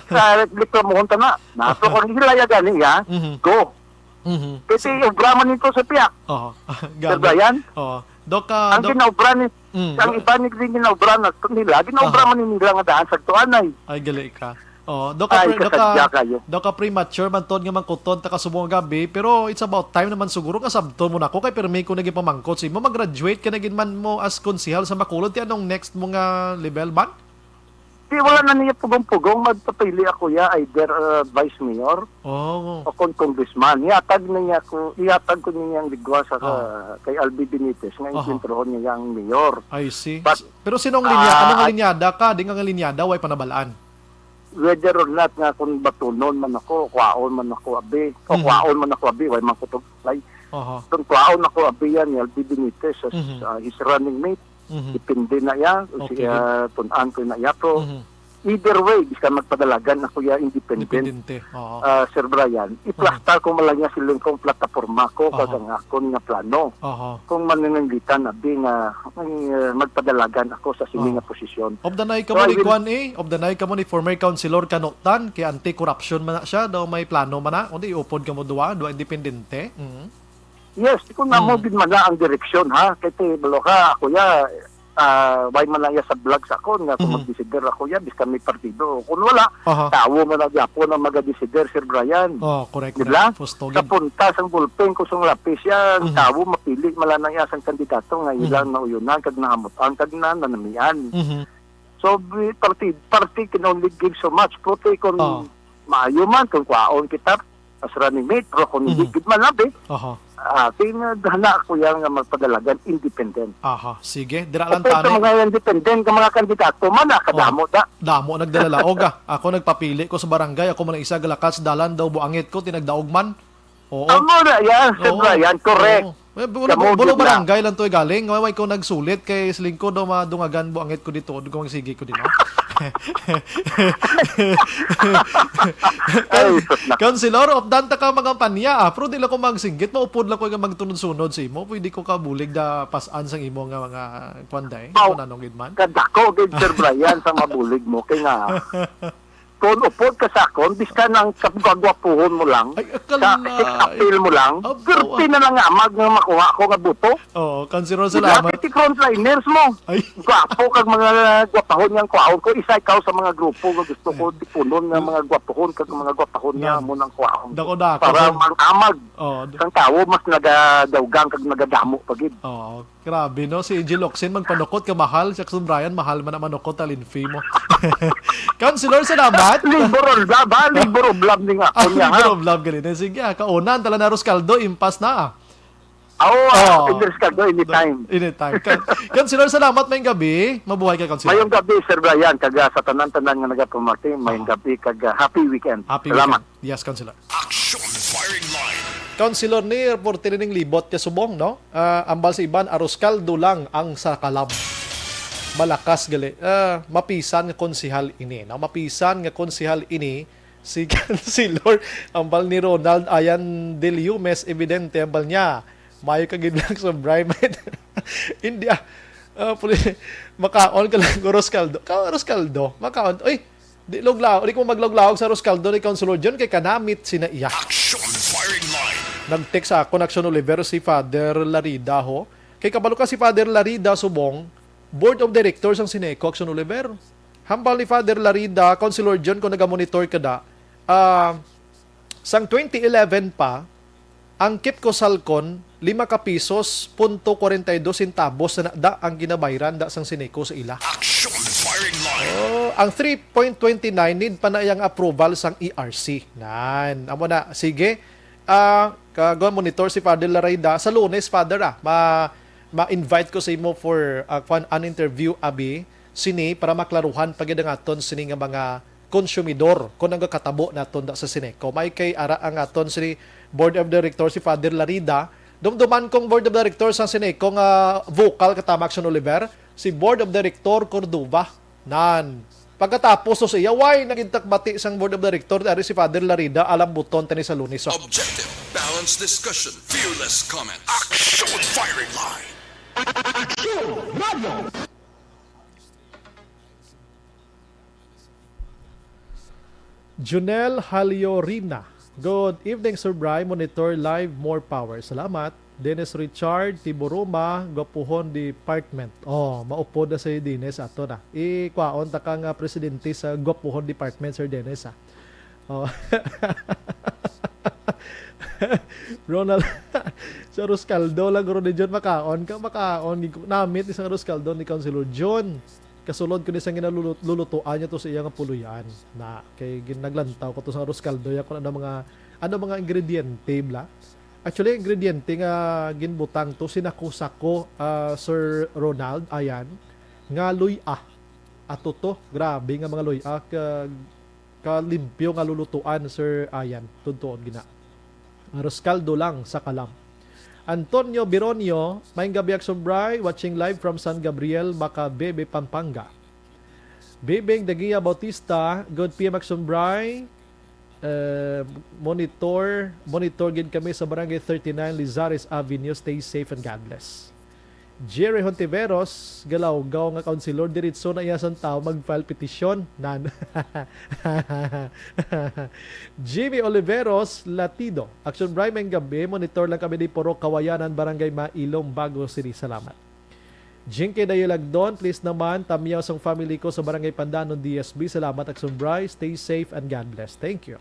Sa reklamuhon ta na. Nato kung hilaya gani, ha? Mhm. Go. Mhm. Kasi So obra man ito sa piyak. Oo. Sir Gani. Brian? Oo. Doc, ah, Ang Doc ginaobra ni, Mm, ang do- iba ni, din ginaobra na nila, ginaobra Aha. man nila nga daan sa tuanay. Ay, gali ka. Oh, Doc, Ay, pre-, Doc, kasadya kayo. Doc, premature man tod nga mangkuton ta kasubong nga gabi, pero it's about time naman siguro nga sabton mo na ako kay permi ko naging pamangkot sa imo. Mag-graduate ka na gid man mo as konsehal sa Bacolod. Ti anong next mo nga level man? Di, wala na niya pugong-pugong. Magpapili ako ya, either, uh, vice mayor Oh. o kon congressman. Ihatag na niya ko, ihatag ko niya ang ligwa sa ka-, Oh. kay Albi Benitez nga Aha. ikintrohon niya ang mayor. I see. But, Pero sinong linya-, ah, anong I linyada ka? Di nga nga linyada, way panabalaan. Whether or not nga kung batunon man ako, o kwaon man ako, abi, o Mhm. kwaon man ako, abi, way man ko to play. Aha. Kung kwaon ako, abi, yan, ni Albi Benitez, as, Mhm. ah, his running mate, Mhm. Depende na iya, o Okay, siya, tun-an ko na iya, pero Mhm. either way, bisan magpadalagan ako iya independent, Dependente. Oo. ah, Sir Brian, Mhm. iplastar ko man lang iya siling kong plataporma ko, Aha. kag ang akon nga plano. Aha. Kung mananglitan, abi nga, ay, ah, magpadalagan ako sa sini Oo. nga posisyon. Of the night ka So, mo I ni will Kwan, eh? Of the night ka mo ni former councilor Kanutan, kay anti-corruption man na siya, daw may plano man na, kundi iupod ka mo duwa, duwa independente. Mhm. Yes, kung namo Hmm. gid man na ang direksyon, ha? Kay ti, balo ka, ako ya, ah, why man lang ya sa vlog sa akon nga kung Mhm. magdesider ako ya, bisan may partido. Kung wala, Aha. tawo man na gyapon ang magadesider, Sir Brian. Oh, correct, Di correct. ba? Fusto Sa gid. punta sang ballpen, kusong lapis ya, ang Mhm. tawo mapili man lang ya sang kandidato nga Mhm. ilang nauyonan, kag nahamutan, kag nananamian. Mhm. So, we, party, party can only give so much. Puti kung Oh. maayo man, kung kwaon kita as running mate, pero kung hindi Mhm. gid man, abi, Aha. ah, kay nga, hana ako yan nga magpadalagan independent. Aha. Sige, dira lang Opo, sa tanay. mga independent nga mga kandidato man, ah, kadamo Oh. da. Damo nagdalalaog, ah. Ako nagpapili ko sa barangay, ako man ang isa galakat sa dalan daw, buangit ko, tinagdaog man. Oo. Amo na yan, Sir Oo. Brian, correct. Oo. Eh, bu-, Kamo bu-, bulo gid na. barangay lang to, eh, galing. Way, way ko nagsulit kay siling ko daw madungagan buangit ko dito. Doon ko magsigi ko din, oh. Ay, sus na. Councilor, updan ta ka mga panya, ah. Pero di lang ko magsinggit. Maupod lang ko nga magtunod-sunod sa imo. Pwede ko kabulig da pasan sang imo nga mga kwan, day. Aw, Kung anong gid man. kadako gid, Sir Brian, sa mabulig mo. Kay nga, kung upod ka sa akon, bisan ang kagwapuhon mo lang, Ay, akala, sa sex ay. appeal mo lang, Apo, pirti ah. na lang nga amag nga makuha ko nga buto. Oo, Councilor, Di ba? salamat. Pati frontliners mo. Ay. Gwapo kag mga gwapahon nga ang kwaon ko. Isa ikaw sa mga grupo nga gusto ko Ay. tipunon nga mga gwapuhon kag mga gwapahon nga Nan. mo nang kwaon. Dako-dako Para kag mang-amag. Oo, d- Sang tawo, mas nagadawgang kag nagadamo pa gid. Oo, grabe, no? Si A J Locsin, magpanukot ka, mahal. Si Jackson Brian, mahal man ang manukot, talin fee mo. Councilor, salamat. Libro of love, ha? Libro of love ni nga Ah, ako niya, ha? libro of love, galing. Eh, sige, ah, kaunan, tala na Roscaldo, impas na, ah. Oo, ah, Oh. Idris Caldo, anytime. Anytime. Ka-, Councilor, salamat, mayong gabi. Mabuhay ka, Councilor. Mayong gabi, Sir Brian, kag, ah, sa tanan-tanan nga nagapamati, mayong Oh. gabi, kag, ah, happy weekend. Happy Salamat. weekend. Yes, Councilor. Action Firing Line. Councilor ni, reporter ning libot ka subong, no? Ah, ambal sa iban, arroz caldo lang ang sa kalab. Malakas gali. Ah, mapisan nga konsehal ini, no? Mapisan nga konsehal ini si Councilor, ambal ni Ronald Ayan de Liumes, evidente, ambal niya. Mayo ka gid lang sa bribe. Hindi, ah. Ah, puli-, makaon ka lang, arroz caldo. Ka, arroz caldo. Makaon. Uy, Di luglaw, di ko magluglaw sa Roscaldo ni Councilor John kay kanamit sina iya. Action Firing Line. Nag-text sa akon, Action Oliver, si Father Larida, ho. Kay kabalo ka si Father Larida subong, Board of Directors sang Sineco, Action Oliver. Hambal ni Father Larida, Councilor John, kung nagamonitor ka da, ah, sang twenty eleven pa, ang Kipco Salcon, lima ka pisos, punto kwarenta y dos centavos na da ang ginabayran da sang Sineco sa ila. Action Firing Line. Oh, ang three point twenty nine need pa na iyang approval sang E R C. Nan, amo na. Sige. Ah, kago monitor si Father Larayda. Sa Lunes, Father, ah, ma-, ma-invite ko sa imo for, ah, kwan, an interview, abi. Sini, para maklaruhan pa gid ang aton sini nga mga konsumidor kon ang kakatabo naton da sa Sineco. May kay ara ang aton si Board of Director, si Father Larida. Dumduman kong Board of Director sa Sineco nga vocal ka tama, Action Oliver, si Board of Director Cordova. Nan. Pagkatapos to sa iya, way naging takbati sang Board of Director, ari si Father Larida, alam buton tani sa Lunes, oh. Objective, balanced discussion, fearless comment. Action Firing Line. Action Radio. Junel Haliorina. Good evening, Sir Bry. Monitor live. More power. Salamat. Dennis Richard Tiburuma, Gwapuhon Department. Oh, maupod na si Dennis ato na. Ikwaon ta ka nga presidente sa Gwapuhon Department, Sir Dennis, ah. Oh. Ronald, sa Roscaldo lang, Ronnie John, makaon ka, makaon. Namit isang Roscaldo ni Councilor John. Kasulod ko ni sa ginalulutuan niya to sa iya nga puluyan. Na, kay gin-, naglantaw ko to sa Roscaldo, ya, kung ano mga, ano mga ingrediente, bla. Actually, ingrediente nga ginbutang to, sinako-sako, ah, Sir Ronald, ayan, nga luy-a. Ato to, grabe nga mga luy-a, ka, kalimpyo nga lulutuan, Sir, ayan, tuntuon gina. Arroz caldo lang sa kalam. Antonio Bironio, maayong gabi, Action Bri, watching live from San Gabriel, Macabebe, Pampanga. Bibing Dagia Bautista, good P M, Action Bri. Uh, monitor, monitor gid kami sa Barangay thirty-nine Lizares Avenue. Stay safe and God bless. Jerry Hontiveros, Galawgaw nga councilor, diretso na iya sang tawo mag-file petition. Nan. Jimmy Oliveros Latido, Action Bri, maayong gabi, monitor lang kami di Purok Kawayanan, Barangay Mailom, Bago City. Salamat. Jinky Dayalagdon, please naman, tamyaw sang family ko sa Barangay Pandanon, D S B. Salamat, Action Bri. Stay safe and God bless. Thank you.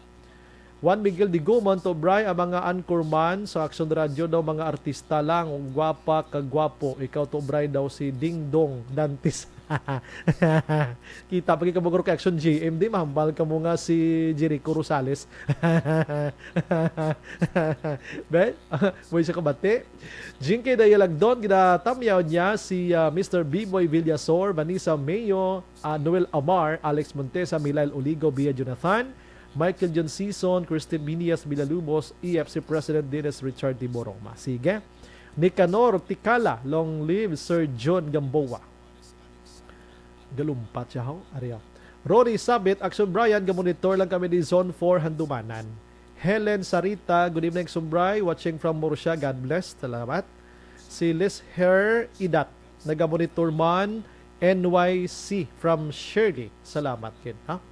Juan Miguel Digumon, to Bri, ang mga anchorman sa Action Radio daw mga artista lang, ug gwapa kag gwapo. Ikaw to Bri daw si Dingdong Dantes. Kita pa gid kamo, Guro, kay Action G M D, mahambal kamo nga si Jericho Rosales. Ben, mo siya kabati. Jinky Dayalagdon, ginatamyaw niya si, ah, Mister Biboy Villasor, Vanessa Mayo, ah, Noel Amar, Alex Montesa, Milail Oligo, Bia Jonathan, Michael John Season, Christine Minias Villalubos, E F C President Dennis Richard Tiboroma. Sige. Nicanor Tikala, long live Sir John Gamboa. Galumpat siya, ho. Ariya. Rory Sabit, Action Brian, gamonitor lang kami di Zone four, Handumanan. Helen Sarita, good evening, Action Bri. Watching from Murcia. God bless. Salamat. Si Liz Her Idat, nagamonitor man, N Y C from Shirley. Salamat gid, ha?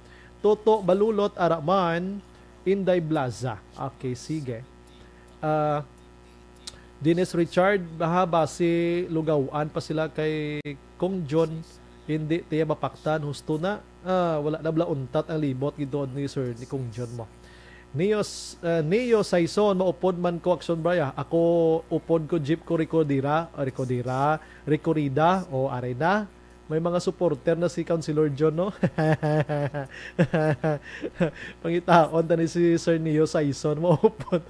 Toto Balulot, ara man, Inday Blaza. Okay, sige. Ah, Dennis Richard, baha ba si lugawan pa sila kay Kong John, hindi tiya mapaktan, husto na. Ah, wala na bala untat ang libot gid ni Sir, ni Kong John mo. Neo, s-, ah, Neo Saison, maupod man ko, Action Bri, ah. Ako upod ko, jeep ko, Ricodera, ah, Ricodera, Ricorida, o aray na. May mga supporter na si Councilor John, no? Pangitaon ta ni si Sir Neo Saison, maupod.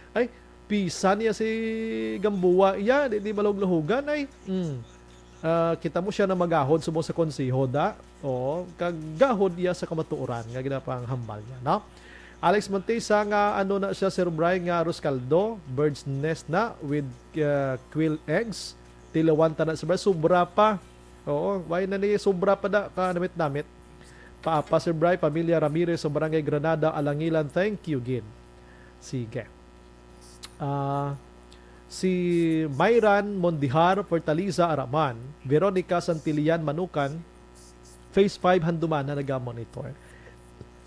Ay, pisa niya si Gamboa. Iya, di, di malugluhugan, ay. Mm. Ah, kita mo siya na magahod subong sa konseho, da. Oo, kag gahod iya sa kamatuoran nga ginapanghambal niya, no? Alex Montesa nga ano na siya, Sir Bri, nga Roscaldo, bird's nest na with, ah, quail eggs. Tilawan ta na, Sir Bri, sobra pa. Oo, why na ni sobra pa da ka namit-namit. Paapa, Sir Bri, pamilya Ramirez sa Barangay Granada, Alangilan. Thank you, gid. Sige. Ah, si Myran Mondihar, Fortaleza, Araman. Veronica Santilian, Manukan. Phase five, Handumanan, nagamonitor.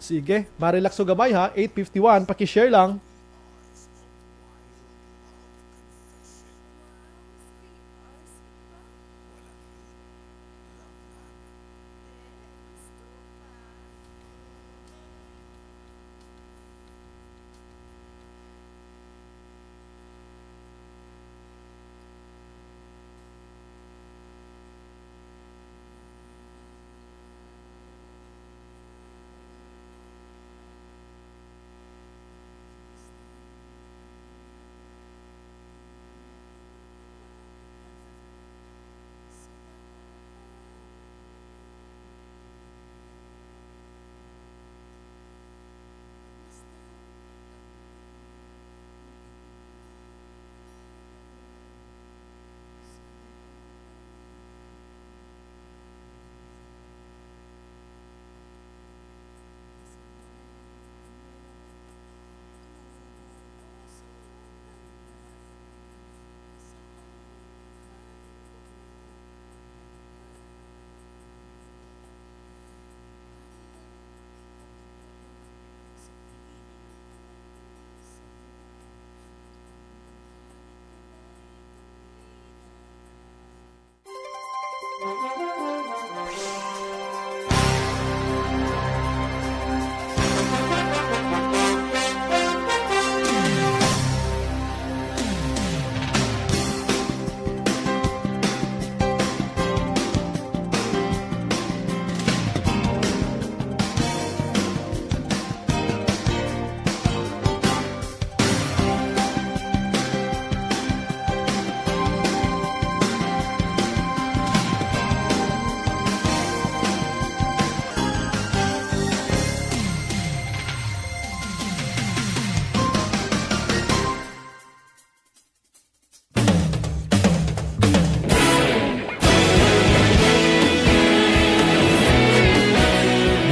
Sige, ma-relax ko gamay, ha. Eight fifty-one, paki-share lang.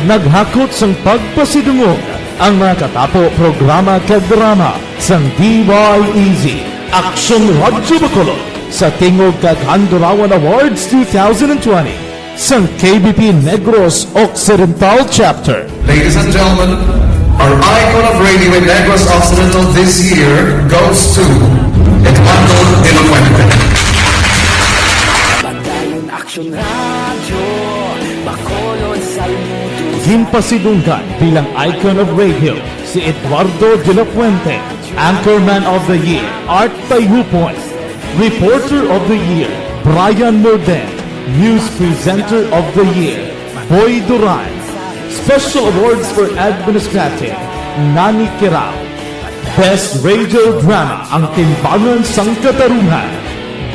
Naghakot sang pagpasidungog ang mga katapo programa kag drama sang D Y E Z, Aksyon Radyo Bacolod, sa tingog kag Handurawan Awards two thousand twenty sang K B P Negros Occidental Chapter. Ladies and gentlemen, our icon of radio in Negros Occidental this year goes to Eduardo de la Fuente. Padayon Aksyon Radyo Bacolod, saludo. Ginpasidunggan bilang icon of radio si Eduardo de la Fuente, Anchorman of the Year, Art Tayupoy, Reporter of the Year, Brian Morden, News Presenter of the Year, Boy Duran, Special Awards for Administrative, Nani Kirao, Best Radio Drama, Ang Timbangan sang Katarungan,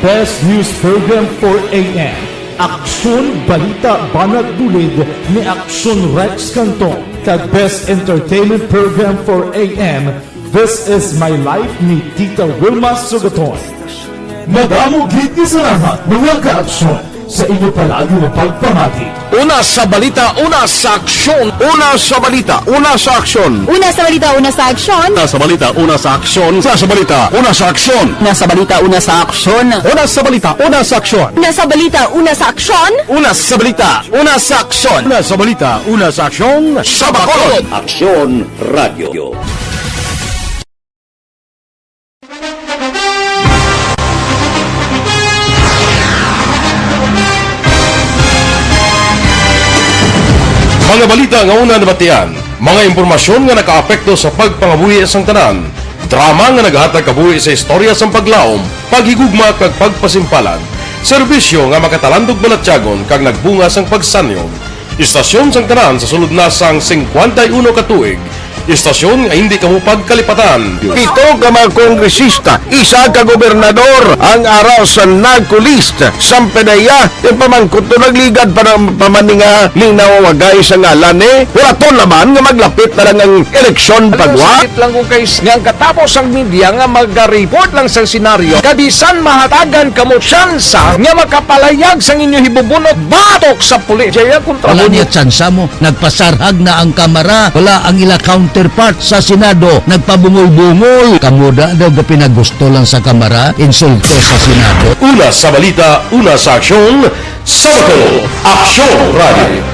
Best News Program for A M, Aksyon Balita Banat Bulid ni Aksyon Rex Canton, kag Best Entertainment Program for A M, This Is My Life ni Tita Wilma Sugaton. Madamo gid nga salamat, mga kaaksyon, sa inyo palagi nga pagpamati. Una sa balita, una sa aksyon. Una sa balita, una sa aksyon. Una sa balita, una sa aksyon. Una sa balita, una sa aksyon. Una sa balita, una sa aksyon. Una sa balita, una sa aksyon. Una sa balita, una sa aksyon. Una sa balita, una sa aksyon. Una sa balita, una sa aksyon. Una sa balita, una sa aksyon. Sa Bacolod. Aksyon Radio. Mga balita nga una nabatian, mga impormasyon nga nakaapekto sa pagpangabuhi sang tanan, drama nga nagahatag kabuhi sa istorya sang paglaom, paghigugma kag pagpasimpalan, serbisyo nga makatalandog balatyagon kag nagbunga sang pagsanyog. Istasyon sang tanan sa sulod na sang singkwenta y uno ka tuig. Istasyon nga hindi kamo pagkalipatan. Pito ka mga kongresista, isa ka gobernador ang ara sa NAGCO list. Sampanaya, yung pamangkot to nagligad pa ng pamaninga ning nawawagay sa ngalan ni Horaton naman nga maglapit na lang ang eleksyon. Alam mo, pagwa. Sakit lang kung kay nga ang katapos ang media nga magariport lang sa senaryo, kabisan mahatagan kamo tsansa nga makapalayag sang inyo hibubunot batok sa pulis. Jaya kontra. Wala mo niya tsansa mo. Nagpasarhag na ang Kamara. Wala ang ila counterpart sa Senado. Nagpabungol-bungol. Kamo da daw gapinagusto lang sa Kamara, insulto sa Senado. Una sa balita, una sa aksyon, sa Bacolod, Aksyon Radio.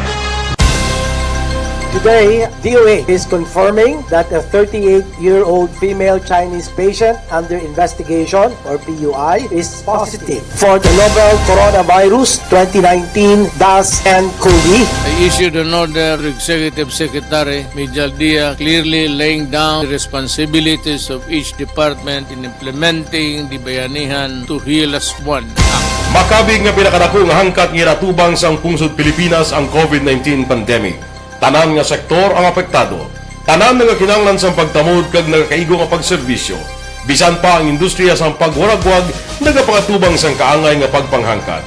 Today, D O A is confirming that a thirty-eight-year-old female Chinese patient under investigation, or P U I, is positive for the novel coronavirus twenty nineteen dash nCoV. I issued an order to Executive Secretary Mijal Dia, clearly laying down the responsibilities of each department in implementing the Bayanihan to Heal Us One Act. Makabig nga pinakadako nga hangkat nga ginatubang sang pungsod Pilipinas ang COVID nineteen pandemic. Tanan nga sektor ang apektado. Tanan nga kinahanglan sang pagtamod kag nagakaigo nga pagserbisyo. Bisan pa ang industriya sang pagwaragwag nagapangatubang sang kaangay nga pagpanghangkat.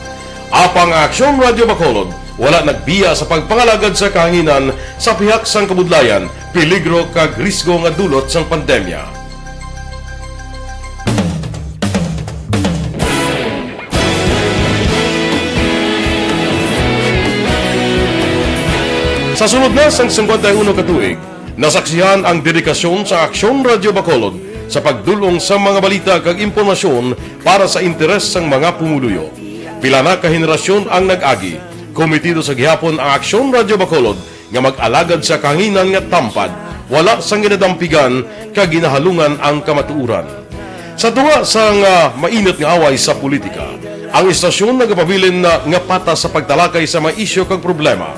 Apang ang Aksyon Radio Bacolod wala nagbiya sa pagpangalagad sa kahanginan sa pihak sang kabudlayan, peligro kag risgo nga dulot sang pandemya. Sa sulod na sang singkwenta y uno ka tuig, nasaksihan ang dedikasyon sa Aksyon Radio Bacolod sa pagdul-ong sa mga balita kag impormasyon para sa interes sang mga pumuluyo. Pila na ka henerasyon ang nag-agi, kometido sa gihapon ang Aksyon Radio Bacolod nga mag-alagad sa kahanginan nga tampad, wala sang ginadampigan kag ginahalungan ang kamatuoran. Sa tunga sang, ah, mainit nga away sa politika, ang istasyon nagapabilin na nga patas sa pagtalakay sa mga isyu kag problema.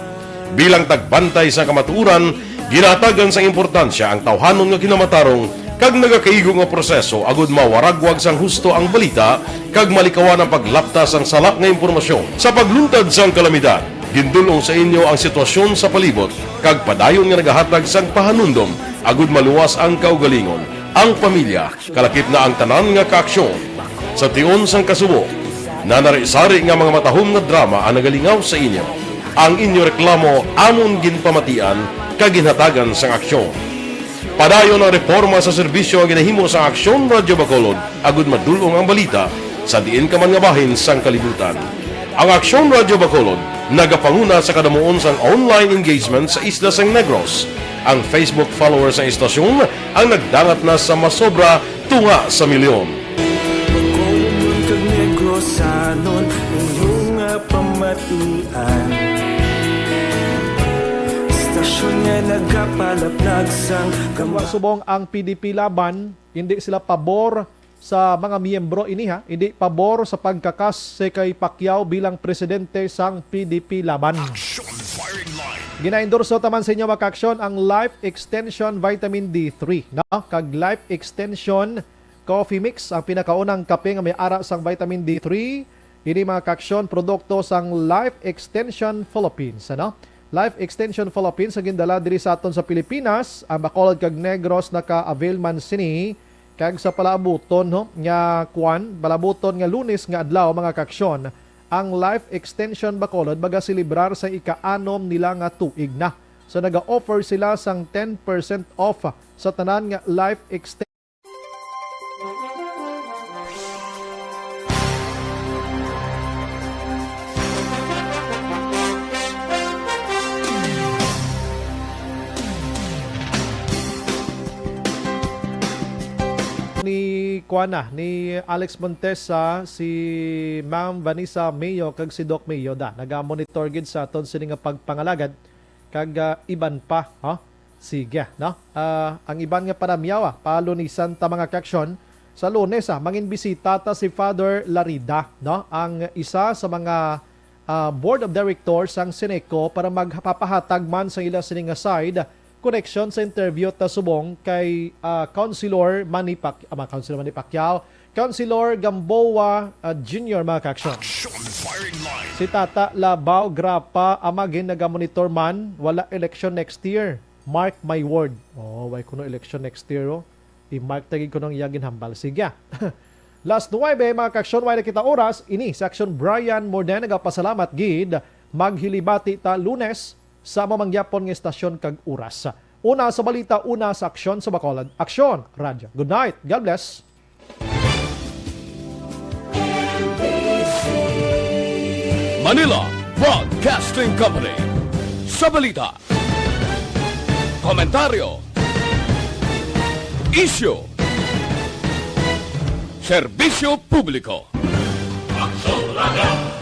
Bilang tagbantay sa kamatuoran, ginahatagan sang importansya ang tawhanon nga kinamatarong kag nagakaigo nga proseso agud mawaragwag sang husto ang balita kag malikawan ang paglapta sang sala nga impormasyon. Sa pagluntad sang kalamidad, gindul-ong sa inyo ang sitwasyon sa palibot kag padayon nga nagahatag sang pahanumdom agud maluwas ang kaugalingon, ang pamilya, kalakip na ang tanan nga kaaksyon. Sa tion sang kasubo, nanari-sari nga mga matahom nga drama ang nagalingaw sa inyo. Ang inyo reklamo amon ginpamatian kag ginhatagan sang aksyon. Padayon ang reporma sa serbisyo nga ginahimo sa Aksyon Radio Bacolod agud madul-ong ang balita sa diin ka man nga bahin sang kalibutan. Ang Aksyon Radyo Bacolod nagapanguna sa kadamuon sang online engagement sa isla sang Negros. Ang Facebook followers sang istasyon ang nagdangat na sa masobra tunga sa milyon. Bacolod kag Negrosanon, inyo nga pamatian. Istasyon nga nagapalaplag sang Wa subong ang P D P Laban, hindi sila pabor sa mga miyembro ini, ha, hindi pabor sa pagkakas si kay Pacquiao bilang presidente sang P D P Laban. Ginaendorso taman sa inyo, mga kaaksyon, ang Life Extension Vitamin D three, no? Kag Life Extension Coffee Mix, ang pinakaunang kape nga may ara sang vitamin D three. Ini, mga kaaksyon, produkto sang Life Extension Philippines, ano? Life Extension Philippines ang gindala diri sa aton sa Pilipinas. Ang Bacolod kag Negros naka-avail man sini, kag sa palaabuton, no, nga kwan, palaabuton nga Lunes nga adlaw, mga kaaksyon, ang Life Extension Bacolod magaselebrar sa ika-anom nila nga tuig na. So, naga-offer sila sang ten percent off sa tanan nga Life Extension. Ni kuana, ni Alex Montesa, si Ma'am Vanessa Mayo, kag si Doc Mayo da. Naga-monitor gid sa aton sini nga pagpangalagad, kag, ah, iban pa, ha? Sige, no? Ah, ang iban nga panamyaw, ah, palunisan ta, mga kaaksyon. Sa Lunes, ah, manginbisita ta si Father Larida, no? Ang isa sa mga, ah, board of directors sang Sineco para magpapahatag man sa ila sini nga side connection sa interview ta subong kay, ah, Councilor Manny Pac-, ah, Councilor Manny Pacquiao, Councilor Gamboa, ah, Junior, mga kaaksyon. Si Tata Labao Grapa, amagin nagamonitor man, wala election next year. Mark my word. Oh, way kuno election next year, oh. I-mark ta gid kuno ang iya ginhambal. Sige. Las nuwebe, mga kaaksyon, way na kita oras. Ini si Aksyon Brian Morden, nagapasalamat gid. Maghilibati ta Lunes sa amo man gyapon nga estasyon kag oras. Una sa balita, una sa aksyon sa Bacolod. Aksyon, Radyo. Good night. God bless. Manila Broadcasting Company. Sa balita, komentaryo, isyu, serbisyo publiko. Aksyon Radio.